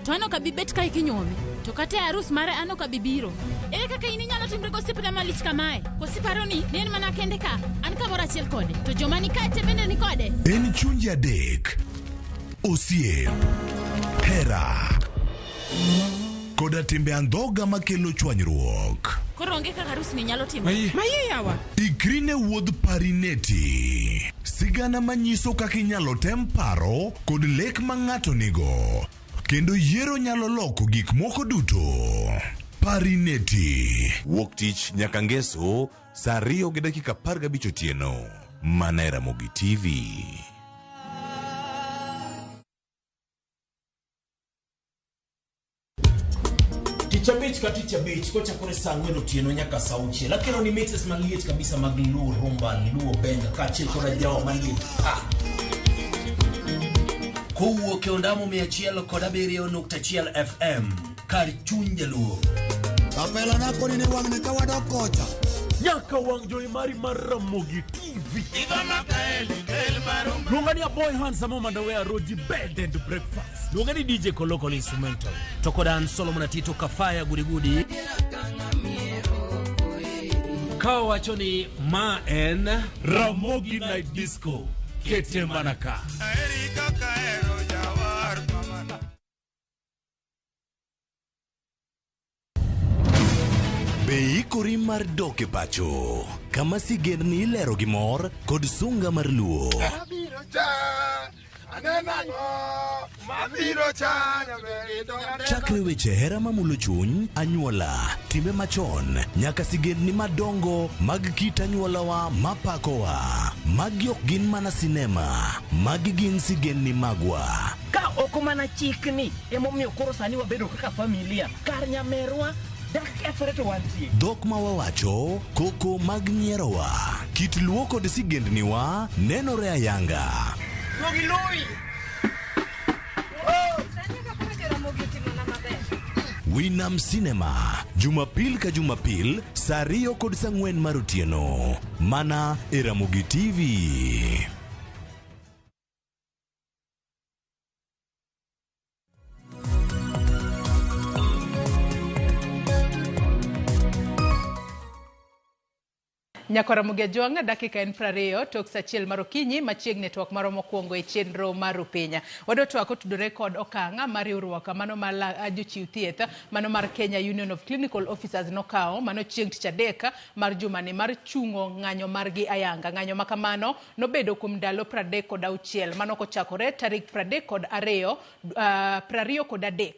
To an ok abi bet kae kinyuomi. To kata e arus mare an ok abi biro. Ere kaka in inyalo timri gosiepna malich kamae? Koso iparo ni ne en mana kende ka, an kamoro achiel kode, to joma ni kae te bende ni kode? En chunje adek, osiep, hera, koda timbe andhoga makelo chwanyruok. Koro onge kaka arus ni nyalo timore. Mayie yawa. Ikri ne wuodh Parineti. Sigana manyiso kaka inyalo tem paro kod lek ma ng'ato nigo. Kendo yiero nyalo loko gik moko duto. Parineti. Wuok tich nyaka ngeso saa 2:15 otieno. Mana e Ramogi TV. Tich abich ka tich abich kochakore saa 4 otieno nyaka saa 6. Akelo ni mixes maliet kabisa mag Luo rumba, Luo benga kaachiel kod ajawa maliet pa. Kowuok e ondamo 107.1 FM kar chuny jaluo. Kapela nako ni wang'ni ka wadok kocha. Nyaka wang' jowi mari mar Ramogi TV. Luonga ni Aboy Handsome Mandowe Roji Bed and Breakfast. Luonga ni DJ Kolokol Instrumental. To kod an Solomon Atito Kafaya Gudigudi. Ka wacho ni ma en Ramogi Night Disco. Kete mana ka. Erika Kaero jawa. Be ikori mar dok e pacho kama sigendni ilero gi mor kod sunga mar luo. Abiro cha, aneno ang'o, mabiro cha, nyaber to aneno. Chakre weche hera mamulo chuny, anyuola, timbe machon, nyaka sigendni madongo mag kit anyuolawa mapakowa. Magi ok gin mana sinema, magi gin sigendni magwa. Ka ok mana chikni emomiyo koro sani wabedo kaka familia kar nyamerwa dak kethre to wantie. Dhok ma wawacho, koko mag nyierowa, kit luo kod sigendniwa nenore ayanga. Duogi lui. Winam Cinema, Jumapil ka Jumapil, saa 2 kod saa 4 mar otieno. Mana e Ramogi TV. Nyakora Ramogi Ajwang', dakika en 20 tok saa 1 mar okinyi machiegni e twak marwa mokwongo e chenro mar Rupinya. Wadwa twak otudore kod okang' mar riwruok mano mar jochiw thieth mano mar Kenya Union of Clinical Officers nokawo mano chieng' tich adek mar jumani mar chungo ng'anyo margi ayanga. Ng'anyo ma kamano nobedo kuom ndalo 36 mano kochakore tarik 32 23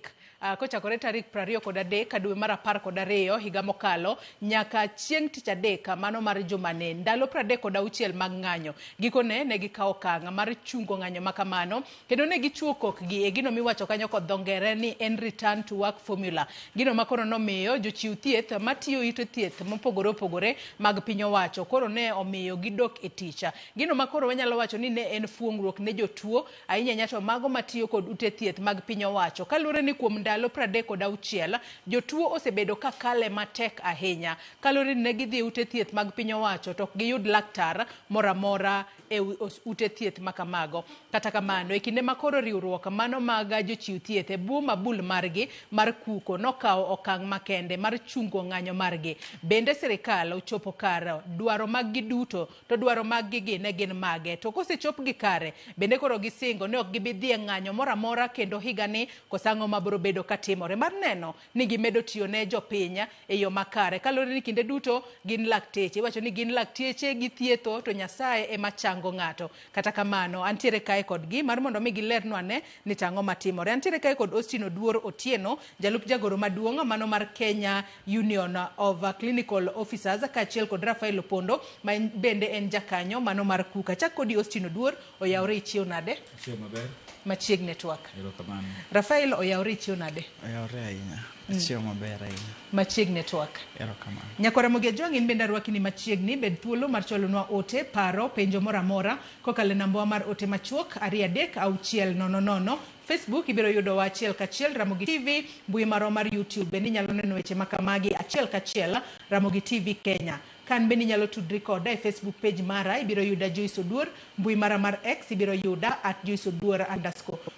kochakore tarik 23 dwe mar 12 higa mokalo nyaka chieng' tich adek mano mar jumani ndalo 36 mag ng'anyo. Gikone ne gikawo okang' mar chungo ng'anyo ma kamano kendo ne gichiwo kokgi e gino miwacho kanyo kod dho ngere ni en return to work formula. Gino ma koro nomiyo jochiw thieth matiyo ute thieth mopogore opogore mag piny owacho koro ne omiyo gidok e tich. Gino ma koro wanyalo wacho ni ne en fuong'ruok ne jotuo ahinya ahinya to mago matiyo kod ute thieth mag piny owacho kaluwore ni kuom ndalo 36 jotuo osebedo ka kale matek ahinya kaluwore ni ne gidhi e ute thieth mag piny owacho to ok giyud laktar moro amora e ute thieth ma kamago. Kata kamano e kinde ma koro riwruok mano mag jochiw thieth e bwo mabul margi mar kuko nokawo okang' makende mar chungo ng'anyo margi. Bende sirikal ochopo kar dwaro maggi duto to dwaro maggi gi ne gin mage to kosechopgi kare bende koro gisingo ni ok gibi dhi e ng'anyo moro amora kendo higani kosang'o mabiro bedo katimore mar neno ni gimedo tiyo ne jopiny e yo makare kaluwore ni kinde duto gin lakteche. Iwacho ni gin lakteche githietho to Nyasaye ema chango ng'ato. Kata kamano antiere kae kodgi mar mondo mi gilernwa ane ni tang'o matimore. Antiere kae kod Austin Oduor Otieno, jalup jagoro maduong' mano mar Kenya Union of Clinical Officers kaachiel kod Rafael Opondo ma bende en jakanyo mano mar KUKA. Chak kodi Austin Oduor, oyawre ichiew nade? Achiew maber. Machiegni e twak. Erokamano. Rafael oyawre ichiew nade? Oyawre ahinya. Achiew maber ahinya. Machiegni e twak. Erokamano. Nyakwara Ramogi Ajwang' in bende arwaki ni machiegni, bed thuolo mar chwalonwa ote, paro, penjo moro amora kokalo e nambawa mar ote machuok 2 3 6 0 0. Facebook ibiro yudowa achiel kachiel Ramogi TV, mbui marwa mar YouTube bende inyalo neno weche makamagi achiel kachiel Ramogi TV Kenya. Kan bende inyalo tudri koda e Facebook page mara, ibiro yuda Joyce Oduor, mbui mara mar X ibiro yuda @joyceoduor_.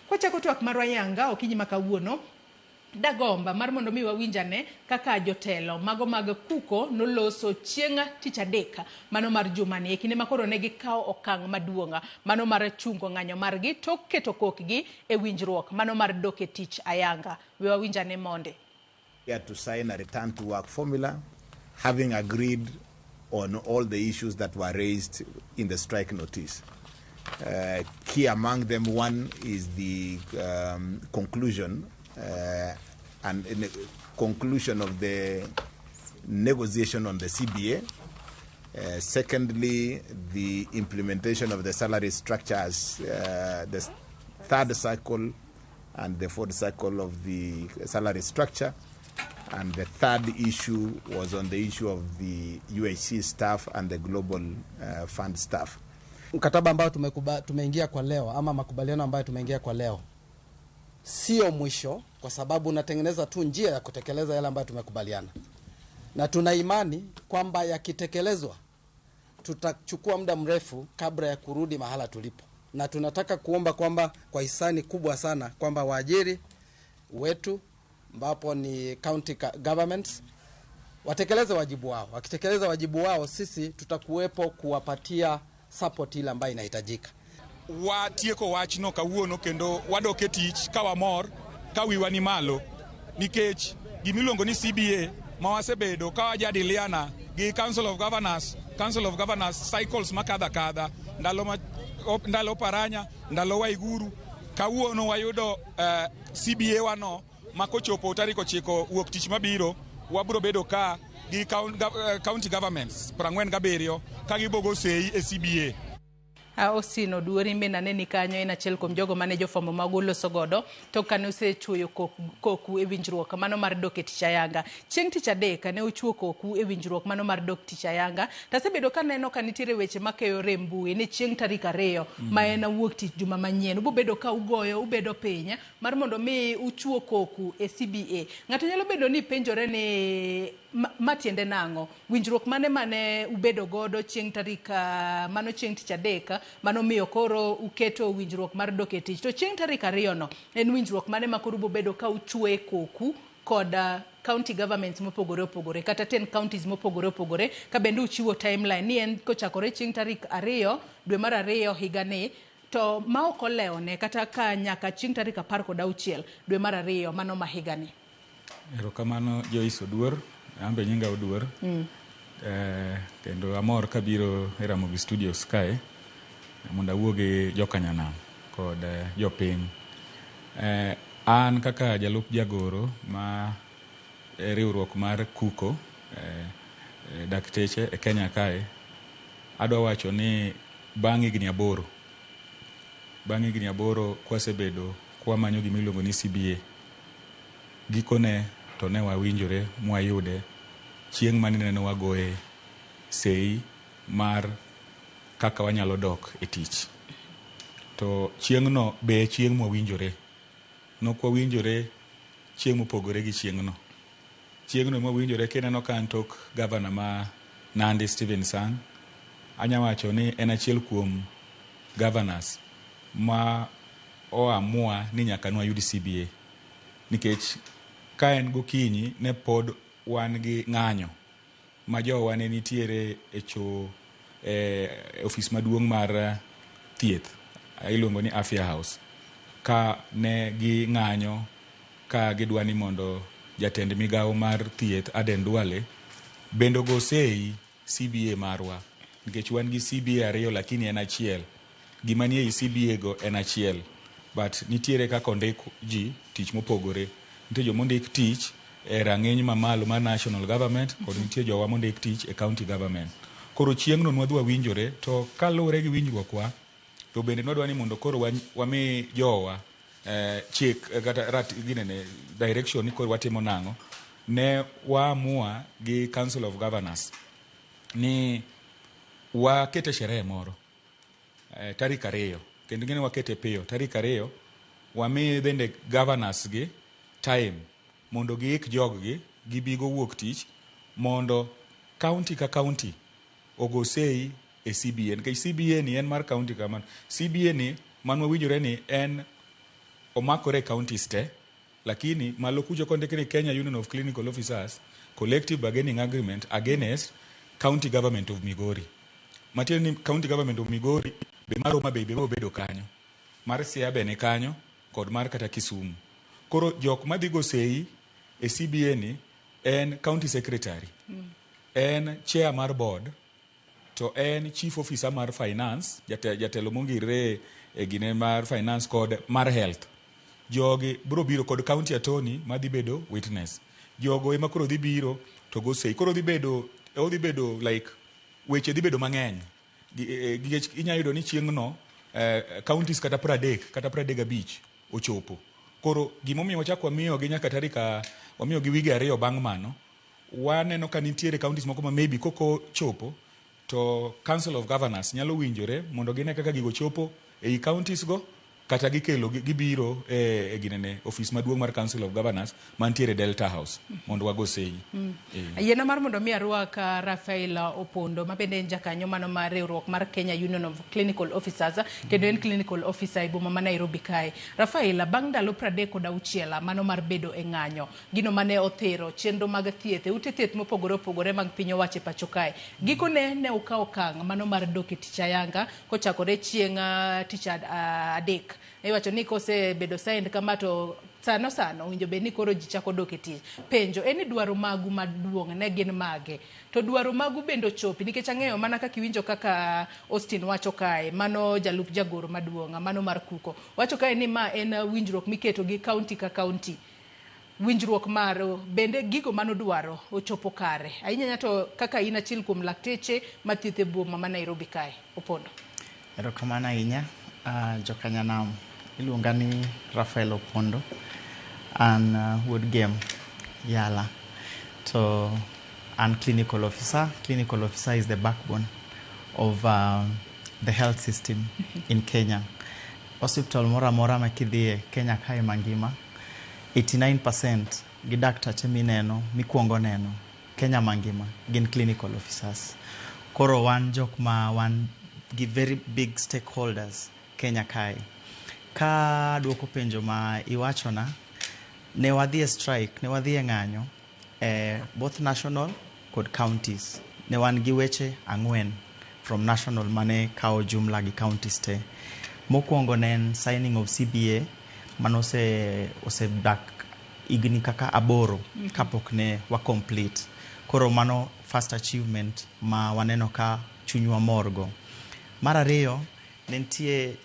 Kwachako twak marwa yanga okinyi ma kawuono, dagomba mar mondo mi wawinjane kaka jotelo mago mag kuko noloso chieng' tich adek mano mar jumani e kinde ma koro ne gikawo okang' maduong' mano mar chungo ng'anyo margi tok keto kokgi e winjruok mano mar dok e tich ayanga. We wawinjane monde. We had to sign a return to work formula, having agreed on all the issues that were raised in the strike notice. Key among them, one is the conclusion and in the conclusion of the negotiation on the CBA. Secondly, the implementation of the salary structures, the third cycle and the fourth cycle of the salary structure. And the third issue was on the issue of the UHC staff and the Global Fund staff. Mkataba ambao tumeingia kwa leo ama makubaliano ambayo tumeingia kwa leo sio mwisho, kwa sababu unatengeneza tu njia ya kutekeleza yale ambayo tumekubaliana, na tuna imani kwamba yakitekelezwa tutachukua muda mrefu kabla ya kurudi mahala tulipo, na tunataka kuomba kwamba kwa hisani kubwa sana kwamba waajiri wetu ambapo ni county governments watekeleze wajibu wao. Wakitekeleza wajibu wao, sisi tutakuwepo kuwapatia support ile ambayo inahitajika. Watieko wachno kawuono kendo wadok e tich ka wamor ka wiwa ni malo nikech gimiluongo ni CBA ma wasebedo ka wajadiliana gi Council of Governors, Council of Governors cycles makadha kadha ndalo ma ndalo Paranya, ndalo Waiguru. Kawuono wayudo CBA wano ma kochopo tarik 9 wuok tich mabiro wabiro bedo ka gi county governments 47 ka gibogo sei e CBA. Austin Oduor in bende aneni kanyo en achiel kuom jogo mane jofwambo mago oloso godo to kane osechuoyo koku e winjruok mano mar dok e tich ayanga. Chieng' tich adek ne ochuo koku e winjruok mano mar dok tich ayanga. Tasebedo kaneno ka nitiere weche makeyo rem mbui ni chieng' tarik 2 ma en wuok tich juma manyien ubobedo ka ugoyo ubedo piny mar mondo mi uchuo koku e CBA. Ng'ato nyalo bedo ni penjore ni ma tiende nang'o? Winjruok mane mane ubedo godo chieng' tarik mano chieng' tich adek mano miyo koro uketo winjruok mar dok e tich. To chieng' tarik 2 no en winjruok mane ma koro ubobedo ka uchwe koku kod county governments mopogore opogore kata 10 counties mopogore opogore ka bende uchiwo timeline ni en kochakore chieng' tarik 2 dwe mar 2 higani to ma ok olewone kata ka nyaka chieng' tarik 16 dwe mar 2 mano ma higani. Erokamano Joyce Oduor, an be nyinga Oduor. Kendo amor kabiro e Ramogi Studios kae mondo awuo gi jokanyanam kod jopiny. An kaka jalup jagoro ma riwruok mar KUCO dakteche e Kenya kae, adwa wacho ni bang' higni 8 bang' higni 8 kwasebedo kwamanyo gima iluongo ni CBA, gikone to ne wawinjore mwayude chieng' mane neno wagoye sei mar kaka wanyalo dok e tich. To chieng'no be e chieng' mwawinjore. Nok wawinjore chieng' mopogore gi chieng'no. Chieng'no mwawinjore kineno ka an tok gavana ma Nandi Stephen Sang, anya wacho ni en achiel kuom governors ma oamua ni nyaka nwayud CBA. Nikech ka en gokinyi ne pod wan gi ng'anyo ma jowa ne nitiere e cho e ofis maduong' mar thieth iluongo ni Afya House ka ne gi ng'anyo ka gidwa ni mondo jatend migawo mar thieth Aden Duale bende ogo sei CBA marwa nikech wan gi CBA 2 lakini en achiel. Gima nie ei CBA go en achiel but nitiere kaka ondik ji tich mopogore. Nitie jomondik tich e rang'iny mamalo mar national government kod nitie jowa mondik tich e county government. Koro chieng'no nwadhi wawinjore to kaluwore gi winjruokwa to bende nwadwa ni mondo koro wami jowa chik kata ginene direction ni koro watimo nang'o. Ne waamua gi Council of Governors ni wakete sherehe moro tarik 2 kendo ng'eni wakete piyo tarik 2 wami bende governors gi time mondo giik jog-gi gibigo wuok tich mondo county ka county ogo sei e CBA nikech CBA ni en mar county kamano. CBA ni manwawinjore ni en omakore e counties te lakini malo kucho kondik ni Kenya Union of Clinical Officers Collective Bargaining Agreement against County Government of Migori. Matiende ni County Government of Migori be mar Homa Bay be obedo kanyo, mar Siaya be ni kanyo kod mar kata Kisumu. Koro jok madhi go sei e CBA ni en county secretary, en chair mar board, to en chief officer mar finance, jatelo mongirre e gine mar finance kod mar health. Jogi biro biro kod county attorney madhi bedo witness. Jogo ema koro dhi biro to go sei. Koro odhi bedo like weche dhi bedo mang'eny. Nikech inya yudo ni chieng'no counties kata 30 kata 35 ochopo. Koro gimomiyo wachak wamiyogi nyaka tarik wamiyogi wige 2 bang' mano, waneno ka nitiere counties moko ma maybe koko chopo to Council of Governors nyalo winjore mondo gine kaka gigo chopo ei counties go kata gikelo gibiro e ginene ofis maduong' mar Council of Governors mantiere Delta House mondo wago sei. Yiena mar mondo mi arwak Rafael Opondo ma bende en jakanyo mano mar riwruok mar Kenya Union of Clinical Officers kendo en clinical officer e boma ma Nairobi kae. Rafael, bang' ndalo 36 mano mar bedo e ng'anyo, gino mane othiro chenro mag thieth e ute thieth mopogore opogore mag piny owacho e pacho kae. Gikone ne ukawo okang' mano mar dok e tich ayanga kochakore chieng' tich adek. Iwacho ni kosebedo signed kama to sano sano owinjo bed ni koro ji chako dok e tich. Penjo en ni dwaro magu maduong' ne gin mage? To dwaro magu bende ochopi nikech ang'eyo mana kaka iwinjo kaka Austin wacho kae, mano jalup jagoro maduong', mano mar Kuko. Wacho kae ni ma en winjruok miketo gi kaunti ka kaunti. Winjruok maru bende gigo manudwaro ochopo kare. Ahinya to kaka in achiel kuom lakteche mathieth e boma ma Nairobi kae. Opondo. Erokamano ahinya jokanyanam. Iluonga ni Rafael Opondo. An wuod Gem, Yala. To an clinical officer. Clinical officer is the backbone of the health system in Kenya. Hospital moro amora ma kidhiye Kenya kae mangima, 89% gi daktache mineno, mikwongo neno Kenya mangima gin clinical officers. Koro wan jok ma wan gi very big stakeholders Kenya kae. Ka duoko penjo ma iwachona, ne wadhi e strike, ne wadhi e ng'anyo both national kod counties. Ne wan gi weche ang'wen from national mane kawo jumla gi counties te. Mokwongo ne en signing of CBA mane osedak higni kaka 8 kapok ne wa complete. Koro mano first achievement ma waneno ka chunywa morgo. Mar ariyo, ne nitie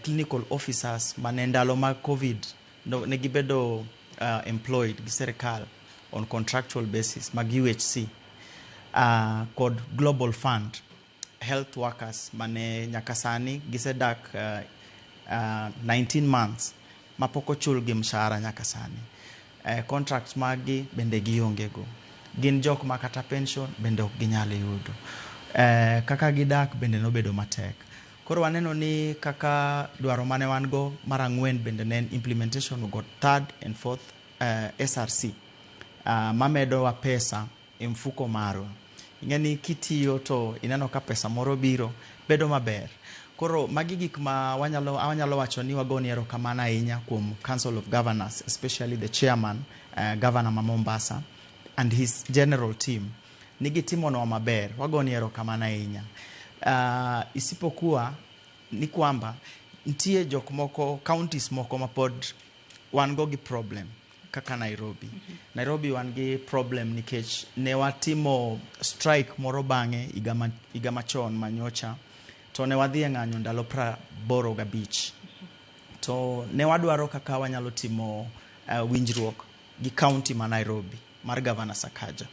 clinical officers mane ndalo mag COVID ne gibedo employed gi serikal on contractual basis mag UHC kod Global Fund health workers mane nyaka sani gisedak 19 months mapok ochulgi mshahara nyaka sani. Contracts maggi bende gionge go. Gin jok ma kata pension bende ok ginyal yudo. Kaka gidak bende nobedo matek. Koro waneno ni kaka dwaro mane wan go mar ang'wen bende ne en implementation go third and fourth SRC mamedowa pesa e mfuko marwa. Ing'e ni kitiyo to ineno ka pesa moro biro, bedo maber. Koro magi gik ma wanyalo wacho ni wagoni erokamano ahinya kuom Council of Governors, especially the chairman, Governor ma Mombasa, and his general team. Ni gitimonwa maber, wagoni erokamano ahinya. Isipokuwa ni kwamba nitie jok moko, counties moko ma pod wan go gi problem kaka Nairobi. Nairobi wan gi problem nikech ne watimo strike moro bang'e higa machon manyocha, to ne wadhi e ng'anyo ndalo 85. To ne wadwaro kaka wanyalo timo winjruok gi county ma Nairobi mar Governor Sakaja.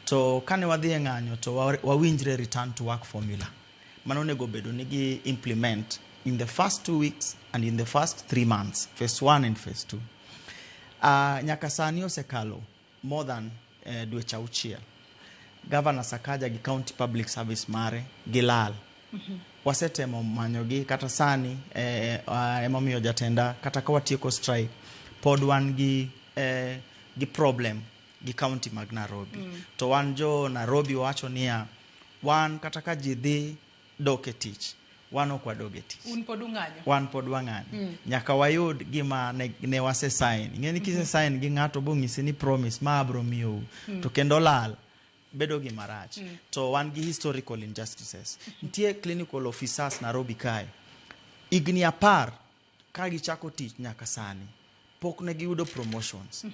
To kane wadhi e ng'anyo to wawinjre return to work formula. Mano onego bedo ni gi implement in the first 2 weeks and in the first 3 months, phase 1 and phase 2. Nyaka sani osekalo more than dweche 6. Governor Sakaja gi county public service mare gilal. Wasetemo manyogi kata sani emomiyo jatenda kata ka watieko strike pod wan gi problem gi county mag Nairobi. To wan jo Nairobi wacho niya, wan kata ka ji dhi dok e tich, wan ok wadog e tich. Un pod ung'anyo? Wan pod wang'anyo. Nyaka wayud gima ne wase sign. Ing'e ni kise sign gi ng'ato bong'isi ni promise ma abro miyou, to kendo lal bedo gima rach. To wan gi historical injustices. Nitie clinical officers Nairobi kae. Higni 10 ka gichako tich nyaka sani pok ne giyudo promotions.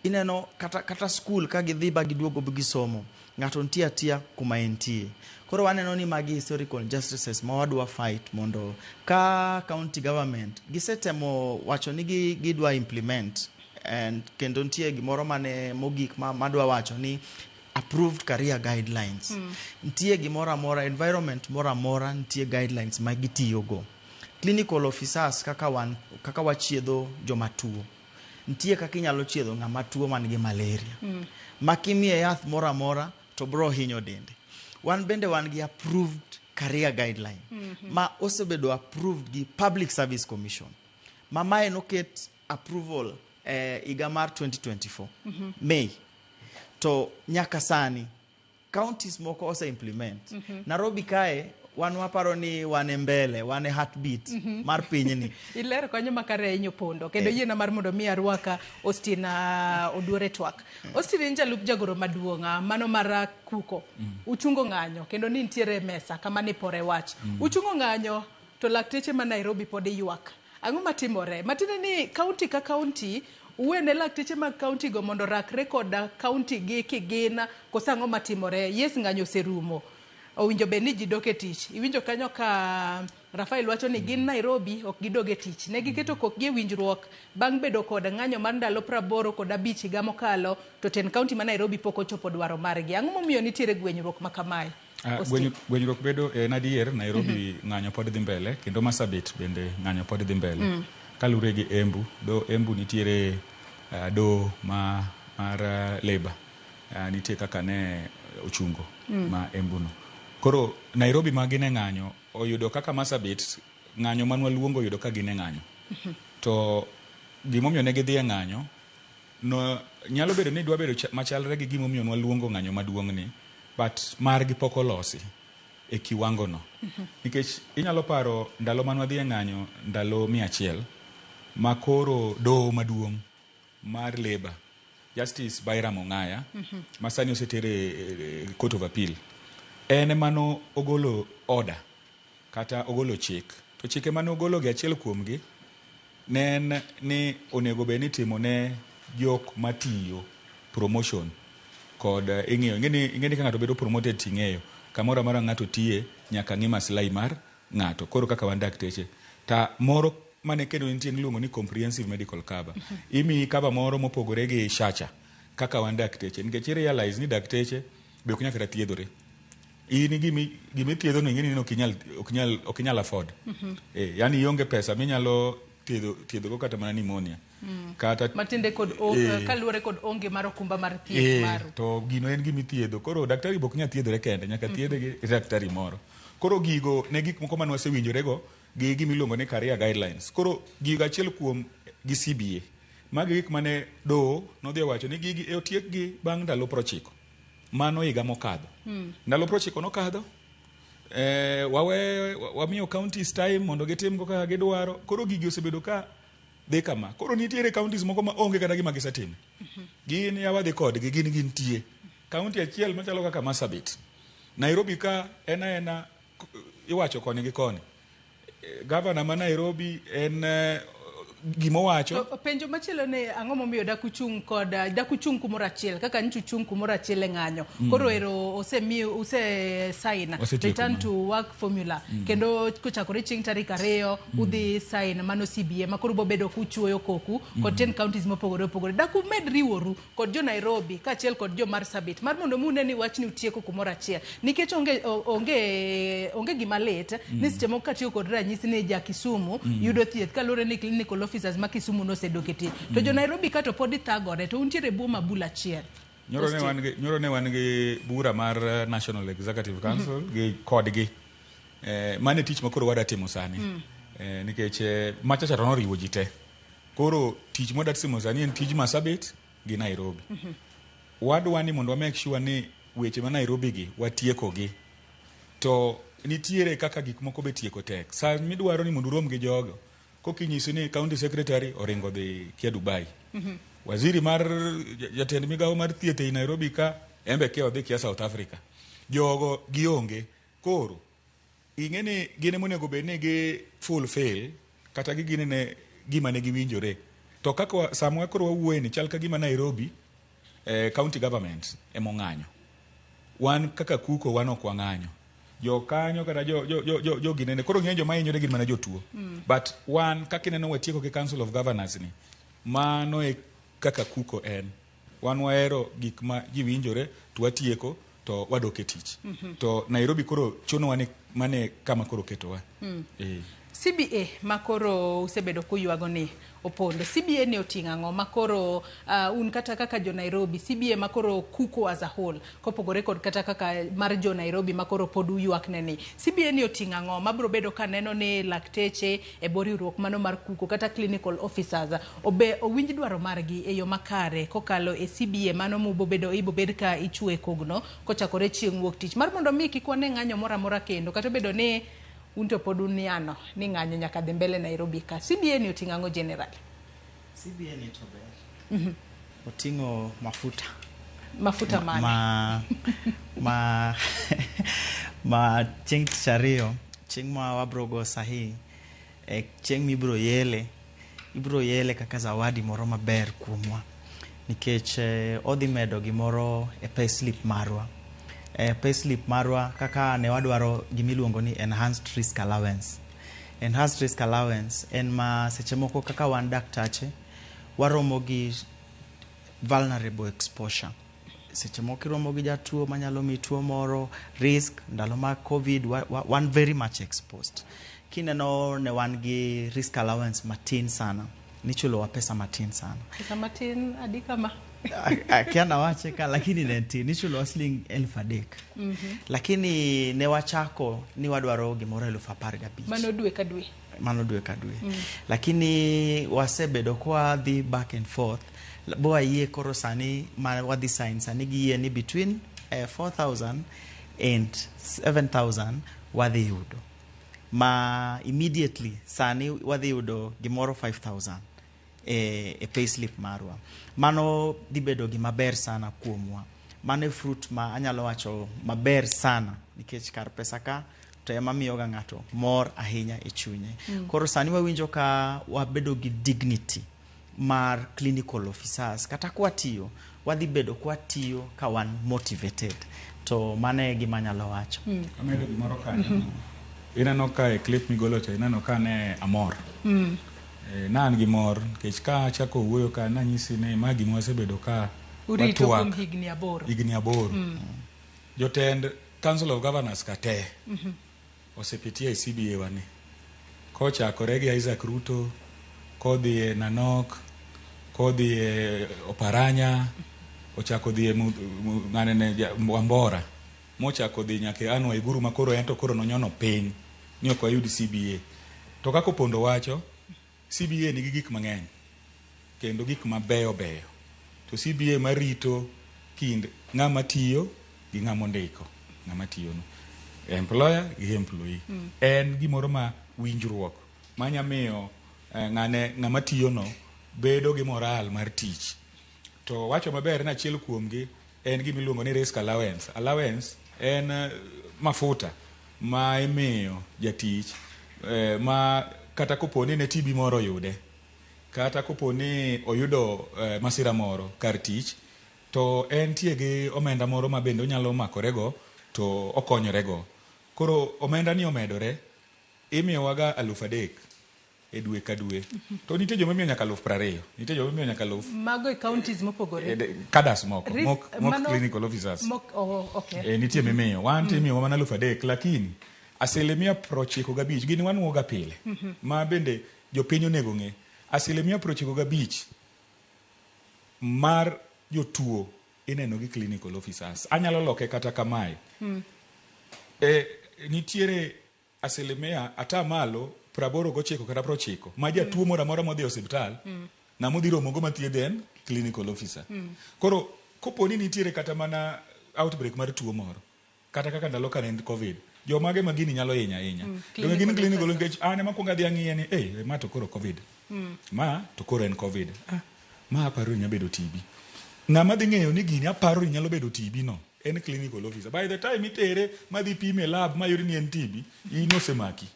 Ineno kata school ka gidhi ba giduogo bi gisomo, ng'ato nitie atia kuma entie. Koro waneno ni magi historical injustices ma wadwa fight mondo ka county government gisetemo wacho ni gidwa implement, and kendo nitie gimoro mane mogik madwa wacho ni approved career guidelines. Nitie gimoro amora, environment moro amora nitie guidelines ma gitiyogo. Clinical officers kaka wan, kaka wachiedho joma tuo. Nitie kaka inyalo chiedho ng'ama tuo man gi malaria. Ma kimiye yath moro amora to bro hinyo dende. Wan bende wan gi approved career guideline ma osebedo approved gi Public Service Commission. Ma mae noket approval higa mar 2024 May. To nyaka sani counties moko ose implement. Nairobi kae wan waparo ni wan e mbele, wan e heartbeat mar pinyni. Ilero kanyo makare ahinya Opondo, kendo yiena mar mondo mi arwaka Austin Oduor e twak. Austin in jalup jagoro maduong' mano mar Kuko. Uchungo ng'anyo kendo ni nitiere e mesa kama nipore wach. Uchungo ng'anyo to lakteche ma Nairobi pod ywak. Ang'o matimore? Matiende ni kaunti ka kaunti uwene lakteche mag kaunti go mondo orakre kod kaunti gi kigin koso ang'o matimore? Yes, ng'anyo oserumo. Owinjo bed ni ji dok e tich. Iwinjo kanyo ka Rafael wacho ni gin Nairobi ok gidog e tich. Ne giketo kokgi e winjruok bang' bedo kod ng'anyo mar ndalo 85 higa mokalo to tend kaunti ma Nairobi pok ochopo dwaro margi. Ang'o momiyo nitiere gwenyruok ma kamae? Gwenyruok bedo en adier Nairobi ng'anyo pod dhi mbele kendo Marsabit bende ng'anyo pod dhi mbele. Kalure gi Embu, do Embu nitiere doho mar Labour nitie kaka ne ochungo ma Embu no. Koro Nairobi ma gin e ng'anyo oyudo kaka Marsabit ng'anyo manwa luongo oyudo ka gin e ng'anyo. To gimomiyo ne gidhi e ng'anyo no nyalo bedo ni dwa bedo machalre gi gimomiyo nwaluongo ng'anyo maduong' ni, but margi pok olosi e kiwango no. Nikech inyalo paro ndalo mane wadhi e ng'anyo ndalo 100 ma koro doho maduong' mar Labour Justice Byram Ong'aya ma sani osetere e Court of Appeal en emano ogolo order kata ogolo chik. To chike mane ogolo gi achiel kuomgi ne en ni onego bed ni itimo ne jok matiyo promotion kod ing'iyo. Ing'e ni ka ng'ato bedo promoted ting'eyo kamoro amora ng'ato tiye nyaka ng'i maslahi mar ng'ato. Koro kaka wan dakteche ta moro mane kendo nitie niluongo ni comprehensive medical cover. Imiyi cover moro mopogore gi SHA cha kaka wan dakteche nikech i realize ni dakteche be ok nyal kata thiedhore. In gimithiedho no ing'e ni ok inyal afford. Yani ionge pesa minyalo thiedho go kata mana pneumonia. Kata Matiende kod kaluwore kod onge mar okumba mar thieth maru. To gino en gimithiedho. Koro daktari be ok nyal thiedhore kende, nyaka thiedhe gi daktari moro. Koro gigo ne gik moko mane wasewinjore go gi gimiluongo ni career guidelines. Koro gigo achiel kuom gi CBA. Magi gik mane doho nodhi owacho ni gigi e otiekgi bang' ndalo 90. Mano higa mokadho. Ndalo 90 nokadho. Wawe wamiyo counties time mondo gitim go kaka gidwaro. Koro gigi osebedo ka dhi kama. Koro nitiere counties moko ma onge kata gima gisetimo. Gin yawa dhi kodgi, gin gintie. County achiel machalo kaka Marsabit. Nairobi ka en aena iwacho koni gi koni. Gavana ma Nairobi en gimowacho. To penjo machielo ni ang'o momiyo dak uchung' kod dak uchung' kumoro achiel kaka nyocha uchung' kumoro achiel e ng'anyo. Koro ero osemiyo use sign Osetieko return mano. to work formula. Kendo kochakore chieng' tarik 2 udhi sign mano CBA ma koro bobedo kuchuoyo koku kod 10 counties mopogore opogore. Dak umed riworu kod jo Nairobi kaachiel kod jo Marsabit mar mondo mi une ni wachni utieko kumoro achiel. Nikech onge gima lit ni seche moko katiyo kod ranyisi ni ja Kisumu yudo thieth kaluwore ni clinical officers ma Kisumu nosedok e tich. To jo Nairobi ka to pod thagore to untiere e bwo mabul achiel. Nyoro ne wan gi bura mar National Executive Council gi kodgi. Mano e tich ma koro wadwa timo sani. Nikech machacha to noriwo ji te. Koro tich mwadwa timo sani en tij Marsabit gi Nairobi. Wadwa ni mondo wa make sure ni weche ma Nairobi gi watieko gi. To nitiere kaka gik moko be tieko tek. Sa midwaro ni mondo urom gi jogo, kokinyisi ni county secretary oringo dhi kia Dubai. Waziri mar jatend migawo mar thieth ei Nairobi ka embe kia odhi kia South Africa. Jogo gionge. Koro ing'e ni gin emonego bed ni gi fulfill kata giginene gima ne giwinjore. To kaka sama koro wawuoye ni chal ka gima Nairobi county government emong'anyo. Wan kaka kuko wan ok wang'anyo. Jokanyo kata jo ginene koro ng'eny joma hinyore gin mana jotuo. But wan kaka ineno watieko gi Council of Governors ni mano e kaka kuko en. Wan wahero gik ma ji winjore to watieko to wadok e tich. To Nairobi koro chunowa ni mane kama koro ketowa. CBA makoro usebedo kuywago ni opondo. CBA ni oting'o ang'o makoro un kata kaka jo Nairobi, CBA makoro kuko as a whole kopogore kod kata kaka mar jo Nairobi makoro pod uywak ne ni. CBA ni oting'o ang'o mabiro bedo ka neno ni lakteche e bwo riwruok mano mar kuko kata clinical officers obe owinj dwaro margi e yo makare kokalo e CBA mano mubobedo ibobed ka ichwe kogno kochakore chieng' wuok tich mar mondo mi kik wane ng'anyo moro amora kendo kata obedo ni un to pod uniano ni ng'anyo nyaka dhi mbele Nairobi ka. CBA ni oting'o ang'o general? CBA ni to ber. Oting'o mafuta. Mafuta mane? Ma chieng' tich ariyo, chieng' ma wabro go sahi E chieng' mibiro yele, ibiro yele kaka zawadi moro maber kuomwa. Nikech odhi medo gimoro e payslip marwa. E payslip marwa kaka ne wadwaro gimiluongo ni enhanced risk allowance. Enhanced risk allowance en ma seche moko kaka wan daktache waromo gi vulnerable exposure. Seche moko iromo gi jatuo manyalo miyi tuo moro, risk, ndalo mag COVID, wan very much exposed. Kineno ne wan gi risk allowance matin sana, nichulowa pesa matin sana. Pesa matin adi kama? Akia nawache ka, lakini ne tin, nichulowa siling 3000. Lakini ne wachako ni wadwaro gimoro 15,000. Mano dwe ka dwe. Mano dwe ka dwe. Lakini wasebedo kwa dhi back and forth, bo wayie koro sani ma wadhi sign sani giyie ni between 4,000 and 7,000 wadhi yudo. Ma immediately sani wadhi yudo gimoro 5,000 e payslip marwa. Mano dhi bedo gima ber sana kuomwa. Mano e fruit ma anyalo wacho maber sana nikech kar pesa ka to ema miyoga ng'ato mor ahinya e chunye. Koro sani wawinjo ka wabedo gi dignity mar clinical officers kata kwatiyo wadhi bedo kwatiyo ka wan motivated. To mano e gima anyalo wacho. Amedo gimoro kanyo. Ineno ka e clip migolo cha ineno ka ne amor. Na an gi mor nikech ka achako wuoyo ka nanyisi ni ma gima wasebedo ka Urito watwak kuom higni 8. Higni 8. Jotend Council of Governors ka te osepitia e CBA wani. Kochakore gi Isaac Ruto, kodhi e Nanok, kodhi e Oparanya, ochako dhi e ng'anene Wambora, mochako dhi nyaka e Anne Waiguru ma koro en to koro nonyono piny ni ok wayud CBA. To kaka Opondo wacho, CBA nigi gik mang'eny kendo gik mabeyo beyo. To CBA marito kind ng'ama tiyo gi ng'ama ondiko, ng'ama tiyono. Employer gi employee. En gimoro ma winjruok manya miyo ng'ane ng'ama tiyono bedo gi moral mar tich. To wacho maber ni achiel kuomgi en gima iluongo ni risk allowance. Allowance en mafuta ma imiyo jatich ma kata kopo ni ne TB moro oyude, kata kopo ni oyudo masira moro kar tich, to entie gi omenda moro ma bende onyalo makorego to okonyorego. Koro omenda ni omedore, imiyowaga 3,000 e dwe ka dwe. To nitie joma imiyo nyaka 20,000, nitie joma imiyo nyaka 10,000. Mago e counties mopogore. Cadres moko, mok clinical officers. Mok, oh, okay. Nitie mimiyo. Wan to imiyowa mana 3,000, lakini 95% gin wanuoga pile. Ma bende jopiny onego ng'e. 95% mar jotuo ineno gi clinical officers. Anyalo loke kata kamae. Nitiere 89% kata 90 ma jatuo moro amora modhi e osiptal ng'ama odhi romogo mathiedhe en clinical officer. Koro kopo ni nitiere kata mana outbreak mar tuo moro kata kaka ndalo kane en COVID, jomage ma gini nyalo hinyo ahinya. Donge gin clinical nikech an ema kuongo adhi ang'iye ni ma to koro COVID. Ma to koro en COVID. Ma aparo ni nyalo bedo TB. Ng'ama dhi ng'eyo ni gini aparo ni nyalo bedo TB no en clinical officer. By the time itere madhi pime e lab mayud ni en TB, in osemaki.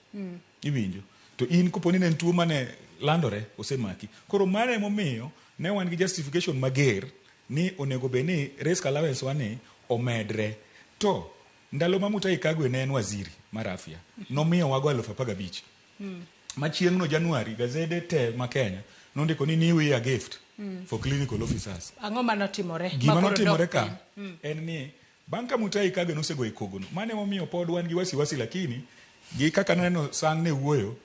Iwinjo. To in kopo ni ne en tuo mane landore osemaki. Koro mano emomiyo ne wan gi justification mager ni onego bed ni risk allowance wani omedre. To ndalo ma Mutahi Kagwe ne en waziri mar afya, nomiyo wago 15,000. Ma chieng'no January, gazede te ma Kenya nondiko ni new year gift for clinical officers. Ang'o manotimore? Gima Ma koro notimore dok ka piny? En ni bang' ka Mutahi Kagwe nosegoyo kogono, mano emomiyo pod wan gi wasiwasi, lakini gi kaka naneno sang' ne wuoyo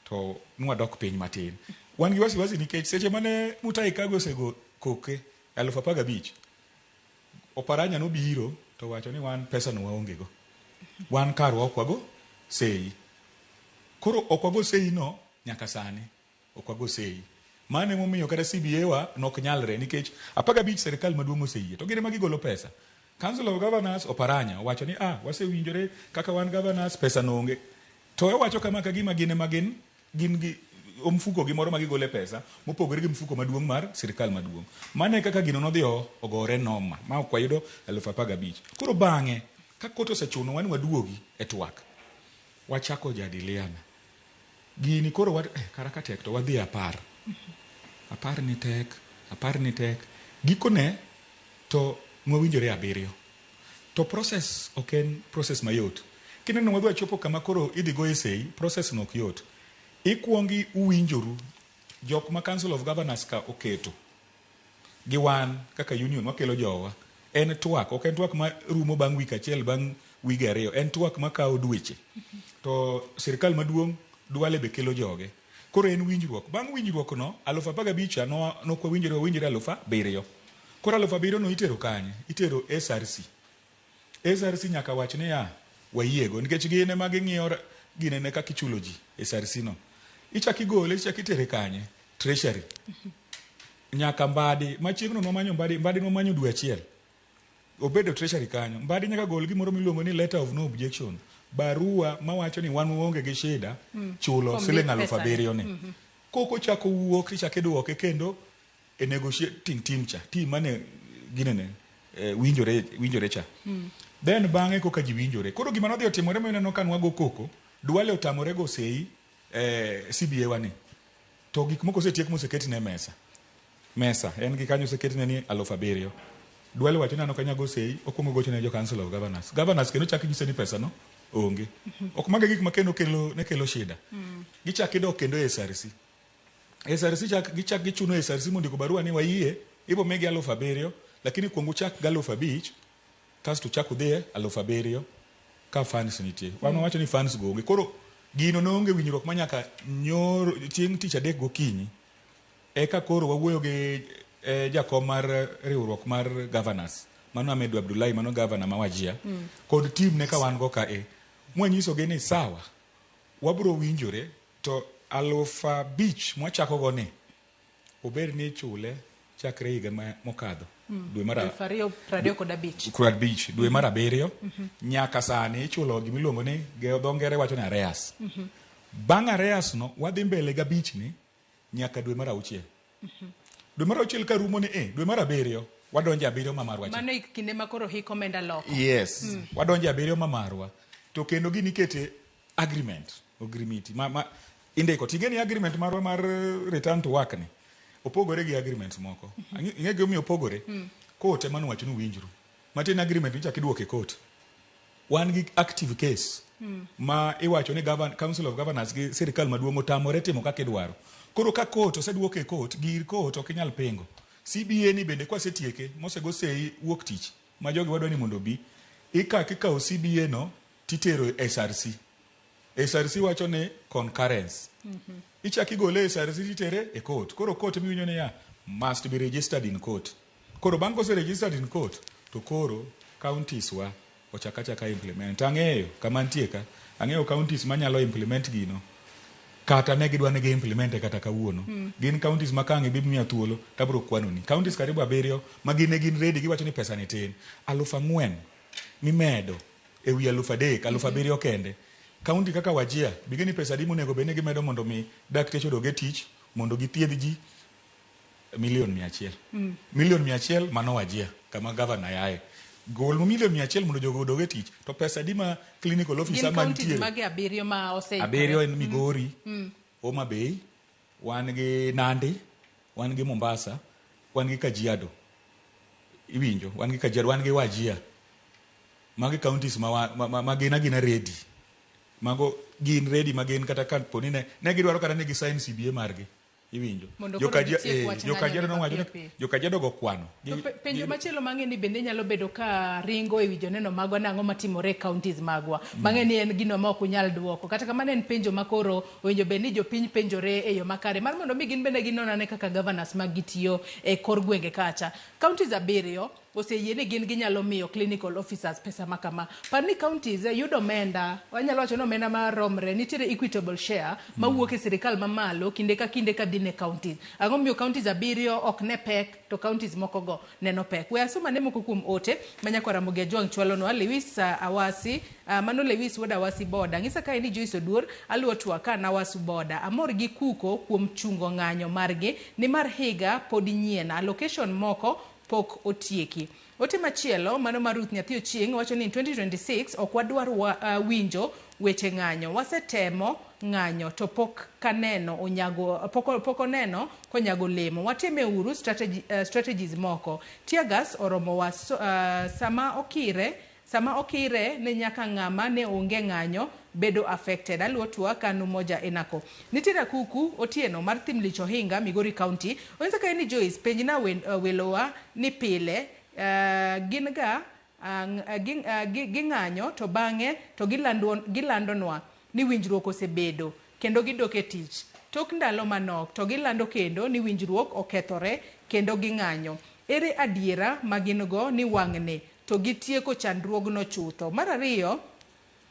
to nwadok piny matin. Wan gi wasiwasi nikech seche mane Mutahi Kagwe osego koke 15,000, Oparanya nobiro to wacho ni wan pesa no waonge go. Wan karwa ok wago sei. Koro ok wago sei no nyaka sani. Ok wago sei. Mano emomiyo kata CBA wa nok nyalre nikech 15 serikal maduong' oseyie to gin ema gigolo pesa. Council of Governors Oparanya owacho ni wasewinjore kaka wan governors pesa no onge. To owacho kama ka gima gin ema gin gi mfuko gi moro ma gigole pesa mopogore gi mfuko maduong' mar sirikal maduong'. Mano e kaka gino nodhi ogore noma ma ok wayudo 15,000. Koro bang'e ka kot osechunowa ni waduogi e twak, wachako jadiliana. Gini koro wa, kara ka tek to wadhi 10. 10 ni tek, 10 ni tek. Gikone to nwawinjore 7. To process ok en process mayot. Kineno wadwa chopo kama koro idhi goye sei, process no ok yot. Ikuongi uwinjoru, jok ma Council of Governors ka oketo, gi wan kaka union wakelo jowa. En twak, ok en twak ma rumo bang' wik achiel, bang' wige 2. En twak makawo dweche. To sirikal maduong' Duale be kelo joge. Koro en winjruok. Bang' winjruok no, 15,000 nok wawinjore, wawinjore 7,000. Koro 7,000 no itero kanye? Itero SRC. SRC nyaka wach niya, wayiego. Nikech gin ema ging'iyo ginene kaka ichulo ji SRC no. Ichak igole, ichak itere kanye? Treasury. Nyaka Mbadi. Machiegno nwamanyo Mbadi, Mbadi nwamanyo dwe achiel. Obedo Treasury kanyo. Mbadi nyaka gol gimoro miluongo ni letter of no objection. Barua mawacho ni wan waonge gi shida chulo siling 7,000 ni. Koko chako wuok tichako iduoke kendo e negotiating team cha. Team mane ginene winjore cha. Then bang'e koka ji winjore. Koro gima nodhi otimore mineno ka nwago koko, Duale otamore go sei CBA wani. To gik moko osetiek moseketne e mesa. Mesa, en gi kanyo oseketne ni 7,000. Duale wacho ni an ok anyal go sei, okuongo gocho ne jo Council of Governors. Governors kendo chak nyise ni pesa no onge. Ok mago e gik ma kendo kelo, ne kelo shida. Gichak idok kendo e SRC. SRC chak, gichak gichuno SRC mondo ondiko barua ni wayie, ibo migi 7,000, lakini kuong uchak gi 5,000, kasto uchak udhi e 7,000 ka funds nitie. Wan wawacho ni funds go onge. Koro gino ne onge winjruok ma nyaka nyoro chieng' tich adek gokinyi. Eka koro wawuoyo gi jakom mar riwruok mar governors, mano Ahmed Abdullahi, mano governor ma Wajir, kod team ne ka wan go ka e. Mwanyisogi ni sawa, wabro winjore to 5,000 mwachako go ni obed ni ichule chakre higa mokadho. Dwe mar 2025. 50, dwe mar 7, nyaka sani ichulo gimiluongo ni dho ngere wacho ni arrears. Bang' arrears no wadhi mbele gi 5 ni nyaka dwe mar 6. Dwe mar 6 ka rumo ni dwe mar 7 wadonjo 7 ma marwa cha. Mano e kinde ma koro hik omenda loko. Yes. Wadonjo 7 ma marwa. To kendo gini ikete agreement, agreement ma indiko. Ting'e ni agreement marwa mar return to work ni opogore gi agreements moko. Ing'e gimomiyo opogore? Court ema nowacho ni uwinjru. Matin agreement michak iduoke e court. Wan gi active case ma iwacho ni Council of Governors gi sirikal maduong' otamore timo kaka idwaro. Koro ka court oseduoke e court, gir court ok inyal pingo. CBA ni bende kwasetieke mosego sei wuok tich ma jogi wadwa ni mondo obi, ikawo CBA no titero e SRC. SRC wacho ni concurrence. Ichak igole e SRC titere e court. Koro court miwinjo niya must be registered in court. Koro bang' kose registered in court to koro counties wa ochak achaka implement. Ang'eyo kama nitie ka, ang'eyo counties manyalo implement gino. Kata ne gidwa ni gi implement kata kawuono. Gin counties ma ka ang' ibi miya thuolo to abiro kwanoni. Counties karibu 7 ma gin ne gin ready giwacho ni pesa ni tin. 4,000 mimedo ewi 3,000, 7,000 kende. County kaka Wajir, bige ni pesa adi monego bed ni gimedo mondo mi dakteche odog e tich, mondo githiedh ji 100,000,000. 100,000,000 mano Wajir, kama governor yae. Gol 100,000,000 mondo jogo odog e tich. To pesa adi ma clinical officer Gin counties mantiere? mage 7 ma oseikore? 7 en Migori, Homa Bay, wan gi Nandi, wan gi Mombasa, wan gi Kajiado. Iwinjo, wan gi Kajiado, wan gi Wajir. Magi counties ma gin agina ready. Mago gin ready ma gin kata ka poni ne gidwaro kata ni gi sign CBA margi. Iwinjo. Mondo koro gitiek wach Jo Kajiado ng'anyo nowacho ni mapiyo piyo. Jo Kajiado go kwano. To penjo machielo mang'e ni bende nyalo bedo ka ringo ewi joneno magwa nang'o matimore e counties magwa. Mang'e ni en gino ma ok unyal duoko. Kata kamano en penjo ma koro owinjo bed ni jopiny penjore e yo makare mar mondo mi gin bende ginon ane kaka governors mag gitiyo e kor gwenge kacha. Counties 7 oseyie ni gin ginyalo miyo clinical officers pesa ma kama. Par ni counties yudo omenda, wanyalo wacho ni omenda maromre, nitiere equitable share mawuok e sirikal mamalo kinde ka kinde kadhi ne counties. Ang'o momiyo counties 7 ok ne pek to counties moko go neno pek? We asoma ne moko kuom ote ma nyakwar Ramogi Ajwang' chwalonwa. Lewis Awasi, mano Lewis wuod Awasi boda. Ng'isa kae ni Joyce Oduor, aluwo twak ka nawasu boda. Amor gi kuko kuom chungo ng'anyo margi nimar higa pod nyien. Allocation moko pok otieki. Ote machielo mano mar Ruth Nyathi Ochieng' wacho ni in 2026 ok wadwar winjo weche ng'anyo. Wasetemo ng'anyo to pok kaneno onyago pok oneno konyago lemo. Watime uru strategies moko. Tear gas oromowa sama okire ne nyaka ng'ama ne onge ng'anyo bedo affected. Aluo twak kanu moja enako. Nitiere Kuku Otieno mar Thimlich Ohinga, Migori County. Onyiso ka ni Joyce penjna welowa ni pile gin ga ging'anyo to bang'e to gilandonwa ni winjruok osebedo kendo gidok e tich. Tok ndalo manok to gilando kendo ni winjruok okethore kendo ging'anyo. Ere adiera ma gin go ni wang'ni to gitieko chandruogno chutho. Mar ariyo,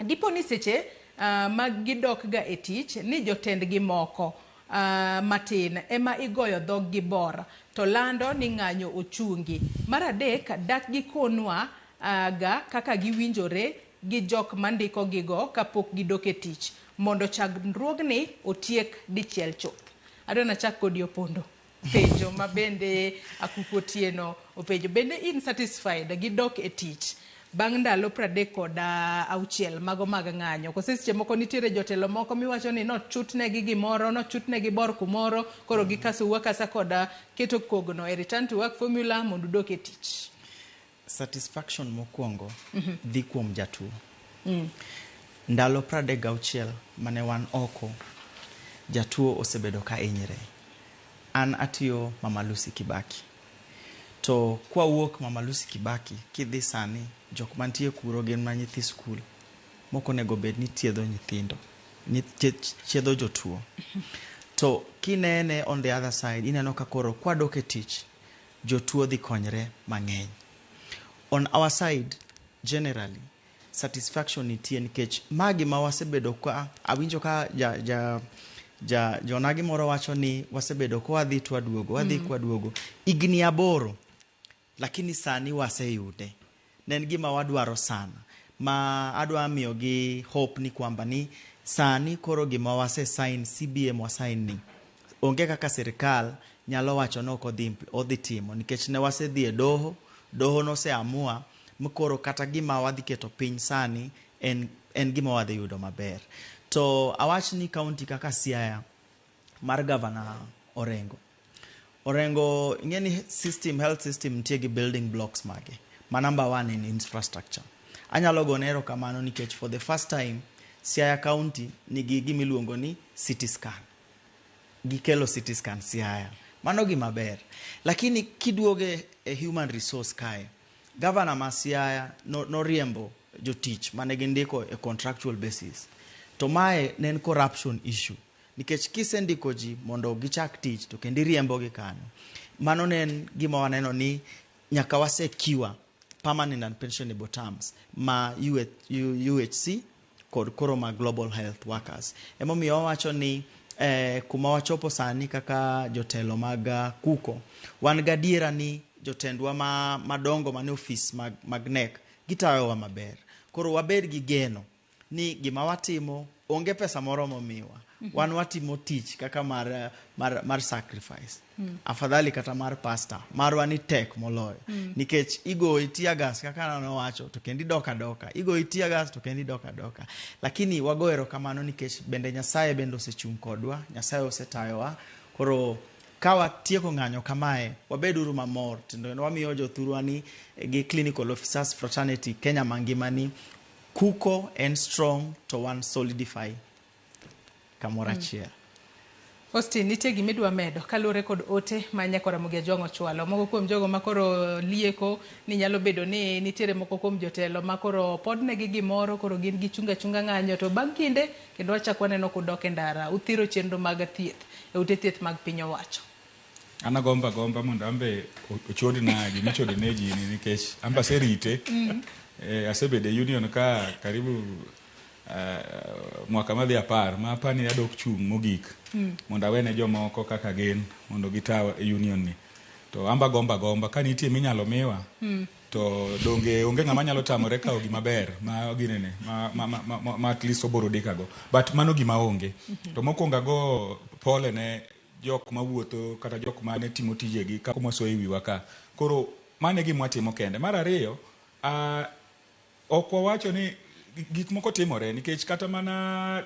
dipo ni seche ma gidok ga e tich ni jotendgi moko matin ema igoyo dhog gi bor to lando ni ng'anyo ochungi. Mar adek, dak gikonwa ga kaka giwinjore gi jok mandiko gigo kapok gidok e tich mondo chandruogni otiek dichiel chuth. Adwa nachak kodi Opondo. Penjo ma bende Akuku Otieno openjo. Bende in satisfied gi dok e tich bang' ndalo 36 mago mag ng'anyo? Kose seche moko nitiere jotelo moko miwacho ni nochutnegi gimoro, nochutnegi bor kumoro, koro gikasou akasa koda keto kogno e return to work formula mondo udok e tich. Satisfaction mokwongo dhi kuom jatuo. Ndalo 36 mane wan oko, jatuo osebedo ka hinyre. An atiyo Mama Lucy Kibaki. To kwawuok Mama Lucy Kibaki, kidhi sani, jok mantie kuro gin ma nyithi skul. Mok onego bed ni thiedho nyithindo, thiedho jotuo. To kinene on the other side, ineno ka koro kwadok e tich, jotuo dhi konyre mang'eny. On our side, generally, satisfaction nitie nikech ma gima wasebedo ka awinjo ka ja, ja, ja jonagi moro wacho ni wasebedo ka wadhi to waduogo, wadhi kwaduogo higni 8, lakini sani waseyude. Ne en gima wadwaro sana ma adwa miyogi hope ni kwamba ni sani koro gima wase sign CBA mwasign ni onge kaka sirikal nyalo wacho ni ok odhi timo nikech ne wasedhi e doho, doho noseamua mkoro kata gima wadhi keto piny sani en gima wadhi yudo maber. To awach ni county kaka Siaya mar Governor Orengo. Orengo ing'e ni system, health system nitie gi building blocks mage. Ma number 1 en infrastructure. Anyalo gone erokamano nikech for the first time Siaya County nigi gima iluongo ni CT scan. Gikelo CT scan Siaya. Mano gima ber. Lakini kiduoge e human resource kae, Governor ma Siaya noriembo jotich mane gindiko e contractual basis. To mae ne en corruption issue. Nikech kisendiko ji mondo gichak tich to kendo iriembogi kanyo. Mano ne en gima waneno ni nyaka wasecure permanent and pensionable terms ma UHC kod koro ma Global Health Workers. Emomiyo wawacho ni kuma wachopo sani kaka jotelo mag KUKO, wan gadiera ni jotendwa madongo mane ofis mag NEC gitayowa maber. Koro wabed gi geno ni gima watimo onge pesa moro momiwa. Wan watimo tich kaka mar sacrifice. Afadhali kata mar pastor, marwa ni tek moloyo. Nikech igoyi tear gas kaka nowacho to kendo idok adoka. Igoyi tear gas to kendo idok adoka. Lakini wago erokamano nikech bende Nyasaye bende osechung' kodwa, Nyasaye osetayowa. Koro ka watieko ng'anyo kamae, wabeduru mamor. Kendo wamiyo jothurwa ni gi clinical officers fraternity Kenya mangima ni KUKO en strong to wan solidify kamoro achiel. Austin, nitie gima idwa medo kaluwore kod ote ma Nyakwar Ramogi Ajwang' ochwalo. Moko kuom jogo makoro lieko ni nyalo bedo ni nitiere moko kuom jotelo makoro podnegi gimoro, koro gin gichunga chunga ng'anyo, to bang' kinde kendo wachak waneno kudok e ndara, uthiro chenro mag thieth e ute thieth mag piny owacho. An agomba gomba mondo ambe ochodna gimichodo ne ji ni nikech ambe aserite. Asebedo e union ka karibu mwaka madhi 10 ma apani adok chung' mogik mondo awene jomoko kaka gin mondo gita union ni. To amba gomba gomba ka nitie minyalo miwa to donge onge ng'ama nyalo tamore kawo gima ber ma ginene ma at least oboro dikago. But mano gima onge. To mokwongo ago pole ne jok mawuotho kata jok mane timo tijegi kaka mwasoyo e wiwa ka. Koro mano e gima watimo kende. Mar ariyo, ok wawacho ni gik moko timore nikech kata mana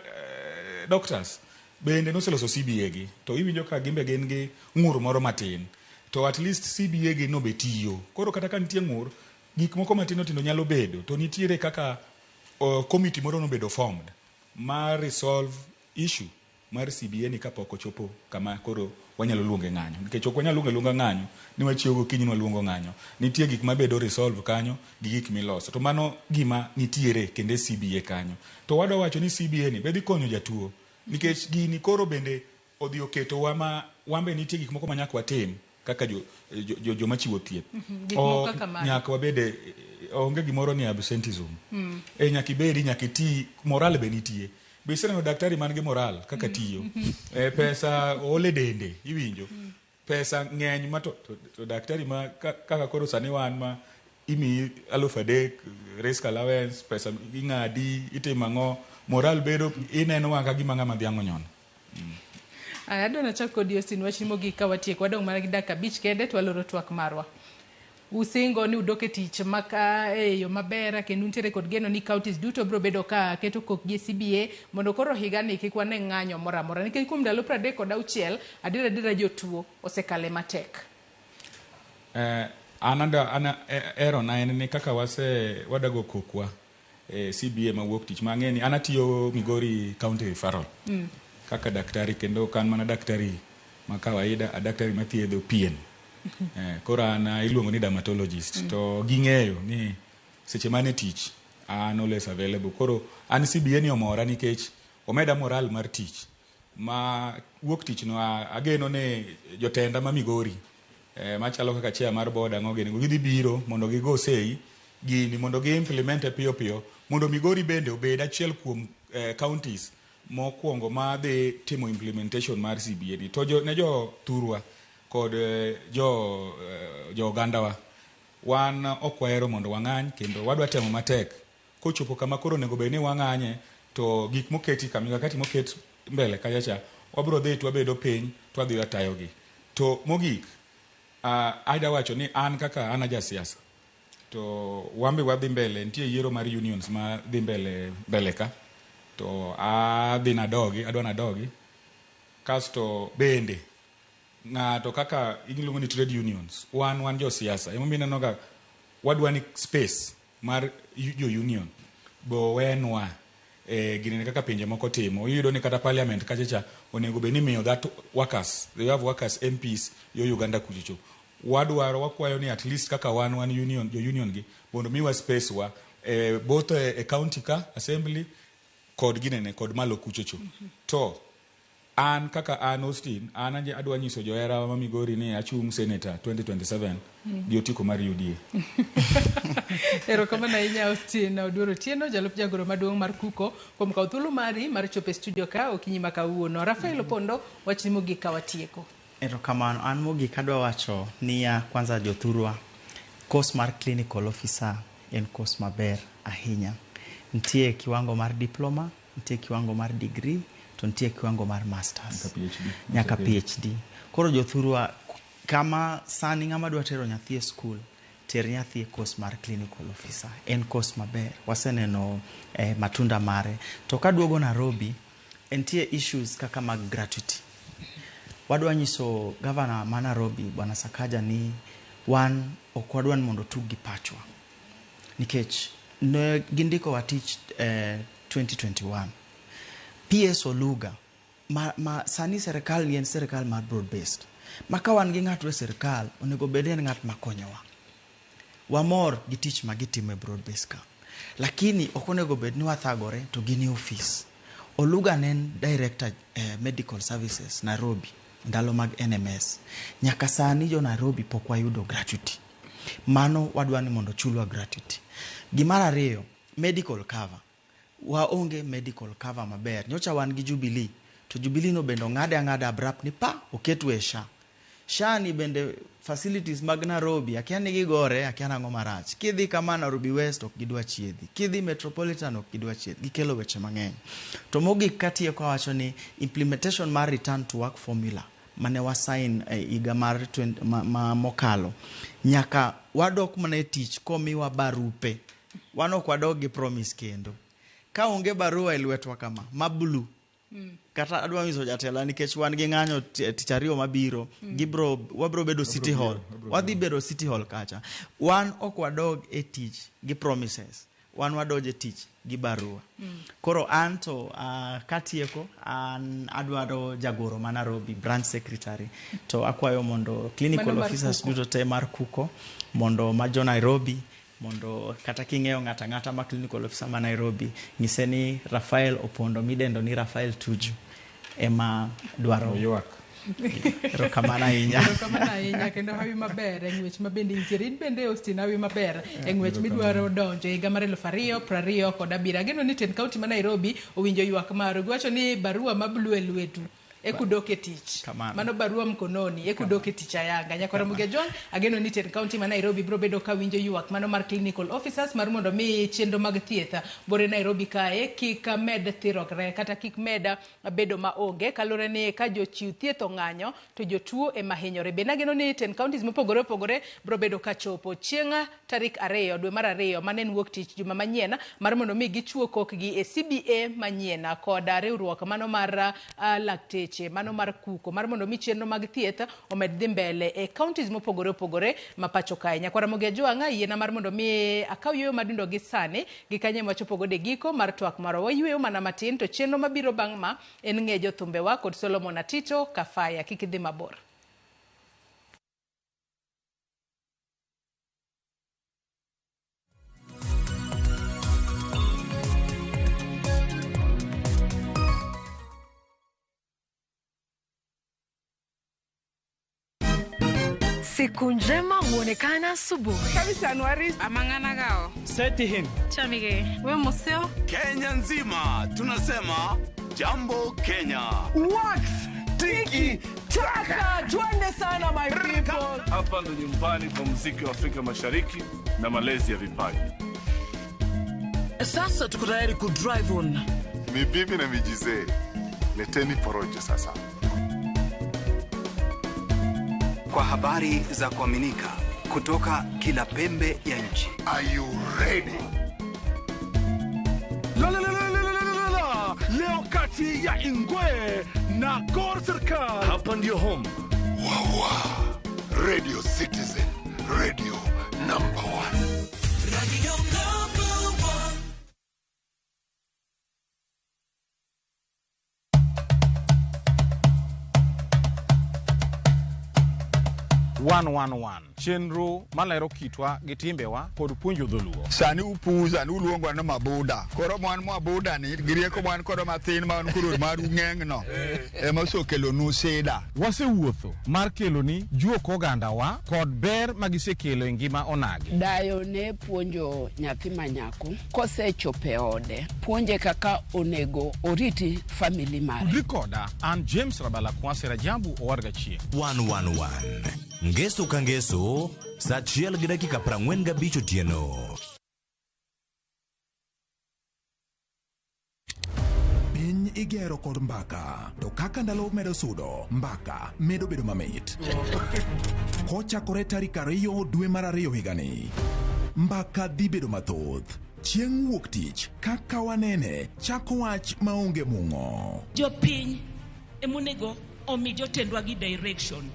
doctors bende noseloso CBA gi to iwinjo ka gimbe gin gi ng'ur moro matin to at least CBA gi no be tiyo. Koro kata ka nitie ng'ur, gik moko matindo tindo nyalo bedo to nitiere kaka committee moro nobedo formed mar resolve issue mar CBA ni kapok ochopo kama koro wanyalo luonge ng'anyo, nikech ok wanyal luonge luonga ng'anyo ni wachiew gokinyi ni waluongo ng'anyo. Nitie gik mabedo resolve kanyo gi gik miloso to mano gima nitiere kendo e CBA kanyo. To wadwa wacho ni CBA ni be dhi konyo jatuo nikech gini koro bende odhi oketowa ma wan be nitie gik moko ma nyaka watim kaka joma chiwo thieth. Gik moko kaka mage? Nyaka wabede, onge gimoro ni absenteeism. E nyaka ibedi, nyaka iti, moral be nitie. Be iseneno daktari man gi moral kaka tiyo? E, pesa ole dende, iwinjo? Pesa ng'eny ma to daktari ma kaka koro sani wan ma imiyi 3,000 risk allowance, pesa ing'adi, itimo ang'o, moral bedo, ineno wang' ka gima ng'ama dhiang' onyono. Aya, adwa nachak kodi Austin, wachni mogik ka watieko. Wadong' mana gi dakika 5 kende to waloro twak marwa. Usingo ni udok e tich maka e yo maber kendo untiere kod geno ni counties duto biro bedo ka keto kokgi e CBA mondo koro higani kik wane ng'anyo moro amora nikech kuom ndalo 36 adiera adiera jotuo osekale matek. An erona en ni kaka wase wadago kokwa e CBA mawuok tich mang'e ni an atiyo Migori County Referral kaka daktari kendo ok an mana daktari ma kawaida, a daktari mathiedho pien. Koro an iluongo ni dermatologist. To ging'eyo ni seche mane tich an always available. Koro an CBA ni omora nikech omeda moral mar tich ma wuok tich no ageno ni jotenda ma Migori machalo kaka chair mar board ang'o gini gidhi biro mondo gigo sei gini mondo gi implement piyo piyo mondo Migori bende obed achiel kuom counties mokwongo ma dhi timo implementation mar CBA ni. To ne jo thurwa kod jo ogandawa wan ok wahero mondo wang'any kendo wadwa temo matek kochopo kama koro onego bed ni wang'anye to gik moketi ka mikakati moket mbele kacha cha wabiro dhi to wabedo piny to wadhi watayogi. To mogik adwa wacho ni an kaka an aja siasa to wan be wadhi mbele, nitie yiero mar unions ma dhi mbele ka to adhi nadogi, adwa nadogi. Kasto bende ng'ato kaka iluongo ni trade unions, wan josiasa emomiyo ineno ga wadwa ni space mar jo union bo wenwa ginene kaka pinje moko timo. Iyudo ni kata parliament kacha cha onego bed ni miyo that workers, they have workers MPs yo Uganda kuchocho. Wadwaro, wakwayo ni at least kaka wan union, jo union gi mondo miwa space wa both e county ka assembly kod ginene kod malo kuchocho. To an kaka an Austin, an adwa nyiso johera ma Migori ni achung' senator 2027 gi otiko mar UDA. Erokamano ahinya Austin Oduor Otieno, jalup jagoro maduong' mar KUCO kuom kawo thuolo mari mar chopo e studio ka okinyi ma kawuono. Rafael Opondo, wachni mogik ka watieko. Erokamano. An mogik adwa wacho niya, kwanza jothurwa, course mar clinical officer en course maber ahinya. Nitie kiwango mar diploma, nitie kiwango mar degree, to nitie kiwango mar masters. Nyaka PhD. Koro jothurwa, kama sani ng'ama dwa tero nyathi e school, ter nyathi e course mar clinical officer. En course maber. Waseneno matunda mare. To kaduogo Nairobi, entie issues kaka mag gratuity. Wadwa nyiso governor ma Nairobi, Bwana Sakaja, ni wan ok wadwa ni mondo tug gi pachwa. Nikech ne gindiko wa tich 2021. PS Oluga, ma sani serikal ni en serikal mar broad based. Ma ka wan gi ng'ato e serikal, onego bed en ng'at makonyowa. Wamor gi tich ma gitimo e broad based ka. Lakini ok onego bed ni wathagore to gin e ofis. Oluga ne en director medical services Nairobi ndalo mag NMS. Nyaka sani jo Nairobi pok wayudo gratuity. Mano wadwa ni mondo chulwa gratuity. Gimar ariyo, medical cover. Waonge medical cover maber. Nyocha wan gi Jubilee, to Jubilee no bende ong'ade ang'ada abrupt ni pa oketwe e SHA. SHA ni bende facilities mag Nairobi, akia ni gigore, akia nang'o marach. Kidhi kama Nairobi West ok gidwa chiedhi. Kidhi Metropolitan ok gidwa chiedhi. Gikelo weche mang'eny. To mogik katieko awacho ni implementation mar return to work formula mane wasign higa mar mokalo. Nyaka wadok mana e tich komiwa barupe. Wan ok wadog gi promise kendo. Ka onge barua e lwetwa kama, ma blue, Kata adwa nyiso jatelo nikech wan gi ng'anyo tich ariyo mabiro. Gibro wabro bedo City Hall. Wadhi bedo City Hall kacha. Wan ok wadog e tich gi promises. Wan wadonjo e tich gi barua. Koro an to katieko an adwaro jagoro ma Nairobi branch secretary to akwayo mondo clinical Mano mar officers Kuko. duto te mar Kuko mondo ma jo Nairobi mondo kata king'eyo ng'ato ang'ata ma clinical officer ma Nairobi nyise ni Rafael Opondo midendo ni Rafael Tuju ema dwaro. Oywak. Erokamano ahinya. Erokamano ahinya kendo hawi maber e ng'wech ma bende intiere. In bende Austin hawi maber e ng'wech midwaro donjo e higa mar 2027. Ageno ni tend kaunti ma Nairobi owinjo ywak maru. Giwacho ni barua ma blue e lwetu e kudok e tich. Kamano. Mano barua mkononi e kudok e tich ayanga. Nyakwara Mugia Jwang', ageno ni tend kaunti ma Nairobi biro bedo ka winjo ywak mano mar clinical officers mar mondo mi chenro mag thieth bore Nairobi kae kik med thirokre kata kik med bedo maonge kaluwore ni ka jochiw thieth ong'anyo to jotuo ema hinyore. Bende ageno ni tend counties mopogore opogore biro bedo ka chopo chieng' tarik 2 dwe mar 2 mane en wuok tich juma manyien mar mondo mi gichuo kokgi e CBA manyien kod riwruok mano mar lakteche mano mar Kuko mar mondo mi chenro mag thieth omed dhi mbele e counties mopogore opogore ma pacho kae. Nyakwara Ramogi Ajwang'a yiena mar mondo mi akaw yueyo madundo gi sani gi kanye mawachopo godo e giko mar twak marwa. Wayueyo mana matin to chenro mabiro bang' ma en ng'e jothumbewa kod Solomon Atito Kafaya. Kik idhi mabor. Siku njema huonekana asubuhi. Amang'anagao. Setihin. Chamige. We museo. Kenya nzima tunasema jambo Kenya. Wax tiki taka, twende sana my people. Hapa ndo nyumbani kwa muziki wa Afrika Mashariki na malezi ya vipaji. Sasa tuko tayari ku drive on. Mibibi na mijizee, leteni porojo sasa. Kwa habari za kuaminika kutoka kila pembe ya nchi. Are you ready? La la la la la la la la. Leo kati ya Ingwe na Gor Serikal. Hapa ndio home. Wawa. Radio Citizen, radio number 1. Radio number 1. 111 chenro malero kitwa gi timbewa kod puonjo dholuo. Sani upuza ni uluongo ni mabuda. Koro mwan mabuda ni gi rieko mwan kodo mathin ma wan koro maru ng'eng no ema osekelonu sida. Wasewuotho mar keloni juok ogandawa kod ber magisekelo e ngima onagi. Dayo ne puonjo nyathi ma nyako kosechopo e ode, puonje kaka onego oriti family mare. Tudri koda an James Rabala Kwasi Rajabu Owarga Chieng'. 111 Ngeso ka ngeso saa 1:45 otieno. Piny igero kod mbaka, to kaka ndalo medo sudo, mbaka medo bedo mamit. Kochakore tarik 2 dwe mar 2 higani, mbaka dhi bedo mathoth. Chieng' wuok tich, kaka wanene, chako wach maonge mung'o. Jopiny emonego omi jotendwa gi direction.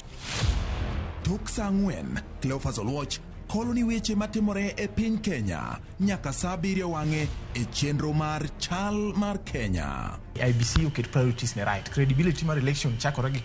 Tok saa 4, Cleophas Oluoch kolo ni weche matimore e piny Kenya nyaka saa 7 wang'e e chenro mar Chal mar Kenya. IBC oket priorities ne right. Credibility mar election chakore gi